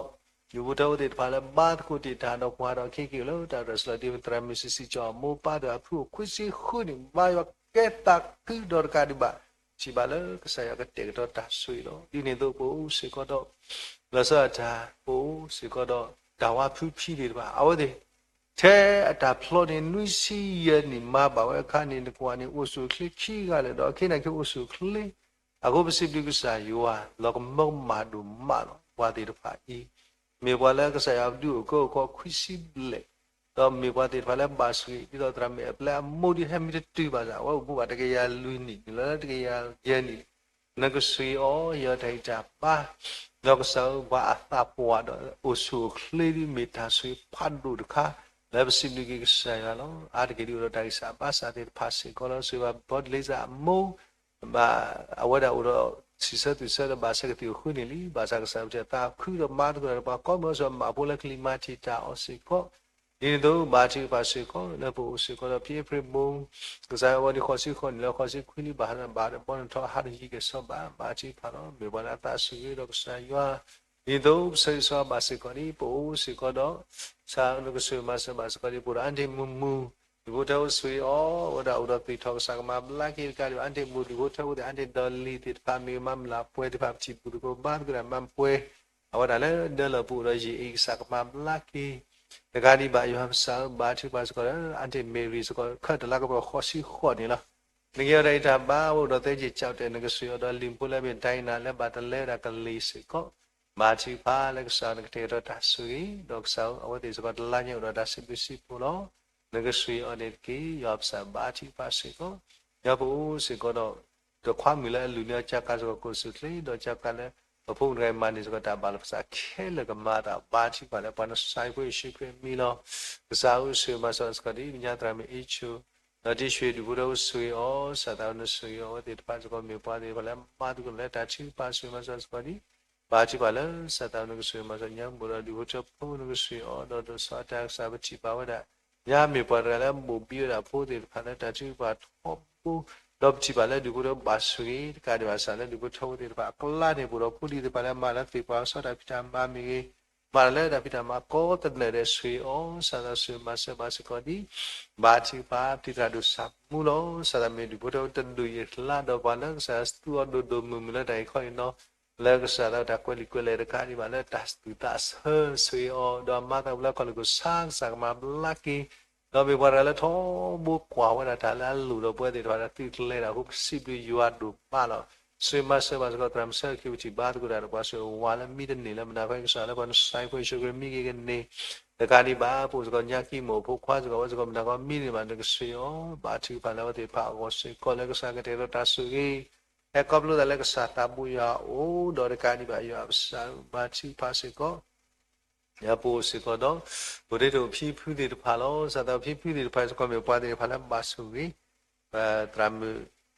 ဒူၣ်ဖိထၢဖိသ့ၣ်တဖၣ်လၢဘါသကိးတ့ၢ်တၢ်ဒီးပှၤဒီးခဲက့ၤလၢတၢ်ရဲၣ်စလီၤ ဒ်ပသရၣ်မုၣ်ဆံးဆံးကၠီအမိၢ်ပၢ်ဒီးအဖုအိၣ်ခွံဆံဃုနံၣ် ဘါယွၤကဲသးခုဒီးတကးဒံးဘၣ် ထံၣ်ဘၣ်လၢကစၢ်ယွၤကတဲာ်ကတီၤတၢ်ဆိၣ်ဂ့ၤလီၤ. ဒ်န့ၣ်အသိးပအိၣ်စ့ၢ်ကီးဒီး လီၤဆီဒၣ်တၢ် ပအိၣ်စ့ၢ်ကီးဒီးတၢ်ဝါဖုဖံသ့ၣ်တဖၣ် အဝဲသ့ၣ် ထဲအတၢ်ဖျီန့ၣ် နွံဆံယဲၢ်နံၣ်မၤဘၣ်ဝဲအခါန့ၣ် နကွၢ်န့ၣ် အိၣ်ဆူၣ်အိၣ်ချ့ခံဂၤလၢာ်ဒီး အခ့နၤခ့အိၣ်ဆူၣ်အိၣ်ချ့ အဃိပစံးဘျုးကစၢ်ယွၤ လီၤကမၢကမၣ်ဒိၣ်မးလီၤ. ပှၤသ့ၣ်တဖၣ်အံၤ မ့ၢ်ပှၤလၢကစၢ်ယွၤဒုးအိၣ်ကၢအိၣ်ခီခွံဆံဘျဲၣ် ဒီးမ့ၢ်ပှၤသ့ၣ်တဖၣ်လၢဘၣ်ဆိၣ်ဂ့ၤ ဒ်သိးသရၣ်မုၣ်အပျဲၢ်အမိၢ်ဒ်ဟဲမ့ၢ်တတုၤဘၣ်ဆၣ် အဝဲအိၣ်ဘူးဘၣ်တကယၤလွံၢ်နံၣ် နုာ်လီၤလၢတကယၤယဲၢ်နံၣ် နကဆိၣ်ဂ့ၤအီၤ ယတၢ်ဂံၢ်တၢ်ဘါ ဒီးကစၢ်ဧၢ ပှၤအသးပှၢ်ဒီးအိၣ်ဆူၣ်အိၣ်ချ့ဒ်မ့ၢ်တၢ်ဆိၣ်ဂ့ၤဖးဒိၣ်တခါ လၢပစံးဘျုးက့ၤကစၢ်ယွၤလီၤ. အါတက့ၢ်ဒ်အိၣ်ဒီးတၢ်ဂံၢ်စၢ်ဘါစၢ်သ့ၣ်တဖၣ်စ့ၢ်ကီးလီၤ. ဆိၣ်ဂ့ၤဘၣ်ဘီဒလ့စၢ်အမိၢ် ဘၣ်အဝဲဒၣ်အိၣ်ဒီးဆံးဆၢသူၣ်ဆၢဒီးဘၣ်ဆၢကသံၣ်အိၣ်ဃုန့ၣ်လံ. ဘၣ်ဆၣ်ကစၢ်ယွၤတၢ်သးခုဒီးမၤသကိးတၢ်ဒီးပှၤကိးမုၢ်အီၤ ဆိၣ်ဂ့ၤဘၣ်ဖိလၢကလံၤမၤတံာ်တာ်အီၤစ့ၢ်ကီး ဒ်န့ၣ်အသိး ဘါထုကဖၣ်စ့ၢ်ကီး လၢပအိၣ်စ့ၢ်ကီးဒီးဖံအ့ဖြ့ၣ်မိၢ် ကစၢ်ယွၤဝဲဒၣ်ဃိးဆံဃိးနံၣ်လၢဃိးဆံခွံနံၣ် ဘၣ်ဟးဘၣ်ဒီးဘီနထီၣ်ဟးတယံၤကဲၤဆိးဘၣ် ဘါထုကဖၣ်လီၤ. မ့ၢ်ပှၤလၢအသးဆိၣ်ဂ့ၤဒီးကစၢ်ယွၤ ဒ်သိးပဆၢဂ့ၤဆၢဝါဘၣ်စ့ၢ်ကီးဒ် ပအိၣ်စ့ၢ်ကီးဒီး ကစၢ်နကဆိၣ်ဂ့ၤမၤစၢၤဘၣ်စ့ၢ်ကီးဒ် ပအိၣ်ဒီးအါတ့ၢ်မုာ်မုာ် ဒုးဖိထၢဖိဆိၣ်ဂ့ၤအီၤ အဝဲဒၣ်အိၣ်ဒီးသွံၣ်ထီၣ်ကစၢ်ကမၤဘျါက့ၤတကးဒံးဘၣ် အါတ့ၢ်မိၢ်ဒုးဖိထၢဖိသ့ၣ် အါတ့ၢ်ဒီးလံၤသ့ၣ်တဖၣ် မ့ၢ်မၤမုၢ်လၢ်ပှဲၤသ့ၣ်တဖၣ် ပထံၣ်ပူၤသကိးဘါသကိးတၢ်မၤပှဲၤ အဝဲဒၣ်လၢဒၢလီၢ်ပူၤအိၣ်ဒီးယံာ်အ့ၣ်ကစၢ်ကမၤဘျါက့ၤ တကးဒံးဘၣ်ယွၤပကစၢ်ဧၢ ဘါထုကဖၣ်စ့ၢ်ကီးလၢ အါတ့ၢ်မ့ၢ်ရံစ့ၢ်ကီး ခၢၣ်တလါကပီၤဃိးဆံဃိးနံၣ်လီၤ. နကဲအီၤတၢ်ဂံၢ်တၢ်ဘါ အိၣ်ဒီးသဲက့ၤကၠီၣ်တဲာ် နကဆိၣ်ဂ့ၤအီၤဒီးလံၤဖိလၢမ့ၢ် Diana လၢဘၣ်တလဲဝဲဒၣ်ကလံၤစ့ၢ်ကီး ဘါထုကဖၣ်လၢကစၢ်နကတဲာ်ကတီၤတၢ်ဆိၣ်ဂ့ၤ ဒီးကစၢ်ဧၢ အဝဲသ့ၣ်စ့ၢ်ကီးတလါညါအိၣ်ဒီးတၢ်စံးဘျုးစံးဖှိၣ်လီၤ. နကဆိၣ်ဂ့ၤအီၤန့ၣ်တက့ၢ် ယွၤပကစၢ်ဘါထုကဖၣ်စ့ၢ်ကီး ယွၤပအိၣ်စ့ၢ်ကီးဒီး ဒီးခွါမုၣ်လၢအလူၤန့ၢ်အီၤ ကၠီကးစ့ၢ်ကီး ကိၣ်စူၣ်ချ့ ဒီးကၠီကးလၢ ပဖိမုၣ်တဂၤအံၤမၤန့ၢ်စ့ၢ်ကီးတၢ်ဘၣ်လီၤပသးခဲလၢာ်ကမၤအသး ဘါထုကဖၣ်လၢပှၤနစၢ်ဖိယ့ၣ်ၡူးခရံာ်အမံၤလီၤ. ကစၢ်ဧၢ ဆိၣ်ဂ့ၤမၤစၢၤစ့ၢ်ကီးဒ် ကညီသရၣ်မုၣ်အ့ၣ်ဆိၣ် ဒီးတံၢ်ဆွ့ၣ်ဒုးဖိထၢဖိဆိၣ်ဂ့ၤအီၤ ကစၢ်သးဧၢ နဆိၣ်ဂ့ၤအီၤ အဝဲသ့ၣ်တဖၣ်စ့ၢ်ကီး မ့ၢ်ပှၤသ့ၣ်တဖၣ်လၢမၤသကိးလၢတၢ်ထုကဖၣ် ဆိၣ်ဂ့ၤမၤစၢၤစ့ၢ်ကီးဒ် ဘါထုကဖၣ်လၢ ကစၢ်သးဧၢ နကဆိၣ်ဂ့ၤမၤစၢၤညါ မိၢ်ဒီးဒုးဖိထၢဖိ နကဆိၣ်ဂ့ၤအီၤ ဒီးဒိးစီၤအတၢ်ကစၢ် ပထံၣ်ဘၣ်ဝဲဒၣ် ညါမ့ၢ်ပှၤတဂၤလၢမိၢ်ဘံဝဲဒၣ်ဖိသ့ၣ်တဖၣ်လၢတၢ်ထုကဖၣ်ထီဘိ ဒီးပထံၣ်ဘၣ်လၢဒုးဖိထၢဖိဘၣ်ဆိၣ်ဂ့ၤ တကးဒံးဘၣ် ကစၢ်လၢဒုးဖိထၢဖိသ့ၣ်တဖၣ်အကျါန့ၣ် ပအိၣ်ဒီးဖိလံၤသ့ၣ်တဖၣ်လၢမၤလၢသ့ၣ်ပှၤကဆီတၢ်ဖံးတၢ်မၤမ့ၢ်ဂ့ၤ မၤတၢ်လၢတၢ်ဖံးတၢ်မၤကိးသနၢၣ်ဒဲး ဆိၣ်ဂ့ၤအီၤ ကစၢ်သးဧၢ ဆိၣ်ဂ့ၤမၤစၢၤဘၣ်စ့ၢ်ကီးဒ် ဘါထုကဖၣ် ပတံၤတြၢ်ဒိၣ်စၢ်မူလီၤ. ကစၢ်သးမ့ၢ်ဒုးဖိထၢဖိတဒူၣ်အံၤအကျါ ဒီးပှၤလၢကစၢ်သူအီၤဒိၣ်ဒိၣ်မုၢ်မုၢ်လၢတၢ်အံၤခီအံၤနီၤ လၢကစၢ်သးတၢ်ကွဲးလံာ်ကွဲးလဲၢ်တကးဒံးဘၣ်လၢတၢ်သူၣ်သးဆၢ ဆိၣ်ဂ့ၤအီၤ ဒီးမၤသးလၢခီၣ်လ့ၣ်ခိၣ်ဆါ ကစၢ်ကမၤဘျါက့ၤ ဒီးမ့ၢ်ပှၤတဂၤလၢထီဘိကွၢ်ဝဲဒၣ်တၢ်လၢအလိၣ်ဒီးပဝဲသ့ၣ်တဖၣ်ဒီး သုးကျဲၤတၢ်အဃိ ပစံးဘျုးယွၤဒိၣ်မးလီၤ. ဆိၣ်ဂ့ၤမၤစၢၤဘၣ်စ့ၢ်ကီး သရၣ်မုၣ်ဆၢခံ ပထံၣ်ဘါသကိးတၢ်ဒီးပှၤဆိၣ်ဂ့ၤဝါလၢမံတန့ၢ်လၢမနၤ ဖဲကစၢ်လၢပှၤနစၢ်ဖိယ့ၣ်ၡူးခရံာ်မံက့ၤကန့ၢ် တကးဒံးဘၣ် ပအိၣ်စ့ၢ်ကီးညါခံမိၢ်ဖိခွါစ့ၢ်ကီး ဝဲစ့ၢ်ကီးမနၤကီမံန့ၢ်ဘၣ် နကဆိၣ်ဂ့ၤအီၤ ဘါထုကဖၣ်လၢအဝဲသ့ၣ်တဖၣ်အဂီၢ်စ့ၢ်ကီး လၢကစၢ်ကတဲာ်ကတီၤတၢ်ဆိၣ်ဂ့ၤ ဟဲခီဖျိသးလၢကစၢ်သးဘိယွၤအအိၣ် ဒီးတကးဒံးဘၣ် ယွၤပကစၢ်ဧၢ ဘါထုကဖၣ်စ့ၢ်ကီး ယပအိၣ်စ့ၢ်ကီးဒီး ပဒ့တအိၣ်ဖံဖုသ့ၣ်တဖၣ်လီၤ. ကစၢ်သးဖံဖုသ့၁တဖၣ်စ့ၢ်ကီး မ့ၢ်ပှၤသ့ၣ်တဖၣ်လၢဘၣ်ဆိၣ်ဂ့ၤ သရၣ်မုၣ်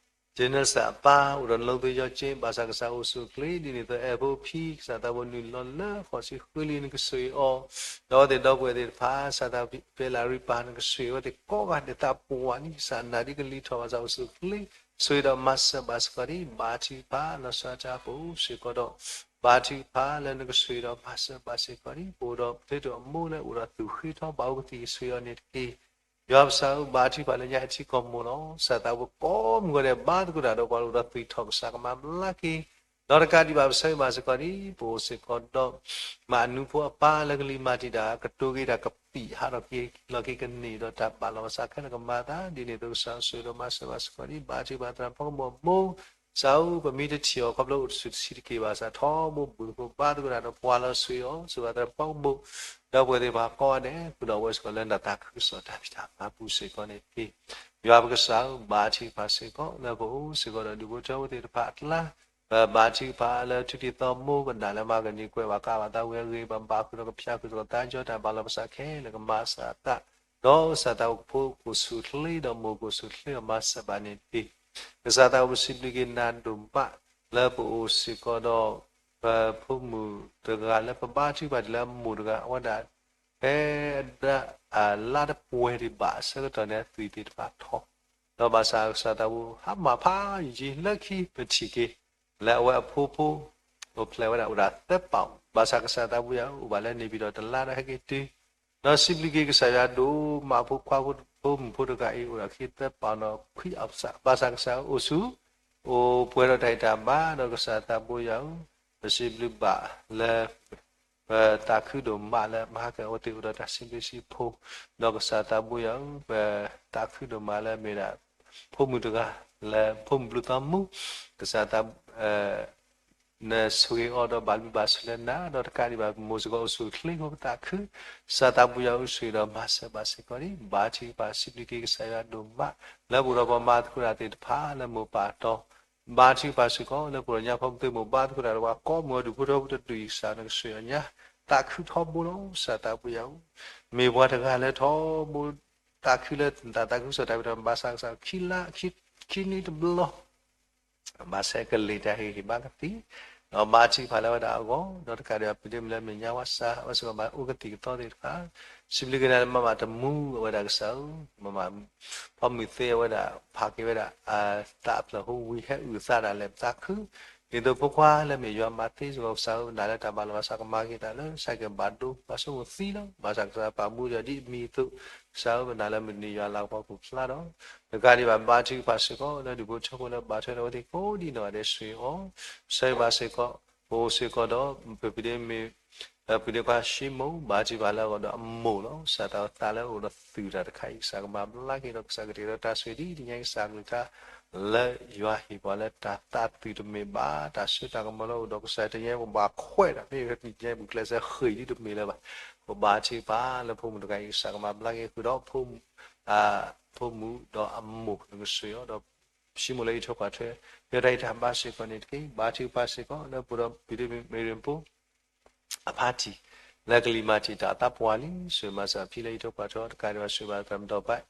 Jennifer အပၢ် အိၣ်ဒီးနလိသ့ယီက့ ဘၣ်ဆၣ်ကစၢ်အိၣ်ဆူၣ်အိၣ်ချ့ ဒ်န့ၣ်အသိး အဲၣ်ဖိဖံ ကစၢ်သးဘိနုာ်လီၤလၢဃိးဆံဃုလံ နကဆိၣ်ဂ့ၤအီၤ ဒီးအဝဲသ့ၣ်ဒီပုၢ်ဝဲၢ်သ့ၣ်တဖၣ် ကစၢ်သးဖံဖဲလးရံပၢ် နကဆိၣ်ဂ့ၤအဝဲသ့ၣ်ကိးဂၤဒဲး သးပှၢ်န့ၣ် ကစၢ်နၤဒ်ကလံၤထီၣ်ဘၣ်ဆၣ် အိၣ်ဆူၣ်အိၣ်ချ့ ဆိၣ်ဂ့ၤဒီးမၤစၢၤဘၣ်စ့ၢ်ကီးဒ် ဘါထုကဖၣ် လီၤဆီဒၣ်တၢ်ပအိၣ်စ့ၢ်ကီးဒီး ဘါထုကဖၣ်လၢနကဆိၣ်ဂ့ၤဒီးမၤစၢၤဘၣ်စ့ၢ်ကီးဒ် ပအိၣ်ဒီးပဒ့တအိၣ်အမိၢ်လၢအိၣ်ဒီးသူၣ်ဃ့ထီဘၣ်အိၣ်ကသံၣ် ဆိၣ်ဂ့ၤအီၤန့ၣ်တက့ၢ် ယွၤပကစၢ်ဧၢ ဘါထုကဖၣ်လၢညါအထံကီၢ်မိၢ်လီၤ. ကစၢ်သးဘိကိးမုၢ်ဂီၤဒဲး ဘါသကိးတၢ်ဒီးပှၤအိၣ်ဒီးသွံၣ်ထီၣ် ကစၢ်ကမၤဘျါက့ၤ ဒီးတကးဒံးဘၣ် ပဆၢဂ့ၤဘၣ်စ့ၢ်ကီးဒ် ပအိၣ်စ့ၢ်ကီးဒီး မၤအနူဖိအပၢ်လၢကလံၤမၤတံာ်တာ် ကတိၤက့ၤတၢ်ကပံာ် ဟးထီၣ်က့ၤလီၤက့ၤကန့ၢ်ဒီးတၢ်ဘၣ်လီၤပသးခဲလၢာ်ကမၤအသး ဒ်န့ၣ်အသိး ကစၢ်ဆိၣ်ဂ့ၤဒီးမၤစၢၤဘၣ်စ့ၢ်ကီးဒ် ဘါထုကဖၣ်သရၣ်ဖီကမိၣ်အမိၢ် ကစၢ်ဧၢ ပမ့ၢ်တထံၣ်အီၤ ခီဖျိအိၣ်တဆူၣ်တဆံးတက့ၢ်ဘၣ်ဆၣ် ထီဘိဘူၣ်သကိးဘါသကိးတၢ်ဒီးပှၤလီၤ ဆိၣ်ဂ့ၤအီၤ ဆိၣ်ဂ့ၤဘၣ်သရၣ်ဖီကမိၣ် ဒီပုၢ်ဝဲၢ်သ့ၣ်တဖၣ်ကိးဂၤဒဲး ဃုာ်ဒီးဝဲစ့ၢ်ကီးလၢနတၢ်သးခုကစီၣ်တၢ်ဖံးတၢ်မၤပူၤစ့ၢ်ကီးန့ၣ်တက့ၢ်. ယွၤပကစၢ်ဧၢ ဘါထုကဖၣ်စ့ၢ်ကီး လၢပအိၣ်စ့ၢ်ကီးဒီးဒူၣ်ဖိထၢဖိသ့ၣ်တဖၣ်အကျါ ပဘါထုကဖၣ်လၢထူတံၤသီမိၢ်ကနၣ်လၢမၤကန့ၢ်ကွဲးဘၣ်ကးဘၣ်သးဝံၤအဂ့ၢ် ပဘၣ်ဃုာ်ဒီးကဖျါဃုာ်စ့ၢ်ကီးသးကၠီတၢ်ဘၣ်လီၤပသးခဲလၢာ် ကမၤစၢၤအသး ဒီးကစၢ်သးဘိကဖိကအိၣ်ဆူၣ်အိၣ်ချ့ ဒီးမိၢ်ကအိၣ်ဆူၣ်အိၣ်ချ့ဒီးမၤစၢၤဘၣ်န့ၣ်တက့ၢ်. ကစၢ်သးဘိပစံးဘျုးက့ၤနၤဒိၣ်မး လၢပအိၣ်စ့ၢ်ကီးဒီး ပဖိမုၣ်တဂၤလၢပဘါထုကဖၣ်တုၤလၢအမိၢ်တဂၤ အဝဲဒၣ် ဖဲအဒၣ်အလါတပှဲၤဒံးဘၣ်အဆၢကတီၢ်န့ၣ် အသွံၣ်သ့ၣ်တဖၣ်ထီၣ် ဒီးဘၣ်ဆၣ်ကစၢ်သးဘိ ဟါမၢ်ဖးယံာ်လၢခံပထံၣ်က့ၤ လၢအဝဲအဖိဖိ အိၣ်ဖျဲၣ်ဝဲဒၣ်အိၣ်ဒၣ်သၢပီၢ် ဘၣ်ဆၣ်ကစၢ်သးဘိယွၤ အိၣ်ဘၣ်လၢန့ၣ်ပၠံၣ်ဒီးတလါဒီးဟဲက့ၤတုၤ ဒီးစံးဘျုးက့ၤကစၢ်ယွၤဒိၣ်မး ဖိခွါဖိမုၣ်ဖိတဂၤအံၤ အိၣ်ဒီးခံသၢပီၢ်ဒီးခွံအီၣ်ပစၢ် ဘၣ်ဆၣ်ကစၢ်အိၣ်ဆူၣ် အိၣ်ပှဲၤဒီးတၢ်ဟ့ၣ်တၢ်ဘါ ဒီးကစၢ်သးဘိယွၤဧၢ ပစံးဘျုးဘၣ်လၢ ပသးခုဒိၣ်မးလၢမဟါကၢအဝဲသ့ၣ်အိၣ်ဒီးတၢ်စံးဘျုးစံးဖှိၣ် ဒီးကစၢ်သးဘိယွၤဧၢ ပသးခုဒိၣ်မးလၢမ့ၢ်ဒၣ် ဖိမုၣ်တဂၤ လၢဖိမုၣ်ဘျုးသီမူ ကစၢ်သး နဆိၣ်ဂ့ၤအီၤဒီးဘၣ်ဘျုးဘၣ်ဆိၣ်လၢနၤ ဒီးတကးဒံးဘၣ် မိၢ်စ့ၢ်ကီးအိၣ်ဆူၣ်အိၣ်ချ့အဃိ ပသးခု, ကစၢ်သးပူၤယွၤအိၣ်ဆူၣ်ဒီးမၤစၢၤဘၣ်စ့ၢ်ကီးန့ၣ် ဘါထုကဖၣ်စံးဘျုးက့ၤကစၢ်ယွၤဒိၣ်မး လၢပအိၣ်ဒီးပှၤမၤသကိးတၢ်သ့ၣ်တဖၣ်လၢမိၢ်ပၢ်အတီ ဘါထုကဖၣ်စ့ၢ်ကီး လၢပအိၣ်ဒီးညါဖိမုၣ်သုးမိၢ်ဘါသကိးတၢ်ဒီးပှၤကိးမုၢ်အဒူၣ်ဖိထၢဖိတဒူၣ်အံၤ ကစၢ်နကဆိၣ်ဂ့ၤအီၤညါ သးခုထီဘိလီၤ ကစၢ်သးပူၤယွၤဧၢ, မ့ၢ်ပှၤတဂၤလၢထီဘိ သးခုလၢတၢ်သးခုကစီၣ်တၢ်ဖံးတၢ်မၤဘၣ်ဆၣ်ကစၢ်ခံလါ ခံနွံတဘျီ ဘၣ်ဆၣ်ကလ့ၢ်တၢ်ဟ့ၣ်ဂံၢ်ဘါကသံ, ဒီးဘါထုကဖၣ်လၢအဝဲဒၣ်အဂီၢ် ဒီးတကးဒံးဘၣ် ပဒ့မုၢ်လၢမဲာ်ညါဝါစၢ် အဝဲစ့ၢ်ကီးဘၣ်အိၣ်ကသံၣ်ကသီသ့ၣ်တဖၣ်, စံးဘျုးက့ၤနၤလၢမၤမၤတမူအဝဲဒၣ်ကစၢ်ဧၢ, မၤမၤ ဖီမုၢ်သ့အဝဲဒၣ် ဖးက့ၤဝဲဒၣ် သးအဖျၢၣ်ဟူဝံၤဟဲအုၣ်အသးဒၣ်လဲာ်ပသးခု, ဒ်သိးဖိခွါလၢမ့ၢ်ယွၤမၤသ့စ့ၢ်ကီးကစၢ်ဧၢ, နၤလၢတၢ်ဘၣ်လီၤဘၣ်စးကမၤက့ၤတၢ်လၢ ဆဲးကဘၣ်ဒိဘၣ်ဆိမိၣ်သံလီၤ, ဘၣ်ဆၣ်ကစၢ်ပာ်မူဒီးဒ်အမံၤအသိး, ကစၢ်ဧၢ ပနာ်လၢမုၢ်တနံၤယွၤလၤကပီၤကဖျါဒီး တကးဒံးဘၣ် ဘါထုကဖၣ်စ့ၢ်ကီး လၢဒူၣ်ဖိထၢဖိလၢဘၣ်ထွဲဒီးအဝဲသ့ၣ်ကိးဒံနီၢ်ဂၤဒဲးဆိၣ်ဂ့ၤအီၤ, ဆၢဂ့ၤဘၣ်စ့ၢ်ကီး ပအိၣ်စ့ၢ်ကီးဒီး ပပုၢ်ဒ့မုၣ် ပုၢ်ဒ့ခွါၡံမိၣ် ဘါထုကဖၣ်လၢအဂီၢ်ဒီးအမိၢ်လီၤ, ကစၢ်သးအသးလၢအအိၣ်ဒီးသုးတၢ်တခါအံၤ ကစၢ်ကတဲာ်ဒီးတၢ်ဆိၣ်ဂ့ၤဒ်တညါကစၢ်ကလုၢ်ကထါ လၢယွၤဟ့ၣ်ပှၤလၢတၢ်သးသုးတမ့ၢ်ဘၣ်, တၢ်စိတၢ်ကမီၤလၢအအိၣ်ဒီးကစၢ်တညါပဘၣ်ခွဲးတၢ် မ့ၢ်တညါပူၤကျဲးစၢးဃ့ၢ်ဒ်တမ့ၢ်လၢၤဘၣ်, ပဘါထုကဖၣ်လၢဖိမုၣ်တဂၤအံၤ ကစၢ်ကမၤဘျါက့ၤဃုာ်ဒီး ဖိမုၣ်ဒီးအမိၢ်နကဆိၣ်ဂ့ၤအီၤဒီး ၡံမိၣ်လၢယထိခွးထွဲ ယတၢ်အံၤတၢ်ဘါစ့ၢ်ကီးန့ၣ်တက့ၢ်, ဘါထုကဖၣ်စ့ၢ်ကီး လၢပဒီပုၢ်ဒ့မုၣ်မ့ၢ်ရ့ၣ်ဖိ အဖါတံၢ် လၢကလံၤမၤတံာ်တာ်အသးပှၢ်လံ, ဆိၣ်ဂ့ၤမၤစၢၤအဖံလၢယထိခွးထွဲတကးဒံးဘၣ် ဆိၣ်ဂ့ၤဘၣ်သရၣ်မုၣ်ဒီးဘၣ်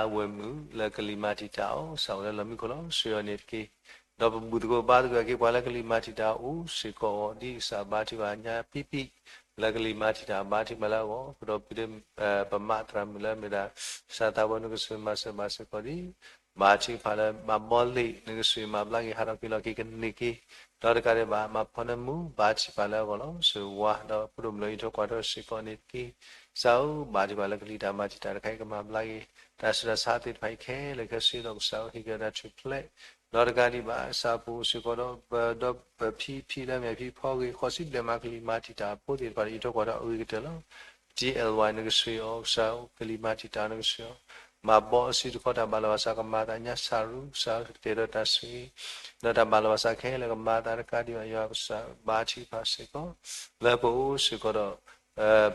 အဝဲၢ်မုၣ်လၢကလံၤမၤတံာ်တာ်အီၤ ကစၢ်အိၣ်လၢလီၢ်မံခိၣ်လီၤ, ဆိၣ်ဂ့ၤအီၤန့ၣ်တက့ၢ်, ဒီးပဘူၣ်သကိးဘါသကိးက့ၤပှၤလၢကလံၤမၤတံာ်တာ်အိၣ်စ့ၢ်ကီးအီၤ ဒ်ကစၢ်ဘါထုကဖၣ်ညါပံပံ လၢကလံၤမၤတံာ်တာ်ဘါထုကဖၣ်လၢအဂီၢ် ပဒီပုၢ်ဒ့မုၣ် ပမါသရၣ်မုၣ်လၢမ့ၢ်ဒၣ် ကစၢ်သးပှၢ်နကဆိၣ်ဂ့ၤမၤစၢၤဘၣ်စ့ၢ်ကီးဒ် ဘါထုကဖၣ်လၢမၤဘီလ့ၣ် နကဆိၣ်ဂ့ၤမၤဘျါက့ၤ ဟးထီၣ်က့ၤလီၤက့ၤကန့ၢ်က့ၤ, ဒီးတကးဒံးဘၣ် မၤဖီနမူ ဘါထုကဖၣ်လၢအဂီၢ်လီၤ, ဆိၣ်ဂ့ၤဝါ ဒီးဖိဒိၣ်မုၣ်လၢယထိခွးထွဲစ့ၢ်ကီးန့ၣ်တက့ၢ်, ကစၢ်ဧၢ ဘါထုကဖၣ်လၢကလံၤတၢ်မၤတံာ်တာ်တခါအံၤ ကမၤဘျါက့ၤ တၢ်ဆူးတၢ်ဆါသ့ၣ်တဖၣ်အံၤခဲလၢာ်ခဲဆ့ဒီးကစၢ်ဧၢ ဟ့ၣ်က့ၤတၢ်ထူၣ်ဖျဲး, ဒီးတကးဒံးဘၣ် ကစၢ်ပအိၣ်စ့ၢ်ကီးဒီး ပဒီးပဖံဖံလၢမ့ၢ်ဖံဖီဂ့ၤ ဃိးဆံဘျဲၣ်မးကလံၤမၤတံာ်တာ်ဖိသ့ၣ်တဖၣ်ဒီး ယထိခွးထွဲအဂ့ၤကတၢၢ်လီၤ TLY နကဆိၣ်ဂ့ၤအီၤ ကစၢ်ဧၢ ကလံၤမၤတံာ်တာ်နကဆိၣ်ဂ့ၤအီၤ, မၤဘီအစုတခီ တၢ်ဘၣ်လီၤဘၣ်စးကမၤသးညါစၢ်ရူ ကစၢ်ဧၢ ကတဲာ်ဒီးတၢ်ဆိၣ်ဂ့ၤ, ဒီးတၢ်ဘၣ်လီၤဘၣ်စးခဲလၢာ်ကမၤသးတကးဒံးဘၣ် ယွၤကစၢ်ဘါထုကဖၣ်စ့ၢ်ကီး, လၢပအိၣ်စ့ၢ်ကီးဒီး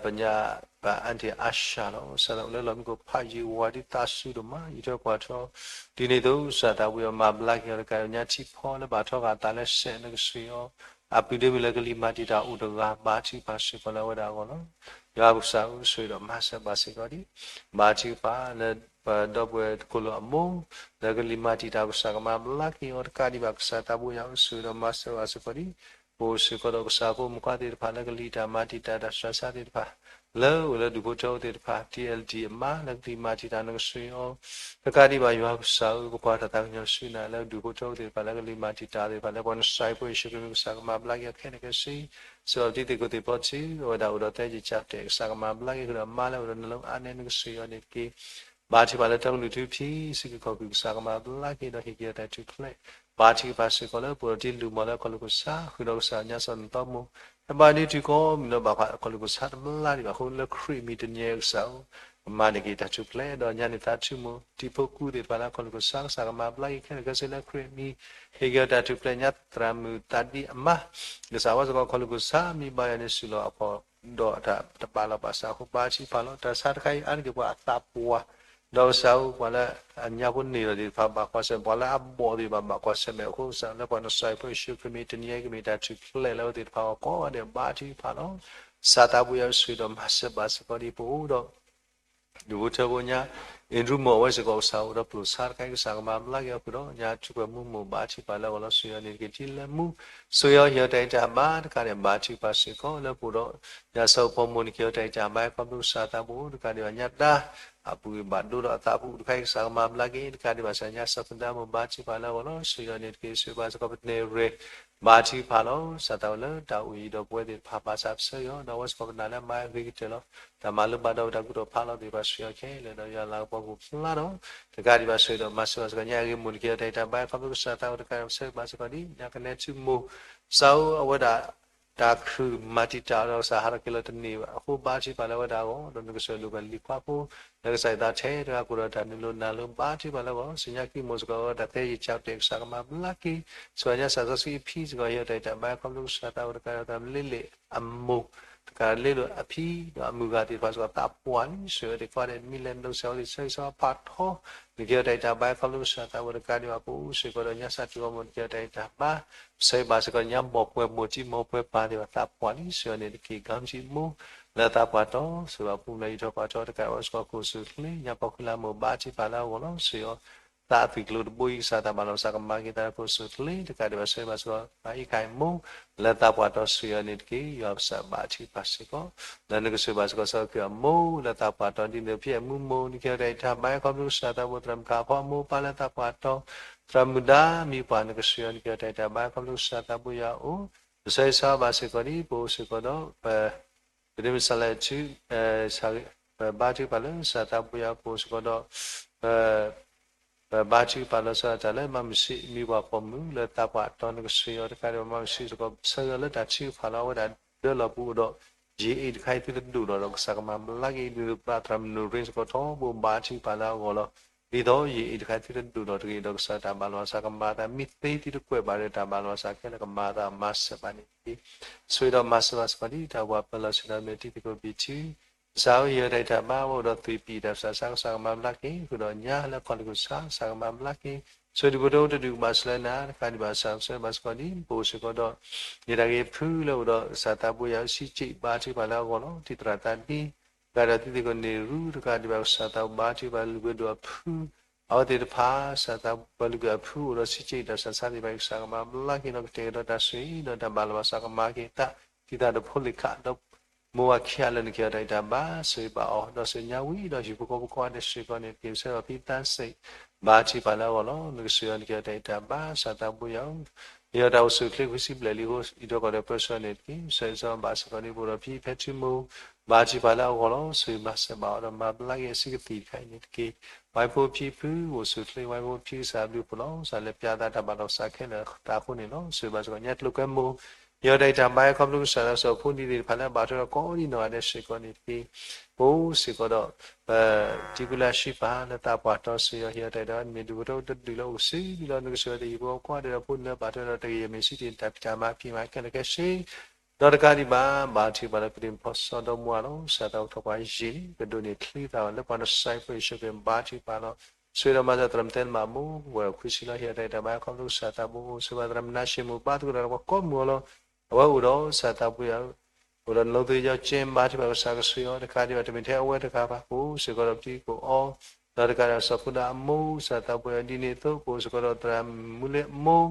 ပညါ ပ aunty Asha လီၤ, ကစၢ်သးအိၣ်လၢလီၢ်မံခိၣ်ဖးယံာ်ဝါဒ်သးစူၤဒိၣ်မး ယွၤထိခွးထွဲ ဒ်န့ၣ်အသိး ကစၢ်သးဝံၤအီၤမၤဘျါက့ၤအီၤတကးဒံးဘၣ် ညါထံဖီလၢဘၣ်ထီၣ်ဃာ်အသးလၢစဲးနကဆိၣ်ဂ့ၤအီၤ, အပုၢ်ဒ့မုၣ်လၢကလံၤမၤတံာ်တာ်အိၣ်တဂၤ ဘါထုကဖၣ်စ့ၢ်ကီးလၢအဝဲဒၣ်အဂီၢ်လီၤ. ယွၤကစၢ်ဧၢ ဆိၣ်ဂ့ၤဒီးမၤစၢၤဘၣ်စ့ၢ်ကီးဒံး, ဘါထုကဖၣ်လၢ ပဒီပုၢ်ဝဲၢ်တကိးလၢအမိၢ် လၢကလံၤမၤတံာ်တာ် ကစၢ်ကမၤဘျါက့ၤအီၤတကးဒံးဘၣ် ကစၢ်သးဝံၤအီၤ ဆိၣ်ဂ့ၤဒီးမၤစၢၤဘၣ်စ့ၢ်ကီးဒံး, ပအိၣ်စ့ၢ်ကီးဒီးကစၢ်ဖိမုၣ်ခွါသ့ၣ်တဖၣ်လၢကလံၤတၢ်မၤတံာ်တာ်တၢ်ဆူးတၢ်ဆါသ့ၣ်တဖၣ် လၢအိၣ်လၢဒူၣ်ဖိထၢဖိသ့ၣ်တဖၣ် TLD အမါလၢကလံၤမၤတံာ်တာ်နကဆိၣ်ဂ့ၤအီၤ, တကးဒံးဘၣ်ယွၤကစၢ်ဧၢ ပကွၢ်တၢ်သးကညီၤဆူနၤလၢဒူၣ်ဖိထၢဖိသ့ၣ်တဖၣ်လၢကလံၤမၤတံာ်တာ်သ့ၣ်တဖၣ် လၢပှၤနစၢ်ဖိယ့ၣ်ၡူးခရံာ်မံၤ ကစၢ်ကမၤဘျါက့ၤအီၤခဲလၢာ်ခဲဆ့, စ့ၢ်ကီးပတံၤသကိးသ့ၣ်ဖီထံ အဝဲဒၣ်အိၣ်ဒီးသဲက့ၤကၢ်တဲာ် ကစၢ်ကမၤဘျါက့ၤဃုာ်ဒီးအမါလၢအိၣ်ဒီးနလၢအါနဲနကဆိၣ်ဂ့ၤအီၤန့ၣ်တက့ၢ် ဘါထုကဖၣ်လၢတၢ်ကလုၢ်ထူဖံး စုက့ၤခီၣ်က့ၤ ကစၢ်ကမၤဘျါက့ၤဒီးဟ့ၣ်က့ၤအီၤတၢ်ထူၣ်ဖျဲး, ဘါထုကဖၣ်စ့ၢ်ကီးလၢပအိၣ်ဒီးတံၤလူၢ်မီၢ်လၢအခီၣ်လိာ်ကစၢ် ဃုာ်ဒီးကစၢ်ညါစီၤနသီမိၢ်, တဘၣ်ဒ့ထုကီၢ်မံၤဒီးဘၣ်ကွၢ်အခီၣ်လိာ်ကစၢ်တဘျါဒံးဘၣ်အဃိ လၢခရံာ်မံၤတနံၤအံၤကစၢ်ဧၢ, ကမၤန့ၢ်က့ၤတၢ်ထူၣ်ဖျဲး ဒီးညါန့ၣ်သးထူမိၢ် တံၤဖိကူသ့ၣ်တဖၣ်လၢအခီၣ်လိာ်ကစၢ် ကစၢ်ကမၤဘျါက့ၤခဲလၢာ်ခဲဆ့လၢခရံာ်မံၤ, ဟ့ၣ်က့ၤအီၤတၢ်ထူၣ်ဖျဲး ညါသရၣ်မုၣ်သးဒံအမါ ကစၢ်ဝဲစ့ၢ်ကီးခီၣ်လိာ်ကစၢ်မံၤဘၣ်ယၤန့ၣ် ဆူၣ်လီၤအဖီၣ်ဒီးတၢ်တဘၣ်လီၤဘၣ်စးအဃိ ဘါထုကဖၣ်လီၤ. တၢ်ဆါတခါအံၤ အါတက့ၢ်ပှၤအသးပှၢ်, ဒီးကစၢ်ဧၢ ပှၤလၢအညါဖိန့ၢ်လီၤသ့ၣ်တဖၣ် ဘၣ်ကွၢ်ဆၢၣ်မဲာ် ပှၤလၢအဘီၣ်သ့ၣ်တဖၣ် ဘၣ်ကွၢ်ဆၢၣ်မဲာ်အဃိ ကစၢ်လၢပှၤနစၢ်ဖိယ့ၣ်ၡူးခရံာ်မံၤ တနံၤအံၤကမ့ၢ်တၢ်ထူၣ်ဖျဲးလၢအဝဲသ့ၣ်တဖၣ်အဂီၢ်ကိးဂၤဒဲး ဘါထုကဖၣ်လီၤ. ကစၢ်သးပှၢ်ယွၤဆိၣ်ဂ့ၤဒီးမၤစၢၤဘၣ်စ့ၢ်ကီးဒံးပအိၣ်ဒီး ဒူၣ်ဖိထၢဖိညါ အ့ၣ်ဒရူမိၢ်အဝဲစ့ၢ်ကီး ကစၢ်အိၣ်ဒီးပျိာ်ဆါတခါအံၤ ကစၢ်ကမၤဘျါက့ၤအီၤဃုာ်ဒီး ညါထူၣ်ပှဲၤမူမိၢ် ဘါထုကဖၣ်လၢအဂီၢ်လီၤ ဆိၣ်ဂ့ၤအီၤန့ၣ်တက့ၢ် ဒ်လၢမူ ဆိၣ်ဂ့ၤအီၤဟ့ၣ်အီၤတၢ်အံၤတၢ်ဘါတကးန့ၣ် ဘါထုကဖၣ်စ့ၢ်ကီးလၢပအိၣ်ဒီး ညါစီၤဖိမိၢ်န့ၣ် ကဟ့ၣ်အီၤတၢ်အံၤတၢ်ဘါ ခီဖျိကစၢ်သးပှၢ်အိၣ်တကးဒံးဘၣ် ညါဒါ အပူၤကွံာ်ဘၣ်ဒိဒီးအသးပူၤတခါအံၤ ကစၢ်ကမၤဘျါက့ၤ တကးဒံးဘၣ် ကစၢ်ညါစီၤပနၢမိၢ် ဘါထုကဖၣ်လၢအဂီၢ်လီၤ ဆိၣ်ဂ့ၤအီၤန့ၣ်တက့ၢ် ဆိၣ်ဂ့ၤဘၣ်စ့ၢ်ကီးပနဲၣ်ရ့ၣ် ဘါထုကဖၣ်လီၤ ကစၢ်သးဝဲလၢတၢ်အိၣ်အံၤဒီးပဝဲသ့ၣ်တဖၣ်ဘၣ်ဆၣ်ပဆၢက့ၤအီၤ ဒီးအဝဲစ့ၢ်ကီးပနာ်လၢမၤအဂ့ၤကတၢၢ်လီၤ တၢ်မၤလိဘၣ်ဒီးတၢ်ကူၣ်ထီၣ်ဖးလီၤသ့ၣ်တဖၣ် ဆိၣ်ဂ့ၤအီၤခဲလၢာ်ဒီးယွၤလၤကပီၤကအိၣ်ဖျါဒီး တကးဒံးဘၣ်ဆိၣ်ဂ့ၤဒီးမၤစၢၤဘၣ်စ့ၢ်ကီး ညါအဂ့ၢ်မိၢ်န့ၣ်က့ၤအီၤတၢ်အံၤတၢ်ဘါ ခီဖျိကစၢ်သးဝဲတကးဒံးဘၣ် ဆိၣ်ဂ့ၤဘၣ်စ့ၢ်ကီးဒ် ညါကနဲထူမိၢ် ကစၢ်ဧၢ အဝဲဒၣ် တၢ်ခုၣ်မၤတံာ်တာ်အီၤဒီးကစၢ်ဟးထီၣ်က့ၤလီၤတန့ၢ်ဘၣ်အဃိ ဘါထုကဖၣ်လၢအဝဲဒၣ်အဂီၢ် ဒီးနကစၢ်ဒိၣ်ကလံၤခွါဖိ လၢကစၢ်ယွၤအတၢ်ထဲတဂၤ ကအိၣ်ဒီးတၢ်နုာ်လီၤနာ်လီၤ ဘါထုကဖၣ်လၢအဂီၢ် စံၣ်ညီၣ်ကွံာ်မိၢ်စ့ၢ်ကီး တၢ်သဲယံာ်ဆၢကတီၢ် ကစၢ်ကမၤဘျါက့ၤ စံၣ်ညီၣ်စီဆှံအဖံစ့ၢ်ကီး ဟ့ၣ်အီၤတၢ်အံၤတၢ်ဘါ ခီဖျိကစၢ်သးအိၣ်တကးဒီး သရၣ်မုၣ်လ့လ့ၣ်အမိၢ် တကးလ့လိာ်အဖံ ဒီးအမုၢ်ဂၤသ့ၣ်တဖၣ်စ့ၢ်ကီး သးပှၢ်လံ စံၣ်ညီၣ်တ့ၢ်ကွၢ်ဒီး မံၤလဲၤဒိးစဲးအီၤသ့ၣ် ဆၢဂ့ၤဆၢဝါဖးထီ နကဟ့ၣ်အီၤတၢ်အံၤတၢ်ဘါ ခီဖျိကစၢ်သးအိၣ်တကးဒံးဘၣ် ပအိၣ်စ့ၢ်ကီးဒီး ညါစၢ်ထူၣ်ဂီၢ်မုၢ် နကဟ့ၣ်အီၤတၢ်အံၤတၢ်ဘါ ပဆၢဂ့ၤဘၣ်စ့ၢ်ကီး ညါဘီၣ်ပှဲၤမိၢ်တံမိၢ်ပှဲၤပၢ်သ့ၣ်တဖၣ် သးပှၢ်လံ စံၣ်ညီၣ်န့ၣ်တက့ၢ် ကီမံၣ်မူ လၢသးပှၢ်တီ စံးဘၣ်ပူၤလၢယထီၣ်ပှၢ်ထီတကးဝဲစ့ၢ်ကီး ကိၣ်စူၣ်ချ့ ညါပီၣ်ဃုလါမိၢ် ဘါထုကဖၣ်လၢအဂီၢ်လီၤ စံၣ်ညီၣ် သးအသွံၣ်ကျိၤတဘိအံၤ ကစၢ်သးဘၣ်လီၤစးကမၤက့ၤသး ကိၣ်စူၣ်ချ့ တကးဒံးဘၣ် ဆၢဂ့ၤဘၣ်စ့ၢ်ကီး ပှၤအံးခးအံၤမိၢ် လၢသးပှၢ်တီ စံၣ်ညီၣ်န့ၣ်တက့ၢ် ယွၤကစၢ်ဘါထုကဖၣ်စ့ၢ်ကီး လၢနကစၢ်ဘၣ်စ့ၢ်ကီး စီၤက့ၤအမိၢ် လၢသးပှၢ်တီ ဒ်န့ၣ်ဖဲအမူမိၢ် နကဟ့ၣ်အီၤတၢ်အံၤတၢ်ဘါ ခီဖျိကစၢ်သးဘိ သရၣ်မုၣ်ခးဖီအမိၢ်ပၢ်လၢသးပှၢ်တီ သရၣ်မုၣ်ဒါမံၤပှၢ် နကစၢ်ယွၤ နကဟ့ၣ်အီၤတၢ်အံၤတၢ်ဘါ ခီဖျိကစၢ်သးဘိယွၤအအိၣ် ပဆၢဂ့ၤဆၢဝါဘၣ်စ့ၢ်ကီးဒ် ပအိၣ်စ့ၢ်ကီးဒီး ပ ပဒ့မုၢ်စၢ်လၢအထူ ပဘါထုကဖၣ်လၢကစၢ်သးဘိယွၤ ပအိၣ်စ့ၢ်ကီးဒီး ပ ပဘါထုကဖၣ်လီၤဆီဒၣ်တၢ်လၢ မၤမုၢ်ဆ့ၣ်မံၤပှၢ်ပိာ်မုၣ် လၢသးပှၢ်တီ နကစၢ်ယွၤတကးဒံးဘၣ် မၤမုၢ်ဆ့ၣ်စ့ၢ်ကီး ပဆၢဂ့ၤလၢတၢ်ထုကဖၣ်လၢအဝဲဒၣ်ဒၢလီၤပူၤအိၣ်ဒီး ယအံၤတခါအံၤသုတဒိၣ်ထီၣ်ဒီး ကစၢ်ကမၤဘျါက့ၤ ဒ်သိးပသရၣ်မုၣ်ရ့စ့ၢ်ကီးထီဘိ ဘါထုကဖၣ်လၢအဂီၢ်လီၤ ဒ်သိးယအံၤတခါအံၤသုတဒိၣ်ထီၣ်တဂ့ၤဒီး ကစၢ်တၢ်ဘၣ်လီၤစးကမၤသး မ့ၢ်သ့သုတကွဲးဘၣ်ဒီး တၢ်ဘၣ်လီၤစးခဲလၢာ်ကမၤသး မၤစၢၤဘၣ်န့ၣ်တက့ၢ် ဆိၣ်ဂ့ၤဒီးမၤစၢၤဘၣ်စ့ၢ်ကီးဒ် တၢ်ဝၤပၢၤလီၢ်ဆၢကတီၢ် မ့ၢ်တံၤသကိးဘံၣ်ထူ ကစၢ်ဧၢ ယဟ့ၣ်အီၤတၢ်အံၤတၢ်ဘါ အိၣ်ဒီးသွံၣ်ပံာ်တၢ် ကစၢ်ဆါ ကစၢ်ကမၤဘျါက့ၤ ဃုာ်ဒီးညါလၢခီၣ်တကုၢ်ဆါ ကစၢ်ကမၤဘျါက့ၤ ဆိၣ်ဒူၣ်ဖိထၢဖိတဒူၣ်ကဘၣ်ဆှၢလၢနၤ တကးဒံးဘၣ် ကစၢ်ဆှၢဘၣ်စ့ၢ်ကီးဒ် ပအိၣ်စ့ၢ်ကီးဒီး ယတၢ်ဂ့ၤဖုလၢအိၣ်ဒီး ကစၢ်သးဘိယွၤ စံးက့ၣ် ဘါထုကဖၣ်လၢအဂီၢ်လီၤ တံၤသရၣ်သးဒ့ တကးဒီးတံၤသကိးန့ၣ်ရူ တကးဒံးဘၣ် ကစၢ်သးဘိ ဘါထုကဖၣ်လၢလုၢ်ဘၢဒိၣ်အဖု အဝဲသ့ၣ်တဖၣ် ကစၢ်သးဘိ ပှၤလုၢ်ဘၢအဖုအိၣ်ဒီး စံးက့ၣ်တၢ်ဆါ သ့ၣ်တဖၣ် ကစၢ်ကမၤဘျါက့ၤဒီး ကတဲာ်ကတီၤတၢ်ဆိၣ်ဂ့ၤ ဒီးတၢ်ဘၣ်လီၤစးကမၤက့ၤသး တံၤသကိးဖိလ့ၣ်ခး ဒီးမိၢ်ဝၤခံဂၤလၢာ် နကဟ့ၣ်အီၤတၢ်အံၤတၢ်ဘါ ဆိၣ်ဂ့ၤဘၣ်အီၤ ဒီးဆိၣ်ညါဝံၤဒီး ဟံၣ်ဖိဃီဖိကိးဂၤဒဲးစ့ၢ်ကီးန့ၣ်တက့ၢ် ပဆၢဂ့ၤဘၣ်ဖံသးစ့ၣ် ဘါထုကဖၣ်လၢအဂီၢ်လီၤ နကစၢ်ယွၤ နကဟ့ၣ်အီၤတၢ်အံၤတၢ်ဘါ ကစၢ်သးဘိယွၤဧၢ ယဟ့ၣ်အီၤတၢ်အိၣ်ဆူၣ်ချ့ ဃုဆံဘျဲၣ်လံအဃိ ယထီၣ်ကီၢ်ဒီးပၢဆှၢန့ၣ်တက့ၢ် ပဆၢဂ့ၤဆၢဝါဘၣ်စ့ၢ်ကီးဒ် ပအိၣ်ဒီးဖံဖဲထူမိၢ် ဘါထုကဖၣ်လၢအဂီၢ်လီၤ ဆိၣ်ဂ့ၤမၤစၢၤဘၣ်အီၤဒီး မၤဘျါက့ၤအစုကသံၣ်တခါအံၤန့ၣ်တက့ၢ် ဝဲဖိဖံဖု အိၣ်ဆူၣ်ချ့ ဝဲဖိဖံကစၢ်ဘျုးဖှိၣ်လီၤ ကစၢ်လၢပျၢ်သးတၢ်ဘၣ်လီၤစးခဲလၢာ်သးအဃိန့ၣ်လီၤ ဆိၣ်ဂ့ၤဘၣ်စ့ၢ်ကီး ညါကျိၤကဲမိၢ် ယဟ့ၣ်အီၤတၢ်အံၤတၢ်ဘါ ခီဖျိကစၢ်လၢစီၤဖိဒံသ့ၣ်တဖၣ်လၢအဘၣ်ထွဲဒီးကိးဒံနီၢ်ဂၤဒဲးစ့ၢ်ကီးန့ၣ်တက့ၢ် ပအိၣ်စ့ၢ်ကီးဒီး ပတံၤကူလၢအရှုံးပာ် လၢသးပှၢ်တီစ့ၢ်ကီး ယဟ့ၣ်အီၤတၢ်အံၤတၢ်ဘါ မ့ၢ်ဒူၣ်ဖိထၢဖိတဒူၣ်လၢအိၣ်ကစုဒုလီၤ နကစၢ်ယွၤတဟံၣ်ဖိကိးဂၤဒဲးဒီးဖိန့ၣ်လၢဘၣ်ထွဲဒီးတဂ့ၤ ယမ့ၢ်စံးတ့ၢ်တၢ်ဖံးတၢ်မၤဖံးမၤခဲလၢာ်ခဲဆ့ ဒီးတကးဒံးဘၣ် ဘါထုကဖၣ်လၢကဒုးဖီၣ်စီဒီမါလီၤ ကစၢ်သးအိၣ်ထီၣ်ပှၤယံာ်န့ၣ် ကဒိးန့ၢ်ချံသၣ်လၢပှၤနစဲးဖိယ့ၣ်ၡူးခရံာ်ဘါထုကဖၣ်လီၤ ဆိၣ်ဂ့ၤဒီးမၤစၢၤသရၣ်မုၣ်သဲလမးမိၢ် ဝဲၢ်ခွံဆံလီၤ ဟ့ၣ်အီၤတၢ်အံၤတၢ်ဘါ ခီဖျိကစၢ်သးဘိ ဆိၣ်ဂ့ၤဘၣ်သရၣ်မုၣ်နါၡ့မိၢ် ဘါသကိးတၢ်ဒီးပှၤကိးမုၢ်အီၤလီၤ အဝဲအိၣ်ဒီးကစၢ်သးဘိယွၤ အိၣ်ဒီးနလိသုကၠီက့ ဘါထုကဖၣ်ကစၢ်ကဆိၣ်ဂ့ၤအီၤ တကးဒံးဘၣ် တမ့ၢ်ထဲအဝဲတဂၤဘၣ် ပအိၣ်စ့ၢ်ကီးဒီးပတံၤသကိးအီၤ ဒီးတကးဒံးဘၣ်စီၤဖိဒါအမိၢ် ကစၢ်သးဘိယွၤ ဒ်န့ၣ်အသိး ပအိၣ်စ့ၢ်ကီးဒီးသရၣ်မုၣ်လ့မိၢ်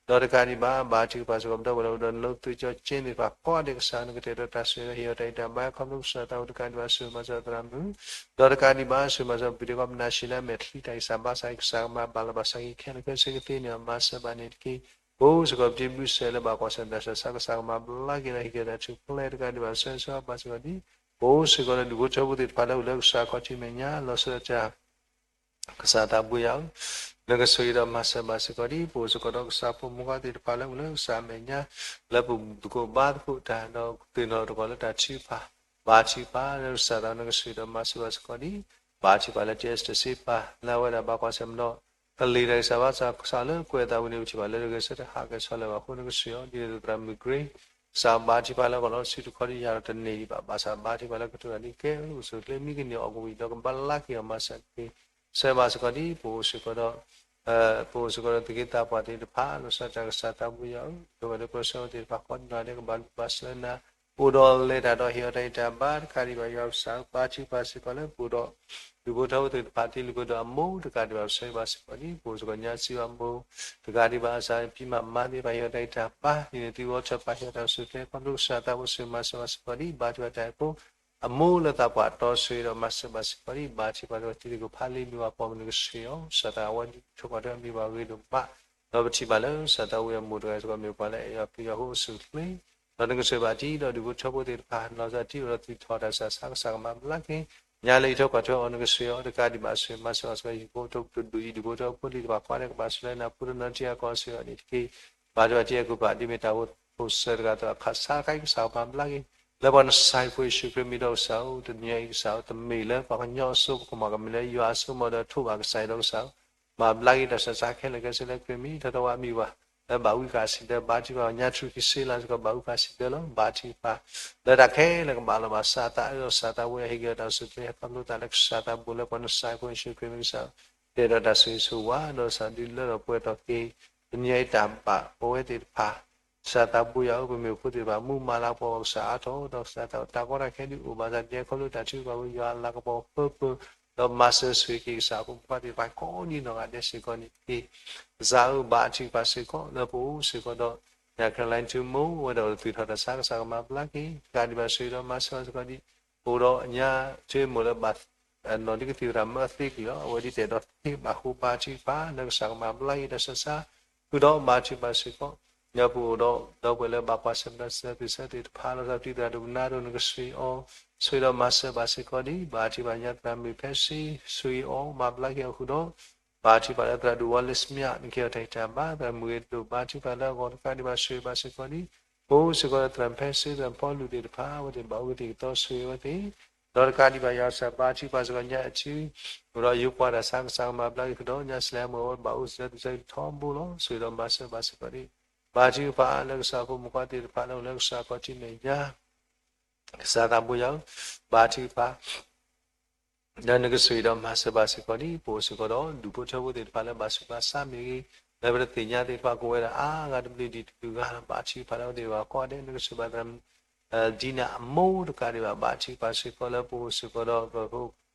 ဒီးတကးဒံးဘၣ် ဘါထုကဖၣ်စ့ၢ်ကီးပဒီပုၢ်ဝဲၢ်လၢအိၣ်ဒီးနလိသုကၠီက့သ့ၣ်တဖၣ်ကိးဂၤဒဲး ကစၢ်နကတဲာ်ကတီၤတၢ်ဆိၣ်ဂ့ၤဒီး ဟ့ၣ်အီၤတၢ်အံၤတၢ်ဘါ ခီဖျိကစၢ်သးဘိ တကးဒံးဘၣ် ဆိၣ်ဂ့ၤမၤစၢၤသရၣ်မုၣ် ဒီးတကးဒံးဘၣ် ဆိၣ်ဂ့ၤမၤစၢၤပတံၤသကိးမနၤၡ့လၢအမဲာ်ချံတၢ်ဂံၢ်စၢ်ဘါစၢ်အံၤ ကစၢ်ကမၤဘၣ်လီၤဘၣ်စးက့ၤခဲလၢာ်ခဲဆ့ကသ့န့ၣ် မၤစၢၤဘၣ်န့ၣ်တက့ၢ် ပအိၣ်စ့ၢ်ကီးပတံၤဘျုးစဲးလၢဘၣ်ကွၢ်ဆၢၣ်မဲာ်တၢ်ဆၢ ကစၢ်ကမၤဘျါက့ၤဒီးဟ့ၣ်က့ၤတၢ်ထူၣ်ဖျဲးတကးဒံးဘၣ် ဆၢဂ့ၤဆၢဝါဘၣ်စ့ၢ်ကီးဒ် ပအိၣ်စ့ၢ်ကီးလၢဒူၣ်ဖိထၢဖိသ့ၣ်တဖၣ်လၢအိၣ်လၢကစၢ်ခီၣ်ထံးမဲာ်ညါ လီၤဆီဒၣ်တၢ် ကစၢ်သးဘိယွၤဧၢ, နကဆိၣ်ဂ့ၤဒီးမၤစၢၤဘၣ်စ့ၢ်ကီးဒ် ပအိၣ်စ့ၢ်ကီးဒီးကစၢ်ဖိမုၣ်ခွါသ့ၣ်တဖၣ်လၢအိၣ်လၢကစၢ်အမဲာ်ညါ လၢပသကိးဘါသကိးတၢ်ဒီးသ့ၣ်နီၣ်ထီၣ်သကိးလၢတၢ်ထုကဖၣ် ဘါထုကဖၣ်လၢကစၢ်သး နကဆိၣ်ဂ့ၤဒီးမၤစၢၤဘၣ်စ့ၢ်ကီးဒ် ဘါထုကဖၣ်လၢတၢ်အဲၣ်စတၢ်စ့ပာ် လၢအဝဲဒၣ်ဘၣ်ကွၢ်ဆၢၣ်မဲာ်ဒီး ကလံၤတၢ်ဂံၢ်စၢ်ဘါစၢ် ကစၢ်လၢကွဲးအသးဝံၤန့ၣ် ပထံၣ်ဘၣ်လၢတဂဲၤဆၢထၢၣ်ဟးဂီၤဆီလၢၤဘၣ်အဃိ နကဆိၣ်ဂ့ၤအီၤ ဒ်န့ၣ်အသိးသရၣ်မုၣ်ကရ့ ကစၢ်ဘါထုကဖၣ်လၢအဂီၢ်လီၤ စုတခီဒ်ယၤဒီးတန့ၢ်ဒံးဘၣ် ဘၣ်ဆၣ်ဘါထုကဖၣ်လၢကတိၤတၢ်ဒ်ကဲ အိၣ်ဆူၣ်အိၣ်ချ့ မံကန့ၢ်အီၣ်ကဝံၤဒီးကဘၣ်လၢက့ၤအီၤမၤစၢၤက့ၤ ဆၢဂ့ၤဘၣ်စ့ၢ်ကီးဒ် ပအိၣ်စ့ၢ်ကီးဒီး ပအိၣ်စ့ၢ်ကီးဒီးသုးက့သးပှၢ်သ့ၣ်တဖၣ် လီၤဆီဒၣ်တၢ်ကစၢ်သးဘိယွၤဧၢ, ဒီးဝဲဒၣ်ပၢဆှၢသ့ၣ်တဖၣ်ကိးဒံနီၢ်ဂၤဒဲး ကဘၣ်လူၤဘၣ်စၢၤနၤ အိၣ်ဒီးလဲၤတၢ်ဒီးဟ့ၣ်အီၤတၢ်ဂံၢ်တၢ်ဘါတကးဒံးဘၣ် ယွၤကစၢ်ဧၢ ဘါထုကဖၣ်စ့ၢ်ကီးလၢပအိၣ်ဒီး ဒူၣ်ဖိထၢဖိသ့ၣ်တဖၣ် တံၤသကိးဒီးအမိၢ်တကးဒံးဘၣ် ဆၢဂ့ၤဘၣ်စ့ၢ်ကီးဒ် ပအိၣ်စ့ၢ်ကီးညါစံးဘၣ်မိၢ် တကးဒံးဘၣ်အစၢ်ဖံမၤမါသ့ၣ်တဖၣ် ဟ့ၣ်အီၤတၢ်ဂံၢ်တၢ်ဘါ ဒ်န့ၣ်သုဂီၢ်ထၢၣ်ပာ် ဟ့ၣ်အီၤတၢ်ဂံၢ်ဆူၣ်ချ့ ခီဖျိကစၢ်သးဘိ ဆၢဂ့ၤမၤစၢၤဘၣ်စ့ၢ်ကီးဒ် ဘါထုကဖၣ်တၢ်အဲၣ်ဖိ အမိၢ်လၢသးပှၢ်တီ ဆၢဂ့ၤဒီးမၤစၢၤဘၣ်စ့ၢ်ကီးဒ် ဘါထုကဖၣ်လၢတံၤသကိးဖးလံ မံၤပှၢ်ပိာ်မုၣ် နကဆိၣ်ဂ့ၤအီၤ ကစၢ်သးအဝဲဒၣ် ထိၣ်ကီၢ်ထၢၣ်မံၤပှၢ်ဂ့ၤဒိၣ်မး ဒီးပထံၣ်ဘၣ်လၢကစၢ်သးဝံအမိၢ်တဂၤစ့ၢ်ကီး မ့ၢ်ပှၤလၢအအဲၣ်အီၤကွံအီၤအဃိ အိၣ်ဆူၣ်အိၣ်ချ့ ဒီးနကဆိၣ်ဂ့ၤဘၣ်တံၤဒီးဒူၣ်ဖိထၢဖိသ့ၣ်တဖၣ် လီၤဆီဒၣ်တၢ်အိၣ်ဒီးသွံၣ်ထီၣ်တၢ် ကစၢ်ဆါ ကစၢ်ကမၤဘျါက့ၤ ညါလၢယထၢၣ်ကွၢ်ထွဲအီၤ နကဆိၣ်ဂ့ၤအီၤတကးဒံးဘၣ် ဆၢဂ့ၤမၤစၢၤဘၣ်စ့ၢ်ကီး ဟံၣ်ဖိတဒူၣ်အံၤ ဒူၣ်ဖိထၢဖိလံၤတဖၣ် ကိးဂၤဒဲးကဘၣ်ဆိၣ်လၢနၤ ဖိတနီၤတံၢ်အကီၢ်စ့ၢ်ကီးန့ၣ်တက့ၢ် ဘါထုကဖၣ်တံၤအကုၢ်ပာ် ဒ်မ့ၢ်တၢ်အိၣ် ဖိစၢတဂၤသၢဂၤခးဆါတခါအံၤ ကစၢ်မၤဘျါက့ၤ လၢပှၤနစၢ်ဖိယ့ၣ်ၡူးခရံာ်မံၤဒီးကစၢ်ဧၢ, တနံၤအံၤကစၢ်ဧၢ တမ့ၢ်လၢပှၤကညီအစိကမီၤ ကမ့ၢ်လၢယွၤအစိကမီၤဒီးထိၣ်ဘၣ်ကစၢ်အံၤဒီးကစၢ်ဧၢ, မၤဘျါက့ၤတၢ်ဆၢဆါခဲလၢာ်ခဲဆ့လၢခရံာ်မံၤ ထီထီၣ်ဝဲအမံၤဘၣ် လၢဘၣ်ဝံဃာ်စံးဒၢ ဘါထုကဖၣ် ညါထူၣ်ကံစ့လါစ့ၢ်ကီး ဘၣ်ဝံဃာ်စံးဒၢလီၤ ဘါထုကဖၣ် လၢတၢ်ခဲလၢာ်ကဘၣ်လီၤဘၣ် စးသးအၢဒီးစးသးဝဲ ဟ့ၣ်က့ၤဒီးတၢ်စူၢ်က့ၤ ဟဲခီဖျိသးလၢကစၢ်သးဘိလၢပှၤနစၢ်ဖိယ့ၣ်ၡူးခရံာ်မံၤကစၢ် တဲဒီးတၢ်ဆိၣ်ဂ့ၤဆိၣ်ဝါ ဒီးစးဒုးလၢဒီးပှဲၤထီၣ်က့ၤ တနံၤအံၤတၢ်ဘၣ်ပဝဲသ့ၣ်တဖၣ် ကစၢ်သးဘိယွၤဧၢ ပမ့ၢ်ဖိသ့ၣ်တဖၣ် မူမၤလၤကပီၤကစၢ်အါထီၣ် ဒီးကစၢ်သးတၢ်ကီတၢ်ခဲဒုးအိၣ်ဘၣ်ဆၣ် ဒဲခီဖျိတၢ်ထုကဖၣ်ဝဲယွၤအလၤကပီၤပၢပၢ ဒီးမၤစၢၤဆိၣ်ဂ့ၤက့ၤကစၢ်အဖိမုၣ်ခွါသ့ၣ်တဖၣ် ကိးဒ်နီၢ်ဂၤဒဲးစ့ၢ်ကီးန့ၣ်တက့ၢ်. ကစၢ်ဧၢ ဘါထုကဖၣ်စ့ၢ်ကီး လၢပအိၣ်စ့ၢ်ကီးဒီး ညၣ်ခဲလၢာ်လံထူမိၢ်ဝဲဒီးအိၣ်ဒီးသူၣ်ထီၣ်တၢ်ဆါ ကစၢ်ကမၤဘျါက့ၤ တကးဒံးဘၣ်ဆိၣ်ဂ့ၤဒီးမၤစၢၤဘၣ်စ့ၢ်ကီးဒ် အိၣ်ဒီးညါ ထၢမိၢ်လၢဘၣ် နီၢ်ဒကသံၣ်သရၣ်မၢသ့ကလီၤ အဝဲဒ်တဲာ်ဒီးသ့ဘၣ်ဃိဘါထုကဖၣ် လၢကစၢ်ကမၤဘျါက့ၤတၢ်ဆၢဆါ ဃုာ်ဒီးဘါထုကဖၣ်စ့ၢ်ကီး ညါပအိၣ်ဒီး ဒီပုၢ်ဝဲၢ်လၢဘၣ်ကွၢ်ဆၢၣ်မဲာ်ဒီးစံးဆၢသုးဆၢသ့ၣ်တဖၣ် လီၤဆီဒၣ်တၢ် ဒိကနၣ်ဒိ နကဆိၣ်ဂ့ၤအီၤ ဆိၣ်ဂ့ၤဒီးမၤစၢၤဘၣ်စ့ၢ်ကီးဒ် ဘါထုကဖၣ်ညါသရၣ်မုၣ်ဖဲစ့ ဆိၣ်ဂ့ၤအီၤ မၤဘျါက့ၤအီၤဃုာ်ဒီး ဘါထုကဖၣ်လၢသရၣ်ဒိၣ်ဝါလၢစမံး နကဲအီၤတၢ်ဟ့ၣ်တၢ်ဘါ သရၣ်မုၣ်ဂ့ၤဒိၣ် ဘါထုကဖၣ်လၢအဂီၢ်တကးဒံးဘၣ်ဆိၣ်ဂ့ၤဘၣ်စ့ၢ်ကီးဒ် ပအိၣ်စ့ၢ်ကီးဒီးသရၣ်ဖဲစ့ သရၣ်ဖီလူးသ့ၣ်တဖၣ် အဝဲသ့ၣ်ဘၣ်အိၣ်ကသံၣ်ကသီဆိၣ်ဂ့ၤအဝဲသ့ၣ် ဒီးတကးဒံးဘၣ်ယွၤကစၢ်ဘါထုကဖၣ်စ့ၢ်ကီးညါအထံ အိၣ်ဒီးယိၤပှၤတၢ်ဆါ ကစၢ်ကမၤဘျါက့ၤဃုာ်ဒီး ညါဆဲးလဲးမုၢ်အဝဲဘၣ်အိၣ်စ့ၢ်ကီးသ့ၣ်တဖၣ်ထီဘိလီၤ ဆိၣ်ဂ့ၤဒီးမၤစၢၤဘၣ်စ့ၢ်ကီးဒ် ဘါထုကဖၣ်လၢကစၢ်ဖိမုၣ်ခွါသ့ၣ်တဖၣ်လၢအိၣ်လၢကစၢ်ခီၣ်ထံးမဲာ်ညါ ကစၢ်သးဘိယွၤဧၢ ဘါထုကဖၣ် ဒီးနကဆိၣ်ဂ့ၤဒီးမၤစၢၤဘၣ်စ့ၢ်ကီးဒ် ပအိၣ်စ့ၢ်ကီးဒီး ဒူၣ်ဖိထၢဖိသ့ၣ်တဖၣ်လၢဘၣ်ဆူးဘၣ်ဆါမ့ၢ်ဂ့ၤ လၢပတသ့ၣ်ညါသ့ၣ်တဖၣ် ကအိၣ်ဝဲဒၣ်အါဂၤတဘျုးဒံးတဘျုးဂၤလီၤ ဘါထုကဖၣ်လၢအဝဲသ့ၣ်တဖၣ်ကိးဂၤဒဲး နကဆိၣ်ဂ့ၤဘၣ်သရၣ် ဒံနၤအမိၢ်တကးဒံးဘၣ် ဘါထုကဖၣ်စ့ၢ်ကီးလၢပအိၣ်စ့ၢ်ကီးဒီး ပဖိ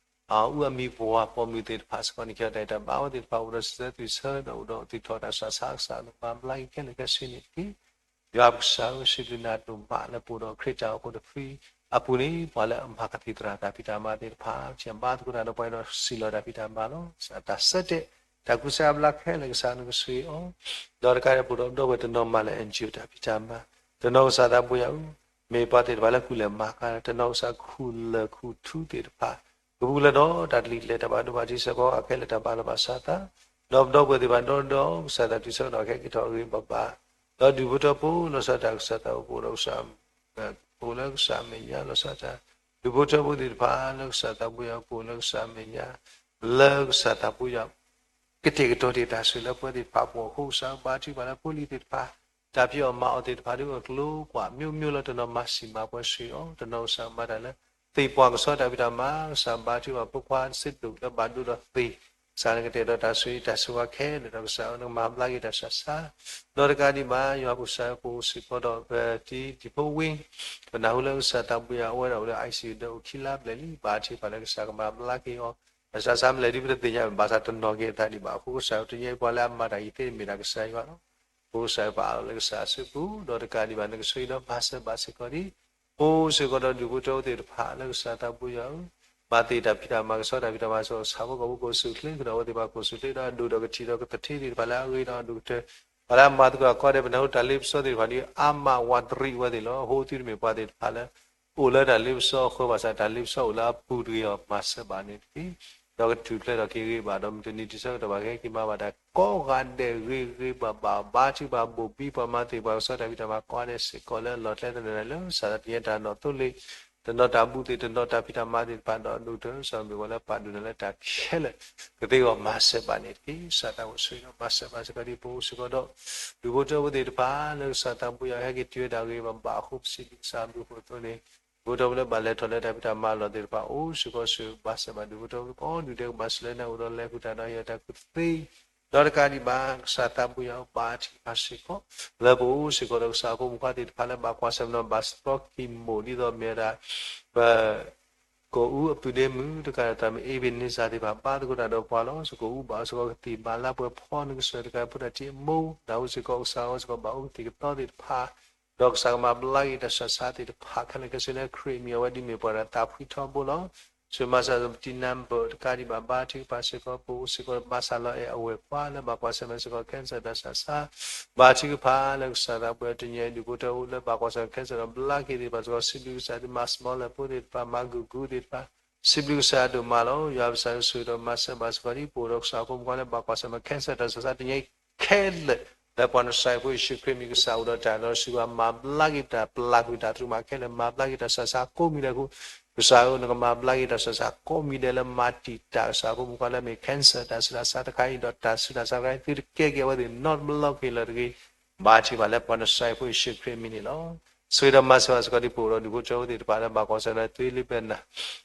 အူအမံၤပှၢ်ပိာ်မုၣ်သ့ၣ်တဖၣ်စ့ၢ်ကီးန့ၣ် ကဲထီၣ်တၢ်အံၤတၢ်ဘၣ် အဝဲသ့ၣ်တဖၣ်အိၣ်ဒီးစံးဆၢသုးဆၢဒီးအိၣ်ဒီးသူၣ်ထီၣ်တၢ်ဆါဆါ ကစၢ်မၤဘျါက့ၤခဲလၢာ်ခဲဆ့န့ၣ်တက့ၢ်. ယွၤပကစၢ်ဧၢ စံးဘျုးနၤဒိၣ်မးလၢပအိၣ်ဒီးခရံာ်တၢ်အိၣ်ဖှိၣ်တဖုအပူၤန့ၣ် ပှၤလၢအမၤကသံၣ်သရၣ်တၢ်ဖံးတၢ်မၤသ့ၣ်တဖၣ် ကဘါသကိးတၢ်ဒီးပှၤဒီးစံးလီၤတၢ်ဖံးတၢ်မၤလီၤ. တၢ်ဆၢတဲာ် တၢ်ကူစါအဘျါခဲလၢာ်ကစၢ်နကဆိၣ်ဂ့ၤအီၤ ဒီးတကးဒံးပအိၣ်ဒီးဒီပုၢ်ဝဲၢ်တနီၤမၤလၢ NGO တၢ်ဖံးတၢ်မၤ တနီၤကစၢ်သးဘိယွၤဧၢ မ့ၢ်ပှၤသ့ၣ်တဖၣ်လၢကူၣ်လဲၤမၤကၤ တနီၤကစၢ်ခူၣ်လၢၢ်ခူၣ်ထူသ့ၣ်တဖၣ် ကပူၤလၢဒီးတၢ်တလံၤလဲၢ်တၢ်ဘၣ်ဒိဘၣ်ထံးစ့ၢ်ကီး အခဲလၢာ်တၢ်ဘၣ်လီၤဘၣ်စးသး ဒီးပဒီပုၢ်ဝဲၢ်သ့ၣ်တဖၣ်ဒီဒီ ကစၢ်သးတုၤဆၢကတီၢ်ခဲက့ၤထီၣ်အဂ့ၤဘၣ်ဘၣ် ဒီးဒူၣ်ဖိထၢဖိလီၤဆီဒၣ်တၢ်ကစၢ်သးအိၣ်ဖှိၣ်ဒီးကစၢ် အိၣ်လၢကစၢ်အမဲာ်ညါလီၤဆီဒၣ်တၢ် ဒူၣ်ဖိထၢဖိသ့ၣ်တဖၣ်လၢကစၢ်သးဘိယွၤအိၣ်ဖှိၣ်လၢကစၢ်အမဲာ်ညါ လၢကစၢ်သးဘိယွၤ ကတဲာ်ကတီၤတ့ၢ်တၢ်ဆိၣ်ဂ့ၤလၢပဝဲသ့ၣ်တဖၣ်အပူၤအဃိ ကစၢ်ဘါထုကဖၣ်လၢဖိလံၤသ့ၣ်တဖၣ် တၢ်ဖံးအီၣ်မၤအီၣ်သ့ၣ်တဖၣ်ဒ်အကျိၤကွာ် မျိုးမျိုးလၢတနီၤမၤစံၣ်မၤပှဲၤဆိၣ်ဂ့ၤအီၤ တနီၤကစၢ်မၤတၢ်လၢ သ့ၣ်ပှၢ်ကဆှီတၢ်ဖံးတၢ်မၤ ကစၢ်ဘါထုကဖၣ်ဖိခွါစ့ဒိၣ်လၢဘၣ်ဒိဒီးသ့ၣ် ကစၢ်နကတဲာ်ကတီၤတၢ်ဆိၣ်ဂ့ၤတၢ်ဆိၣ်ဂ့ၤခဲလၢာ်ဒီးကစၢ်ဧၢ နကမၤဘျါက့ၤတၢ်ဆါဆါ ဒီးတကးဒံးဘၣ် ယွၤပကစၢ်ပအိၣ်စ့ၢ်ကီးဒီး ပတံၤတံၤဖိဝ့ၢ် ပနၢ်ဟူလၢကစၢ်သးဘိယွၤအိၣ်ဝဲဒၣ်အိၣ်လၢ ICU ဒီးအိၣ်ခံလါဘျဲၣ်လံ ဘါထုကဖၣ်လၢကစၢ်ကမၤဘျါက့ၤအီၤ တၢ်ဆါဆါမလဲၣ်ဒ်ပတသ့ၣ်ညါ ဘၣ်ဆၣ်တနီၤက့ၤအသးဒံးဘၣ်အဃိ ကစၢ်တနံၤအံၤပှၤလၢအမၤတၢ်အံၤသ့န့ၣ်မ့ၢ်ဒၣ်ကစၢ်ယွၤလီၤ. ပအိၣ်ကစၢ်ပာ်အီၤလၢကစၢ်အစုပူၤ ဒီးတကးဒံးဘၣ် နကဆိၣ်ဂ့ၤဒီးမၤစၢၤဘၣ်စ့ၢ်ကီးဒ် ပအိၣ်စ့ၢ်ကီးဒီးဒူၣ်ဖိထၢဖိသ့ၣ်တဖၣ်လၢကစၢ်သးဘိယွၤဧၢ မၤသ့ၣ်တၢ်ဖံးတၢ်မၤကဆှီတၢ်ဖံးတၢ်မၤစ့ၢ်ကီး ဆၣ်ဖိကီၢ်ဖိကိးဆူၣ်ချ့ ကဒီးအဝဲသ့ၣ်တဖၣ်ကိးဆူၣ်ချ့ ဒီးအဒိၣ်ဒီးကထံၣ်ဒီးကသထ့သ့ၣ်တဖၣ်လၢအဂ့ၤဒီးအဒိၣ်ကတၢၢ် ပှၤလၢအမၤသကိးအကီၢ်ဒဲး ပနၢ်ဟူတၢ်လ့ပစီသ့ၣ်တဖၣ်ဒ် အါမးဝးတရံးဝဲသ့ၣ်လီၤ. အဃိသုတမ့ၢ်ပှၤသ့ၣ်တဖၣ်လၢ အိၣ်လၢတၢ်လ့ပစီအဃၢၤဘၣ်ဆၣ် တၢ်လ့ပစီအိၣ်လၢအပူၤတဂ့ၤအီၤ မၤစၢၤဘၣ်န့ၣ်တက့ၢ်. ဒီးကထူၣ်ဖျဲးထီၣ်က့ၤဂ့ၤဘၣ်ဒီး မုၢ်တနံၤတုၤဆၢကတီၢ်ဘၣ်ကဟဲက့ၤမၤဘၣ်တၢ်ကိးဂၤဒဲးဂ့ၤဂ့ၤဘၣ်ဘၣ် ဘါထုကဖၣ်ဘိၣ်ဘံပှၤမၤသ့ၣ်ပှၤကဆှီတၢ်ဖံးတၢ်မၤကိးဂၤဒဲးစ့ၢ်ကီးလၢအလီၢ်ကျဲသနၢၣ်လၢ စၢ်သးတယဲတၢ်နီၣ်သိလ့ၣ် တနီၤတၢ်ဘူၣ်သ့ၣ် တနီၤတၢ်ဖံးတၢ်မၤသ့ၣ်တဖၣ်ဒီးအဒိၣ်ကတၢၢ် ကစၢ်မ့ၢ်ပှၤလၢပာ်ဒိၣ်နၤလၢတၢ်ခဲလၢာ် ကသ့အဂီၢ်မၤစၢၤဘၣ်န့ၣ်တက့ၢ်. ကစၢ်သးအိၣ်ဆိၣ်ဂ့ၤဒီးမၤစၢၤဘၣ်စ့ၢ်ကီးဒ်ပအိၣ်စ့ၢ်ကီးဒီး ဒူၣ်ဖိထၢဖိသ့ၣ်တဖၣ်လၢကစၢ်သးဘိယွၤဟဲက့ၤတုၤဝဲဒၣ်ဂ့ၤဘၣ်ဘၣ်အဃိ ပစံးဘျုးကစၢ်ဘျုးအဃိအသိးန့ၣ် ဒူၣ်ဖိထၢဖိလၢဘၣ်လဲၤထီၣ်လၢတၢ်ဖံးတၢ်မၤအလီၢ်သ့ၣ်တဖၣ် အိၣ်စ့ၢ်ကီးဆိၣ်ဂ့ၤဘၣ်စၢၤဘၣ် ဒူၣ်ဖိထၢဖိကိးဒူၣ်ဒဲးကဘၣ်ဆိၣ်လၢနအိၣ်ဒီးလဲၤဃုာ်တၢ်ဒီးဟ့ၣ်အီၤတၢ်ကူၣ်သ့ ဒီးတကးဒံးဘၣ် ကစၢ်သးဘိယွၤဘါထုကဖၣ်စ့ၢ်ကီး လၢပအိၣ်စ့ၢ်ကီးဒီးကစၢ်ဖိမုၣ်ခွါသ့ၣ်တဖၣ်လၢဘၣ်ကွၢ်ဆၢၣ်မဲာ်ဒီးဘၣ်စရီကံၢ်မိၣ်ဒ်သိးမ့ၢ်ဝဲဒၣ် ပ ကီၢ်အူအပုၢ်ဒ့မုၣ်တကးဒီး သရၣ်မုၣ်အ့ဘ့းန့စၢ်သ့ၣ်တဖၣ် ဘါသကိးတၢ်ဒီးပှၤလီၤ. စ့ၢ်ကီးအူဘၣ်အီၤစ့ၢ်ကီးကသံၣ်မၤလါပှဲၤဖီနကစၢၢ်တကးဖိတၢ်ထံၣ်အမိၢ် နၢ်ဟူစ့ၢ်ကီးကစၢ်အီၤစ့ၢ်ကီးဘၣ်အိၣ်ကသံၣ်ကသီသ့ၣ်တဖၣ် ဒီးကစၢ်ကမၤဘျါက့ၤတၢ်ဆၢဆါသ့ၣ်တဖၣ်ခဲလၢာ်ခဲဆ့လၢခရံာ်အမံၤအဝဲဒ်မ့ၢ်ပှၤဒီးသးဖှံထီဘိလီၤ. ဆိၣ်ဂ့ၤမၤစၢၤပတံၤနါဘၢၣ်တကးဒံးဘၣ် ဘါထုကဖၣ်စ့ၢ်ကီး ပအိၣ်စ့ၢ်ကီးဘၣ်ဆၣ်လီၤအဲၣ်အဝဲၢ်ပှၤလၢဘၣ်ကွၢ်ဆၢၣ်မဲာ်စ့ၢ်ကီး cancer တၢ်ဆၢဆါ ဘါထုကဖၣ်လၢကစၢ်သးဘိယွၤတနံၤအံၤ ဒူၣ်ဖိထၢဖိလၢဘၣ်ကွၢ်ဆၢၣ်မဲာ် cancer ဒီးဘျါက့ၤသ့ၣ်တဖၣ်စ့ၢ်ကီး စံးဘျုးကစၢ်ဒ်မၤ small လၢဖိသ့ၣ်တဖၣ် မၤဂုာ်ဂုာ်သ့ၣ်တဖၣ် စံးဘျုးကစၢ်အဒိၣ်မးလီၤ. ယွၤပကစၢ်ဆိၣ်ဂ့ၤဒီးမၤစၢၤဘၣ်စ့ၢ်ကီးဒ် ပအိၣ်ဒီးကစၢ်ဖိမုၣ်ခွါလၢဘၣ်ကွၢ်ဆၢၣ်မဲာ် cancer တၢ်ဆၢဆါတနံၤအံၤခဲလၢာ် လၢပှၤနစၤရ့းဖိယ့ၣ်ၡူးခရံာ်မံၤ ကစၢ်အိၣ်ဒီးတၢ်လီၤစၢ်ဘၣ် မၤဘျါက့ၤတၢ်ပျၢ်ကွံာ်တၢ်သရူးမးခဲလၢာ် မၤဘျါက့ၤတၢ်ဆးဆးကိးမံၤဒဲးအဃိ, ကစၢ်ဧၢ နကမၤဘျါက့ၤတၢ်ဆးဆးကိးမံၤဒဲးလၢမၤတံာ်တာ်ကစၢ်ဖိမုၣ်ခွါလၢအမ့ၢ် cancer တၢ်ဆူးတၢ်ဆါတခါအံၤ ဒီးတၢ်ဆူးတၢ်ဆါတခါအံၤ သုတကဲက့ၤအဝဲသ့ၣ်နီတဘျီက့ၤလၢၤတဂ့ၤ ဘါထုကဖၣ်လၢပှၤနစၤရ့းဖိယ့ၣ်ၡူးခရံာ်အမံၤန့ၣ်လီၤ. ဆိၣ်ဂ့ၤဒီးမၤစၢၤဘၣ်စ့ၢ်ကီးဒ်ပအိၣ်ဒီးဒူၣ်ဖိထၢဖိသ့ၣ်တဖၣ်လၢဘၣ်ကွၢ်ဆၢၣ်ဒီး သုလ့ပှဲၤနၤ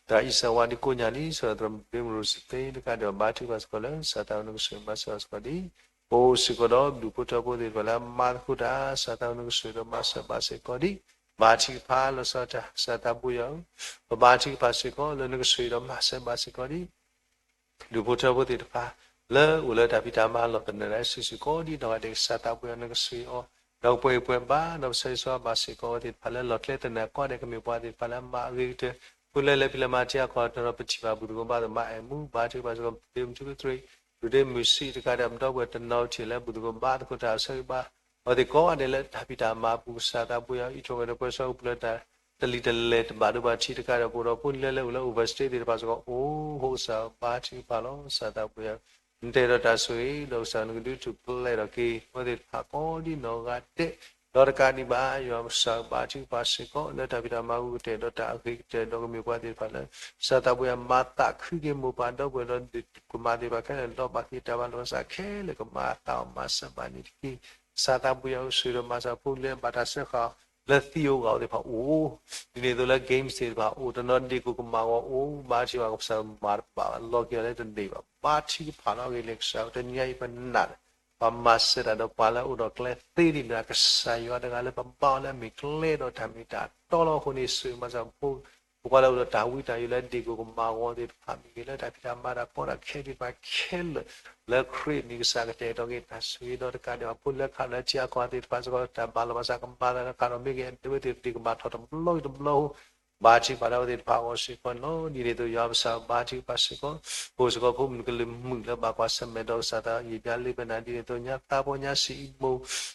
သရၣ်အံၣ်စၢၤဝါဒ်ကိးညါလံ စီၤသရၣ်မရူစသ့တကးဒီး ဘါထုကဖၣ်စ့ၢ်ကီးလၢ ကစၢ်သးအိၣ်နကဆိၣ်ဂ့ၤမၤစၢၤဘၣ်စ့ၢ်ကီးဒ် ပအိၣ်စ့ၢ်ကီးဒီးဒူၣ်ဖိထၢဖိသ့ၣ်တဖၣ်လၢအမၤသကိးတၢ် ကစၢ်သးအိၣ်နကဆိၣ်ဂ့ၤဒီးမၤစၢၤဘၣ်စ့ၢ်ကီးဒ် ဘါထုကဖၣ်လီၤဆီဒၣ်တၢ် ကစၢ်သးဘိယွၤဧၢ, ပဘါထုကဖၣ်စ့ၢ်ကီးလၢနကဆိၣ်ဂ့ၤဒီးမၤစၢၤဘၣ်စ့ၢ်ကီးဒ် ဒူၣ်ဖိထၢဖိသ့ၣ်တဖၣ် လၢအိၣ်လၢတၢ်ဖံးတၢ်မၤလီၢ်သနၢၣ်ဒၣ်စုာ်စုာ်ကိးဒ်နီၢ်ဂၤဒဲး ကစၢ်သးဘိယွၤနကဆိၣ်ဂ့ၤအီၤ, ဒီးကပှဲၤအံၤပှဲၤဘါ ဒီးပဆၢဂ့ၤဆၢဝါဘၣ်စ့ၢ်ကီးအဝဲသ့ၣ်တဖၣ်လၢလီၢ်ကျဲသနၢၣ်ကိးဂၤဒဲး ကမ့ၢ်ပှၤသ့ၣ်တဖၣ်လၢအမၤအဂ့ၤကတၢၢ် ဖိလၢလဲၤဖံးလဲၤမၤထံအကီၢ်တနီၤ ပထံၣ်ဘၣ်ဘူၣ်သကိးဘါသကိးမၤအဲၣ်မူ ဘါထုကဖၣ်စ့ၢ်ကီး ပဒ့မုၣ်ထူကတြ့ၣ် ဒူၣ်ဒ့မုၣ်ဆံးတကးဒီး ပဒီပုၢ်ဝဲၢ်တနီၤထံၣ်လၢဘူၣ်သကိးဘါသကိးတၢ် ဆၢဂ့ၤဘါ အဝဲသ့ၣ်ကိးဂၤဒဲးလၢတၢ်ဖံးတၢ်မၤအပူၤ ကစၢ်သးဘိယွၤအံးထွဲဝဲဒီးပၢဆှၢအိၣ်ပူၤလၢတၢ် တလံၤတလဲၢ်တဘၣ်ဒိဘၣ်ထံးတကးဒီး ပအိၣ်ဒီးဖိလၢလဲၤအိၣ်လၢ overstay သ့ၣ်တဖၣ်စ့ၢ်ကီး အိၣ်ဟိးကစၢ်ဘါထုကဖၣ်လီၤ ကစၢ်သးဘိယွၤ နတဲဒီးတၢ်ဆိၣ်ဂ့ၤ ဒီးကစၢ်နကဒုးထူၣ်ဖျဲးထီၣ်က့ၤ အဝဲသ့ၣ်တဖၣ်ကိးဒ်နီၢ်ဂၤဒဲး ဒီးတကးဒံးဘၣ် ယွၤကစၢ်ဘါထုကဖၣ်စ့ၢ်ကီး လၢတၢ်ဖံးတၢ်မၤအဂုၤကတၢၢ် ဒီးတၢ်အဂ့ၤကတၢၢ် ဒီးကမ့ၢ်ပှၤသ့ၣ်တဖၣ်လၢ ကစၢ်သးဘိယွၤမၤသးခုက့ၤမိၢ်ပၢ်ဒီပုၢ်ဝဲၢ်ဒီးဒုးကမၣ်သ့ၣ်တဖၣ်ခဲလၢာ် ဒီးဘၣ်က့ၤတၢ်ဘၣ်လီၤပသးခဲလၢာ်ကမၤအသးအီၤမၤစၢၤဘၣ်န့ၣ်တက့ၢ် ကစၢ်သးဘိယွၤဆိၣ်ဂ့ၤဒီးမၤစၢၤဖိလၢဘၣ်တၢ်စၢဃာ်လၢသံဧိၤဂီၢ်သ့ၣ်တဖၣ်အိၣ် ဒ်န့ၣ်အသိးလၢ games သ့ၣ်တဖၣ်အိၣ် တနီၤဒ့ၣ်ကိၢ်ကမၣ်ဂီၤအိၣ် ဘါထုကဖၣ်ကစၢ်မၤတဘၣ်လီၤက့ၤအီၤလၢတန့ၢ်ဘၣ် ဘါထုကဖၣ်လီၤအဂ့ၢ်လၢကစၢ်တနံၤအံၤပနာ် ပှၤမၤစၢၤတၢ်ဒီးပှၤလၢအအိၣ်ဒီးကျဲသ့ဒ်န့ၣ် ကစၢ်ယွၤတဂၤလၢပဘါအီၤလၢအမ့ၢ်ကျဲဒီးတၢ်မ့ၢ်တၢ်တီလီၤအဃိန့ၣ် ဆိၣ်ဂ့ၤမၤစၢၤဖိ ပကွၢ်လၢအိၣ်ဒီးတၢ်ဝံတၢ်ယိးလၢဒ့ၣ်ကိၢ်ကမၣ်ဂီၤသ့ၣ်တဖၣ်မ့ၢ်ဂ့ၤ လၢတၢ်ဖံးတၢ်မၤတၢ်ကီတၢ်ခဲသ့ၣ်တဖၣ်ခဲလၢာ် လၢခရံာ်မံၤကစၢ်ကတဲာ်ကတီၤက့ၤတၢ်ဆိၣ်ဂ့ၤဒီးတကးဒံးဘၣ် ဖိလၢခးလၢထံအကီၢ်သ့ၣ်တဖၣ်စ့ၢ်ကီး တၢ်ဘၣ်လီၤမၤစၢၤကမၤသးလၢခးဒီးမ့ၢ်ဂ့ၤ အဝဲသ့ၣ်တဖၣ်ကမၤထီၣ်တဘျီက့ၤတဘျီ ဘါထုကဖၣ်လၢအဝဲသ့ၣ်တဖၣ်အဂီၢ်စ့ၢ်ကီးန့ၣ်လီၤ. ဒ်န့ၣ်အသိးယွၤပစၢ်ဘါထုကဖၣ်စ့ၢ်ကီး ပအိၣ်စ့ၢ်ကီးဖိမုၣ်ကလုာ်မုၣ်လၢဘၣ်ကွၢ်ဆၢၣ်မဲာ်ဒီးကစၢ်သးယံာ်ဘျါလ့ပနၢ် ဒ်န့ၣ်အသိးညါသးပှၢ်ညါစံးအံမူ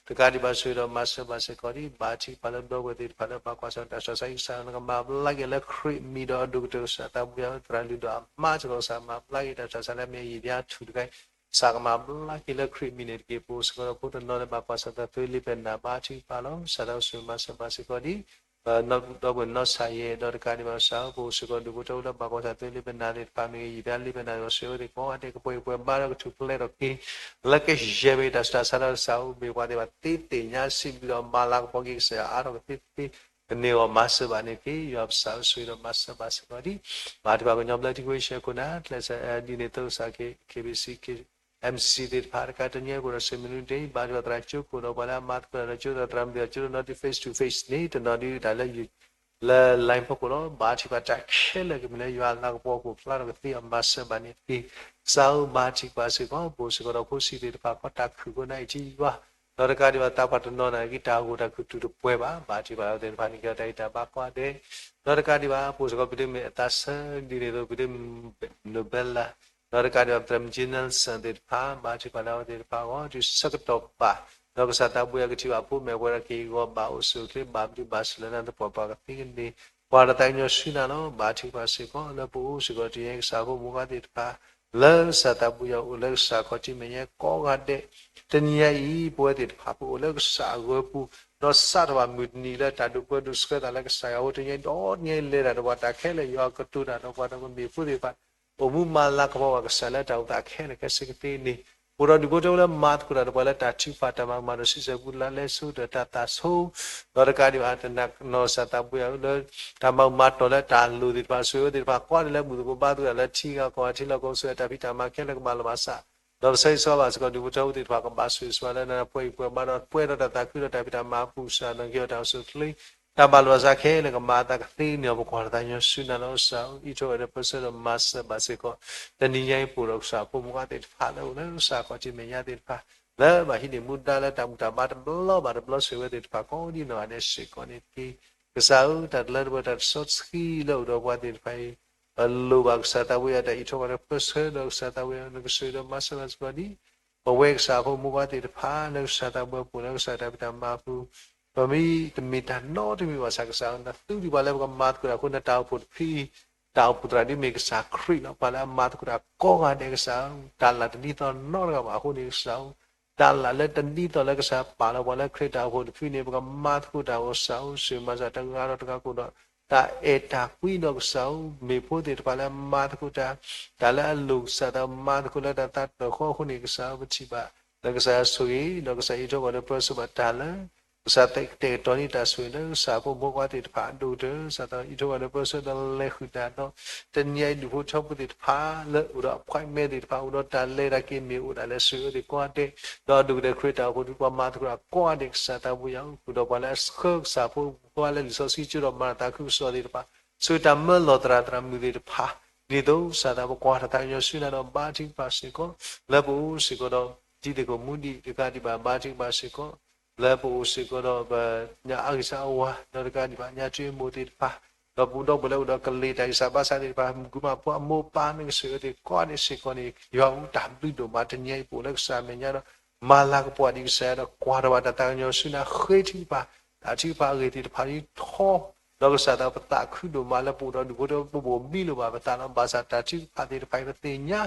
တကးဒံးဘၣ်ဆိၣ်ဂ့ၤဒီးမၤစၢၤဘၣ်စ့ၢ်ကီးဒ် ဘါထုကဖၣ်လၢဒီပုၢ်ဝဲၢ်သ့ၣ်တဖၣ်လၢဘၣ်ကွၢ်ဆၢၣ်တၢ်ဆှၢဆါအံၤ ကစၢ်နကမၤဘျါက့ၤလၢခရံာ်မံၤဒီးအဒိၣ်ကတၢၢ် ကစၢ်သးပှၢ်ယွၤသရၣ်လုၢ်ဒီးအမါစ့ၢ်ကီး ကစၢ်မၤဘျါက့ၤတၢ်ဆှၢဆါလၢအမ့ၢ်အယံာ်ဘျါထူၣ်တခါအံၤ ကစၢ်ကမၤဘျါက့ၤလၢခရံာ်မံၤန့ၣ်တက့ၢ်. ပအိၣ်စ့ၢ်ကီးဒီးဖိတနီၤလၢဘၣ်ကွၢ်ဆၢၣ်တၢ်သ့လ့ပနၢ် ဘါထုကဖၣ်လီၤ. ကစၢ်သးဆိၣ်ဂ့ၤမၤစၢၤဘၣ်စ့ၢ်ကီးဒ် ဒီပုၢ်ဝဲၢ်နီၢ်ဆၣ်ယဲၢ် ဒီးတကးဒံးဘၣ်ကစၢ်ဧၢ ပအိၣ်စ့ၢ်ကီးဒူၣ်ဖိထၢဖိလၢဘၣ်ကွၢ်ဆၢၣ်တၢ်သ့လ့ပနၢ်သ့ၣ်တဖၣ်မ့ၢ်ဂ့ၤ ယံာ်ဘျါလ့ပနၢ်ဒီးဆိၣ်ဂ့ၤအဝဲသ့ၣ်ကိးဂၤဒဲး ကပှဲၤအံၤပှဲၤဘါဒီးကထူၣ်ဖျဲးထီၣ်က့ၤ လၢကယဲၢ်မ့ၢ်တၢ်ဆူးတၢ်ဆါဒီးကစၢ်ဧၢ မ့ၢ်ပှၤသ့ၣ်တဖၣ်သ့သ့ၣ်ညါစံးဘျုးဒီးမၤလၤကပီၤက့ၤကစၢ်ယွၤအါထီၣ်ကသ့သ့ ကန့ၢ်အီၤမၤစၢၤဘၣ်န့ၣ်တက့ၢ်. ယွၤပစၢ်ဧၢ ဆိၣ်ဂ့ၤဒီးမၤစၢၤဘၣ်စ့ၢ်ကီးဒ် ဘါထုကဖၣ်ကညီဘျၢထံခဝ့ၡၢၣ်ခိၣ်နၢ် ကျဲးစၢးဒ်န့ၣ်အသိးကစၢ် K- KBC K- MC သ့ၣ်တဖၣ်တကးတနံၤအံၤ ပအိၣ်ဒီးစ့ၢ်မနုၤတ့ၢ် ဘါထုကဖၣ်သရၣ်ကၠိခိၣ်ဒီးပှၤလၢအမၤသကိးတၢ်ဒီးကၠိဒီးသရၣ်မုၣ်သ့ၣ်တဖၣ်ကၠိဒီးနီၢ်ဒုး face to face န့ၣ် တနီၤဒုးတၢ်လၢ လၢ line ဖီခိၣ်လီၤ. ဘါထုကဖၣ်တၢ်ခဲလၢာ်ကမ့ၢ်လၢယွၤအလၤကပီၤအပူၤဖျါထီၣ်ကသ့အီၤ မၤစၢၤဘၣ်န့ၣ်တက့ၢ်. ကစၢ်ဧၢ ဘါထုကဖၣ်စ့ၢ်ကီး ပအိၣ်စ့ၢ်ကီးဒီးဖိဆံးသ့ၣ်တဖၣ် ကီတၢ်ခုၣ်ကိးနၢ်အံၤထံယွၤ ဒီးတကးဒံးဘၣ်သးပှၢ်တနီၤနာ်က့ၤတၢ်ဂီၤတၢ်ခုၣ်တုၤတပှဲၤဘၣ် ဘါထုကဖၣ်လၢအဝဲသ့ၣ်တဖၣ်န့ၣ် ကဲထီၣ်တၢ်အံၤတၢ်ဘါကိးဂၤဒဲး ဒီးတကးဒံးဘၣ် ပအိၣ်စ့ၢ်ကီးပဒ့မုၣ်အသးစၢ ဒ်န့ၣ်အသိးပဒ့မုၣ် Nobella ဒီးတကးဒံးဘၣ် ပသရၣ်မုၣ်ကၠ့ Nelson သ့ၣ်တဖၣ် ဘါထုကဖၣ်လၢအဝဲသ့ၣ်တဖၣ်အဂီၢ် တုၤဆၢကတီၢ်ဘၣ် ဒီးကစၢ်သးဘိယွၤကထံၣ်ဘၣ်ဖိမဲာ်ပှဲၤဒီးက့ၤဂီၤဘၣ်အိၣ်ဆူၣ်အိၣ်ချ့ ဘၣ်ဘျုးဘၣ်ဆိၣ်လၢနၤသပှၢ်ပှၢ်ကသ့ကန့ၢ် ပှၤတၢ်သးကညီၤဆူနၤလီၤ. ဘါထုကဖၣ်စ့ၢ်ကီး လၢပအိၣ်စ့ၢ်ကီးတယဲၢ်ကစၢ်ဖိမုၢ်ဂၤသ့ၣ်တဖၣ် လၢကစၢ်သးဘိယွၤအိၣ်လၢကစၢ်ခီၣ်ထံးမဲာ်ညါကိးဂၤဒဲး တနံၤညါအံၤ ပဝဲသ့ၣ်တဖၣ် ပအိၣ်လၢကစၢ်အဂၢၤပူၤ ဒီးစးထီၣ်ဘၣ်မုၢ်တနံၤလၢတၢ်ဒိးပၢဒိးဆှၢသးလၢ ကစၢ်ယွၤအဃိ တနံၤညါအံၤဒီးတနံၤညါအံၤ လဲၤတၢ်ဒီးပှၤတၢ်ခဲလၢာ် ယွၤကတိၤတၢ်ဒီးပှၤဒီးပမ့ၢ်ဖိသ့ၣ်တဖၣ် အိၣ်မူမၤလၤကပီၤဘၣ်ကစၢ်လၢတၢ်အိၣ်သးခဲလၢာ်ခဲဆ့ကသ့န့ၣ် ပအိၣ်ဒီးဒူၣ်ဖိထၢဖိလၢမၤသကိးတၢ်ဒီးပှၤလၢတၢ်ထုကဖၣ်တၢ်မၤကမၣ်ဒီးစံးဆၢပူၤလၢလဲၤဆူတၢ်သးဆိ ဒီးတကးဒံးဘၣ် တနီၤနီၤကစၢ်သးဘိယွၤလၢ တၢ်မၤကမၣ်တီၢ်လၢတၢ်လိၣ်သ့ၣ်တဖၣ် ဆိၣ်ဂ့ၤအဝဲသ့ၣ်တဖၣ် ကွၢ်ဒၣ်လၢဘူၣ်သကိးဘါသကိးတၢ်လၢထံဂၤကီၢ်ဂၤထံလီၢ်ကီၢ်ပူၤ ဆိၣ်ဂ့ၤတၢ်ဖံးတၢ်မၤခဲလၢာ်ကဘၣ်လီၤဘၣ်စး ဒီးပဆၢဂ့ၤဆၢဝါဘၣ်စ့ၢ်ကီးဒူၣ်ဖိထၢဖိသ့ၣ်တဖၣ် ကဘၣ်ဆိၣ်ဂ့ၤဆိၣ်ဝါလၢနၤ ပှဲၤအံၤပှဲၤဘါဒီးပှဲၤဒီးတၢ်သးခုဒီးတၢ်ဖံးတၢ်မၤအပူၤ ကစၢ်နကဟ့ၣ်အီၤတၢ်အိၣ်ဆူၣ်အိၣ်ချ့ တၢ်ဘၣ်လိာ်သးခဲလၢာ်ကမၤအသးကသ့န့ၣ် ပကွၢ်လၢ်သးကညီၤဆူနၤလီၤ ကစၢ်ဧၢ အံးထွဲဝဲဒီးပၢဆှၢဒီးမၤစၢၤဘၣ်စ့ၢ်ကီး တနံၤညါအံၤပအိၣ်ဒီးကစၢ်ဖိမုၢ်ဂၤသ့ၣ်တဖၣ်လၢအိၣ်လၢကစၢ်ခီၣ်ထံးမဲာ်ညါသ့ၣ်တဖၣ် လၢဘၣ်ဟံးန့ၢ်မူဒါလၢတၢ်ဘူၣ်တၢ်ဘါတဘျီဘၣ်တဘျီ ဆိၣ်ဂ့ၤဝဲသ့ၣ်တဖၣ်ကိးဒ်နီၢ်ဂၤဒဲးစ့ၢ်ကီးန့ၣ်တက့ၢ်. ကစၢ်ဧၢ တၢ်တလၢတပှဲၤတၢ်တစီတဆှံလၢအိၣ်ဒီးပှၤသ့ၣ်တဖၣ်အံၤ ပလိၣ်ဘၣ်ကစၢ်သးဘိယွၤတၢ်အံးထွဲဝဲဒီးပၢဆှၢဒီးကစၢ်သးဘိယွၤ နကဆိၣ်ဂ့ၤဒီးမၤစၢၤဘၣ်စ့ၢ်ကီးဒ် ပဝဲကစၢ်ဖိမုၢ်ဂၤသ့ၣ်တဖၣ်လၢကစၢ်သးဘိယွၤပူၤလၢကစၢ်တၢ်ဖံးတၢ်မၤအပူၤ ပမ့ၢ်တမ့ၢ်တၢ်နီတမံၤဘၣ်ဆၣ်ကစၢ်ဧၢ နသူဒံးပှၤလၢပကမၤသကိးတၢ်အဃိ နတၢ်အိၣ်ဖှိၣ်တဖုအံၤ တၢ်အိၣ်ဖှိၣ်သရၣ်ဒ်မ့ၢ်ကစၢ်ခရံာ်လီၤ. ပှၤလၢအမၤသကိးတၢ်ကိးဂၤဒဲးကစၢ်ဧၢ တၢ်လၢတဒ်သိးနီတဂၤဘၣ်အဃိန့ၣ်ကစၢ်ဧၢ တၢ်လၢတဒ်သိးလၢကစၢ်ပာ်လီၤပှၤလၢခရံာ်တၢ်အိၣ်ဖှိၣ်တဖုန့ၣ် ပကမၤသကိးတၢ်အိၣ် ကစၢ်ဧၢ, စံးဘၣ်စၢ်တဂၤဒီးတဂၤကိးဒီး တၢ်အဲၣ်တၢ်ကွံဒီးကစၢ်ဧၢ, မ့ၢ်ဖိသ့ၣ်တဖၣ်လၢအမၤသကိးတၢ်, တၢ်လၢအလိၣ်ကစၢ်တၢ်မၤသကိးလၢတၢ်သးတဖျၢၣ်ဃီအဃိန့ၣ် ကစၢ်ဧၢပထံၣ်ဘၣ် လၢကစၢ်ဆိၣ်ဂ့ၤ ဒီးကစၢ်အံးထွဲကွၢ်ဒီးပၢဆှၢဘၣ်တၢ်လၢ ကစၢ်သ့ၣ်ကတဲာ်ကတီၤန့ၢ်တၢ်ဆိၣ်ဂ့ၤလၢကစၢ်ဖိမုၣ်ဖိခွါသ့ၣ်တဖၣ်အဒိၣ်ကတၢၢ် ကစၢ်သးအံးထွဲကွၢ်ဒီးပၢဆှၢဒီးလဲၤဃုာ်တၢ်ဒီး တနံၤအံၤဒူၣ်ဖိထၢဖိသ့ၣ်တဖၣ် လၢအိၣ်ဒီး appointment သ့ၣ်တဖၣ် အိၣ်ဒီးတၢ်လဲၤတၢ်က့ၤမ့ၢ်အိၣ်ဒၣ်လဲာ် ဆိၣ်ဂ့ၤအီၤသ့ၣ်ကိးဂၤဒဲး, ဒီးဒိၣ်ကတၢၢ်ခရံာ်တၢ်အိၣ်ဖှိၣ်တဖုပှၤမၤသကိးတၢ်ကိးဂၤဒဲး ကစၢ်သးဘိယွၤဧၢ, ဃုာ်ဒီးပှၤလၢအဆှၢကစၢ်ဖိမုၣ်ဖိခွါလၢလံာ်စီဆှံကၠိဒီးမၤတၢ်သးခုကစီၣ်သ့ၣ်တဖၣ် ဆိၣ်ဂ့ၤတၢ်မၢလီၤသရၣ်သရၣ်မုၣ်သ့ၣ်တဖၣ် ဒ်သိးကစၢ်သးပကွၢ်တၢ်သးကညီၤဆူနၤဒီးဘါထုကဖၣ်စ့ၢ်ကီး လၢပအိၣ်စ့ၢ်ကီးဒီး တံၤသကိးမူဒံးတဂၤဒံးဘၣ် ဘါထုကဖၣ်စ့ၢ်ကီး လၢပအိၣ်စ့ၢ်ကီးဒီးပညၣ်အါဂံၢ်စၢ်အဝၤ ဒီးတဂၤဒံးဘၣ် ညၣ်တံၤမိၢ်သ့ၣ်တဖၣ် ဒီးပဒီပုၢ်ဝဲၢ်လၢအိၣ်ဒီးကလံၤတၢ်ဂံၢ်စၢ်ဘါစၢ်သ့ၣ်တဖၣ် မုၣ်ကူမၤဖိအမိၢ်ပၢ်မ့ၢ်ဂ့ၤ ဆိၣ်ဂ့ၤအီၤသ့ၣ်ကိးဂၤဒဲးစ့ၢ်ကီးန့ၣ် ယွၤဧၢ တၢ်ဘျုးဒိၣ်မးတနံၤအံၤပအိၣ်လၢကစၢ်အမဲာ်ညါဒီး မၤလၤကပီၤဒံးကစၢ်ယွၤဒီးကွၢ်ထီၣ်ဘၣ်တၢ်သးကညီၤဆူနၤ ဃ့ထုကဖၣ် တၢ်ထုကဖၣ်အဂ့ၢ်သ့ၣ်တဖၣ်လံထီ ဒီးကစၢ်သးပသးခုဒိၣ်မးလၢပအိၣ်ဒီးဒူၣ်ဖိထၢဖိ ပဘၣ်မံလိာ်ဘၣ်ပသးလီၤ. ဘၣ်ဆၣ်တၢ်ထုကဖၣ်သ့ၣ်တဖၣ်အံၤ ပသ့ၣ်ညါ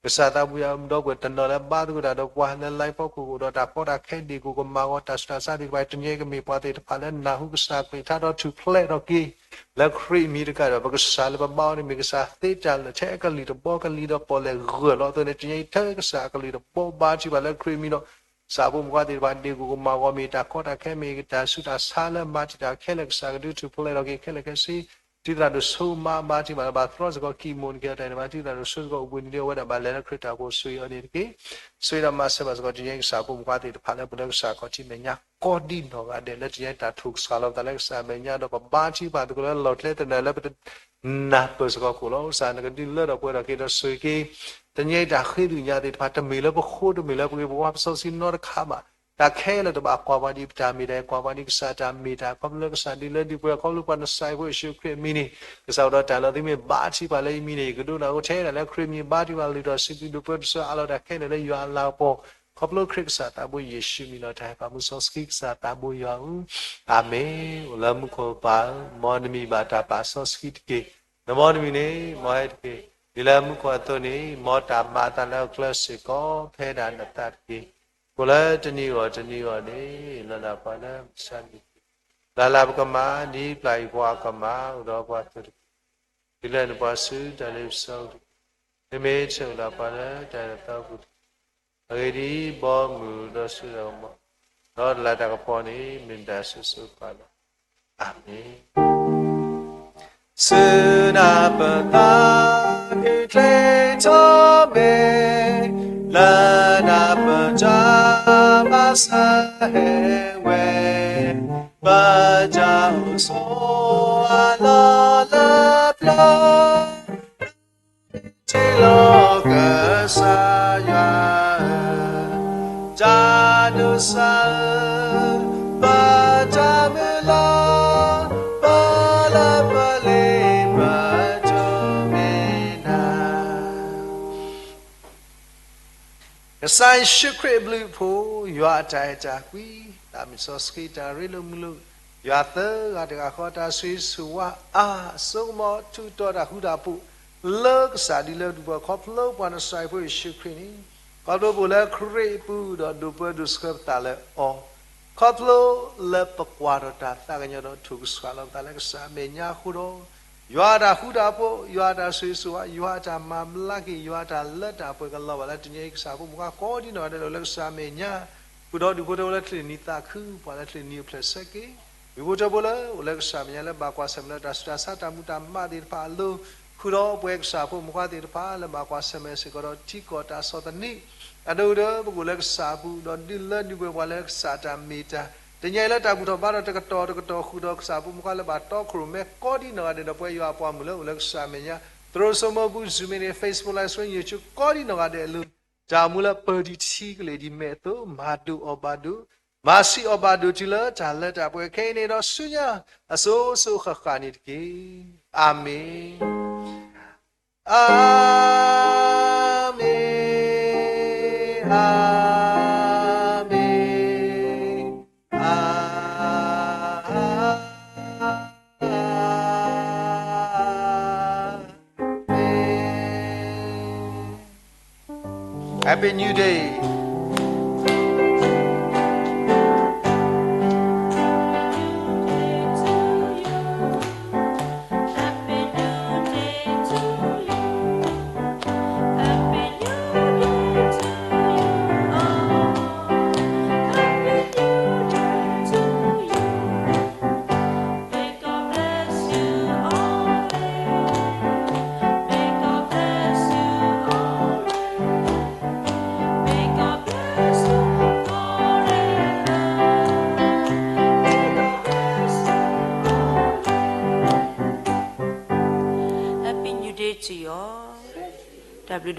ကစၢ်သးဘိယွၤ ဒီပုၢ်ဝဲၢ်တနီၤလၢဘါသကိးတၢ်ဒီးပှၤလၢ live ဖီခိၣ် အိၣ်ဒီးတၢ်ကီတၢ်ခဲ ဒ့ၣ်ကိၢ်ကမၤဂီၤတၢ်ဆူးတၢ်ဆါသ့ၣ်တဖၣ်အံၤ တနံၤအံၤကမ့ၢ်ပှၤသ့ၣ်တဖၣ်လၢနၢ်ဟူကစၢ်အကလုၢ်ကထါဒီးထူၣ်ဖျဲးထီၣ်က့ၤ လၢခရံာ်အမံၤတကးဒီး ပကစၢ်လၢပဘါအီၤန့ၣ်မ့ၢ်ကစၢ်သ့တၢ်လၢာ်ထဲအကလုၢ်တဘီကလံၤဒီးပီၣ်လဲၣ်ဂၢၢ်လီၤအသိးန့ၣ် တနံၤအံၤထဲကစၢ်အကလုၢ်တဘီ ဘါထုကဖၣ်လၢခရံာ်အမံၤဒီး ကစၢ်ဖိမုၣ်ဖိခွါသ့ၣ်တဖၣ် ဒ့ၣ်ကိၢ်ကမၤဂီၤမ့ၢ်တၢ်ကီတၢ်ခဲမ့ၢ်ဂ့ၤ တၢ်ဆူးတၢ်ဆါလၢမၤတံာ်တာ်ခဲလၢာ် ကစၢ်ကဒုးထူၣ်ဖျဲးထီၣ်က့ၤခဲလၢာ်ခဲဆ့ တံၤသရၣ်ဒိၣ်ဆိမး ဘါထုကဖၣ်လၢဘၣ်သြီစ့ၢ်ကီး ကံၢ်မူၣ်နကဲထီၣ်တၢ်န့ၣ်ဘၣ် တံၤသရၣ်ဒိၣ်ဆိစ့ၢ်ကီး အိၣ်ဘှံးနံၤဒ်အဝဲဒၣ်ဘၣ်လဲၤလၢခရံာ်တၢ်အိၣ်ဖှိၣ် ဆိၣ်ဂ့ၤအီၤန့ၣ်တက့ၢ်. ဆိၣ်ဂ့ၤဒီးမၤစၢၤဘၣ်စ့ၢ်ကီး တနံၤအံၤကစၢ်ဖိမုၣ်ဖိခွါသ့ၣ်တဖၣ်လၢပအိၣ်လၢကစၢ်ခီၣ်ထံးမဲာ်ညါ ကိးဒံနီၢ်ဂၤဒဲး လၢတနံၤအံၤတၢ်ထူၣ်ကစှၤလီၤပသးလၢကစၢ်အမဲာ်ညါဒီး ပဘါထုကဖၣ်သကိးလၢလီၢ်ကျဲသနၢၣ်လၢပတ နၢ်ပၢၢ်စ့ၢ်ကီးခိၣ်လီၤ. ကစၢ်နကဒုးလၢထီၣ်ပှဲၤထီၣ်က့ၤဒီးဆိၣ်ဂ့ၤက့ၤ တနံၤအံၤတၢ်ဃ့ကညးသ့ၣ်တဖၣ် တမ့ၢ်လၢပဃိ တမ့ၢ်လၢပဂ့ၤပဝါပစီဆှံနီတခါဘၣ်. တၢ်ခဲလၢာ်တဘၣ်ကွၢ်ပှၤဒ်ပတၢ်မ့ၢ်တၢ် ကွၢ်ပှၤဒ်ကစၢ်တၢ်မ့ၢ်တၢ် ခီဖျိလၢကစၢ်ဒုးလၢဒုးပှဲၤ ခီဖျိပှၤနစၤရ့းဖိယ့ၣ်ၡူးခရံာ်အမံၤန့ၣ် ကစၢ်အိၣ်ဒီးတၢ်လၢသုမ့ၢ်ဘါထုကဖၣ်လၢယမံၤန့ၣ် ယကဒိကနၣ်အိၣ်ထဲဒၣ်လၢခရံာ်မံၤ ဘါထုကဖၣ်လုၢ်ထီၣ်စုဒုးဒိးပှဲၤတစၢအလီၢ်တၢ်ခဲလၢာ်လၢယွၤအလၤကပီၤ ခီဖျိခရံာ်ကစၢ်သးဘိယ့ၣ်ၡူးမံၤလီၤ. တၢ်ဟဲပာ်မူစီဆှံကစၢ်သးဘိယွၤဧၢ, အၤမ့ၣ်. အိၣ်လၢမူခိၣ်ပၢ်ဧၢ, မ်နမံၤဘၣ်တၢ်ပာ်စီဆှံတက့ၢ်. နမ်နမံၤန့ၣ် မ်ဟဲတက့ၢ်. ဒ်လၢမူခိၣ်အသိးန့ၣ် မ်တၢ်မၤအသးလၢအကျဲစ့ၢ်ကီး ဖဲဒၣ်နသးတက့ၢ်. အိၣ်လၢတနံၤဂီၢ်တနံၤဂီၢ်န့ၣ် လၢ်လၢ်ပှၤလၢမုၢ်ဆါနံၤ လၢ်လၢ်ပကမၤ ဒ်ပျၢ်အံၤပှၤကမၤ အိၣ်ဒီးပှၤအသိးတက့ၢ်. ဒ်လဲၣ်နပှၤဆူတၢ်လ့ပစီတက့ၢ်. မ့မ့ၢ်ဆၢကတီၢ်ပှၤလၢတၢ်အဲၣ်တၢ်သီပူၤတက့ၢ်. အဂ့ၢ်ဒ်အံၤ, ဘီမုၢ်ဒီးစိတၢ်ကမီၤ, ဒီးတၢ်လၤတၢ်ကပီၤန့ၣ် မ့ၢ်တၢ်ဆိၣ်ဂ့ၤဆိၣ်ဝါလီၤ. အၤမ့ၣ်. ဆူနၢ်ပၢၢ်သးခုချ့ထီၣ်မဲာ်, လၢနၢ်ပၢၢ်တၢ်မၤစၢၤဟဲဝဲ, ပတၢ်အိၣ်ဆိးအလီၢ်လၢပျၢၤ ထံၣ်လိာ်ကစၢ်ယွၤဧၢ, တၢ်ဒိးစၢ်ဧၢ, ပတၢ်မုၢ်လၢ်, ပလၢပလ့ပတိၢ်မ့ၢ်နၤ ကစၢ်ယ့ၣ်ၡူးခရံာ်အဘျုးအဖှိၣ်, ယွၤအတၢ်အဲၣ်တၢ်ကွံ, တၢ်မုၢ်စီဆှံတၢ်ရ့လိာ်မုာ်လိာ်, ယွၤသၢဂၤတဂၤဃီတၢ်ဆိၣ်ဂ့ၤဆိၣ်ဝါအါအစိကမီၤ ထူးတီၤတၢ်ဃူတၢ်ဖိး လၢကစၢ်ဒုးလၢဒုးပှဲၤ ခီဖျိပှၤနစၤရ့းဖိယ့ၣ်ၡူးခရံာ်န့ၣ်, ခီဖျိပအိၣ်လၢခရံာ်အပူၤဒီးဒိးပှဲၤဒိးဆှၢပသးလၢအီၤ, ခီဖျိလၢပကွၢ်ထီၣ်တၢ်သးကညီၤဒီးထူၣ်ကဆှၣ်လီၤပသးလၢကစၢ်အမဲာ်ညါအဃိဒီး ယွၤအတၢ်ဃူတၢ်ဖိး, ယွၤအတၢ်ဆိၣ်ဂ့ၤဆိၣ်ဝါ, ယွၤအတၢ်မၤဘျါက့ၤ, ယွၤအတၢ်လၢတၢ်ပှဲၤကလီၤဘၣ်လၢတနံၤအံၤ ကစၢ်ဖိမုၣ်ဖိခွါကိးဒံနီၢ်ဂၤဒဲးလၢအိၣ်လၢကစၢ်အမဲာ်ညါ, ဃုာ်ဒီးဒုးဖိထၢဖိလၢချ့ၣ်နံၤသးခု, ပှၤလၢချ့ၣ်နံၤအိၣ်ဖျဲၣ်ဆၢက့ၤ, ဒုးဖိထၢဖိလၢအိၣ်လၢကစၢ်အမဲာ်ညါလၢဘၣ်ကွၢ်ဆၢၣ်မဲာ်လၢတၢ်ဆူးတၢ်ဆါတၢ်မူတၢ်မၤသ့ၣ်တဖၣ်အလိၤ, ဃုာ်ဒီးပှၤကစၢ်ဖိမုၣ်ဖိခွါသ့ၣ်တဖၣ်လၢဘၣ်ကွၢ်ဆၢၣ်မဲာ်စ့ၢ်ကီးဒီးထံကီၢ်တၢ်ဆီၣ်သနံး, အဒိဒီးပကအိၣ်လၢကစၢ်အပူၤ ဒီးဒုးလၢဒုးပှဲၤပှၤလၢကစၢ်တၢ်မ့ၢ်တၢ်, တနံၤအံၤလၢတၢ်ဘူၣ်ထီၣ်ဘါထီၣ်တကတီၢ်တကတီၢ် ဃုာ်ဒီးကစၢ်ဖိမုၣ်ဖိခွါလၢဘၣ်တီခိၣ်ရိၣ်မဲကိးဒံနီၢ်ဂၤဒဲးဒီးပဝဲယွၤအပှၤမုၣ်လၢအိၣ်လၢကစၢ်အမဲာ်ညါ, သရိာ်စိမိၤပူၤ Zoom န့ၣ် Facebook Live Stream YouTube ကိးဒံနီၢ်ဂၤဒဲးအလိၤ, တၢ်အိၣ်မူလၢပၢၤဒံးထံကလ့ၢ်ဒံးမဲာ်အသိး မၤဒိၣ်အီၣ်ဘၣ်ဒိၣ်, မၤဆံးအီၣ်ဘၣ်ဒိၣ်တုၤလၢတၢ်လၢတၢ်ပှဲၤခဲအံၤန့ၣ်ဒီးဆူညါ အစိၤစိၤဃၣ်ဃၣ်န့ၣ်တက့ၢ်. အၤမ့ၣ်, အၤမ့ၣ်, အၤမ့ၣ်, အၤမ့ၣ်. Happy New Day. ယွၤဆိၣ်ဂ့ၤသုတက့ၢ်.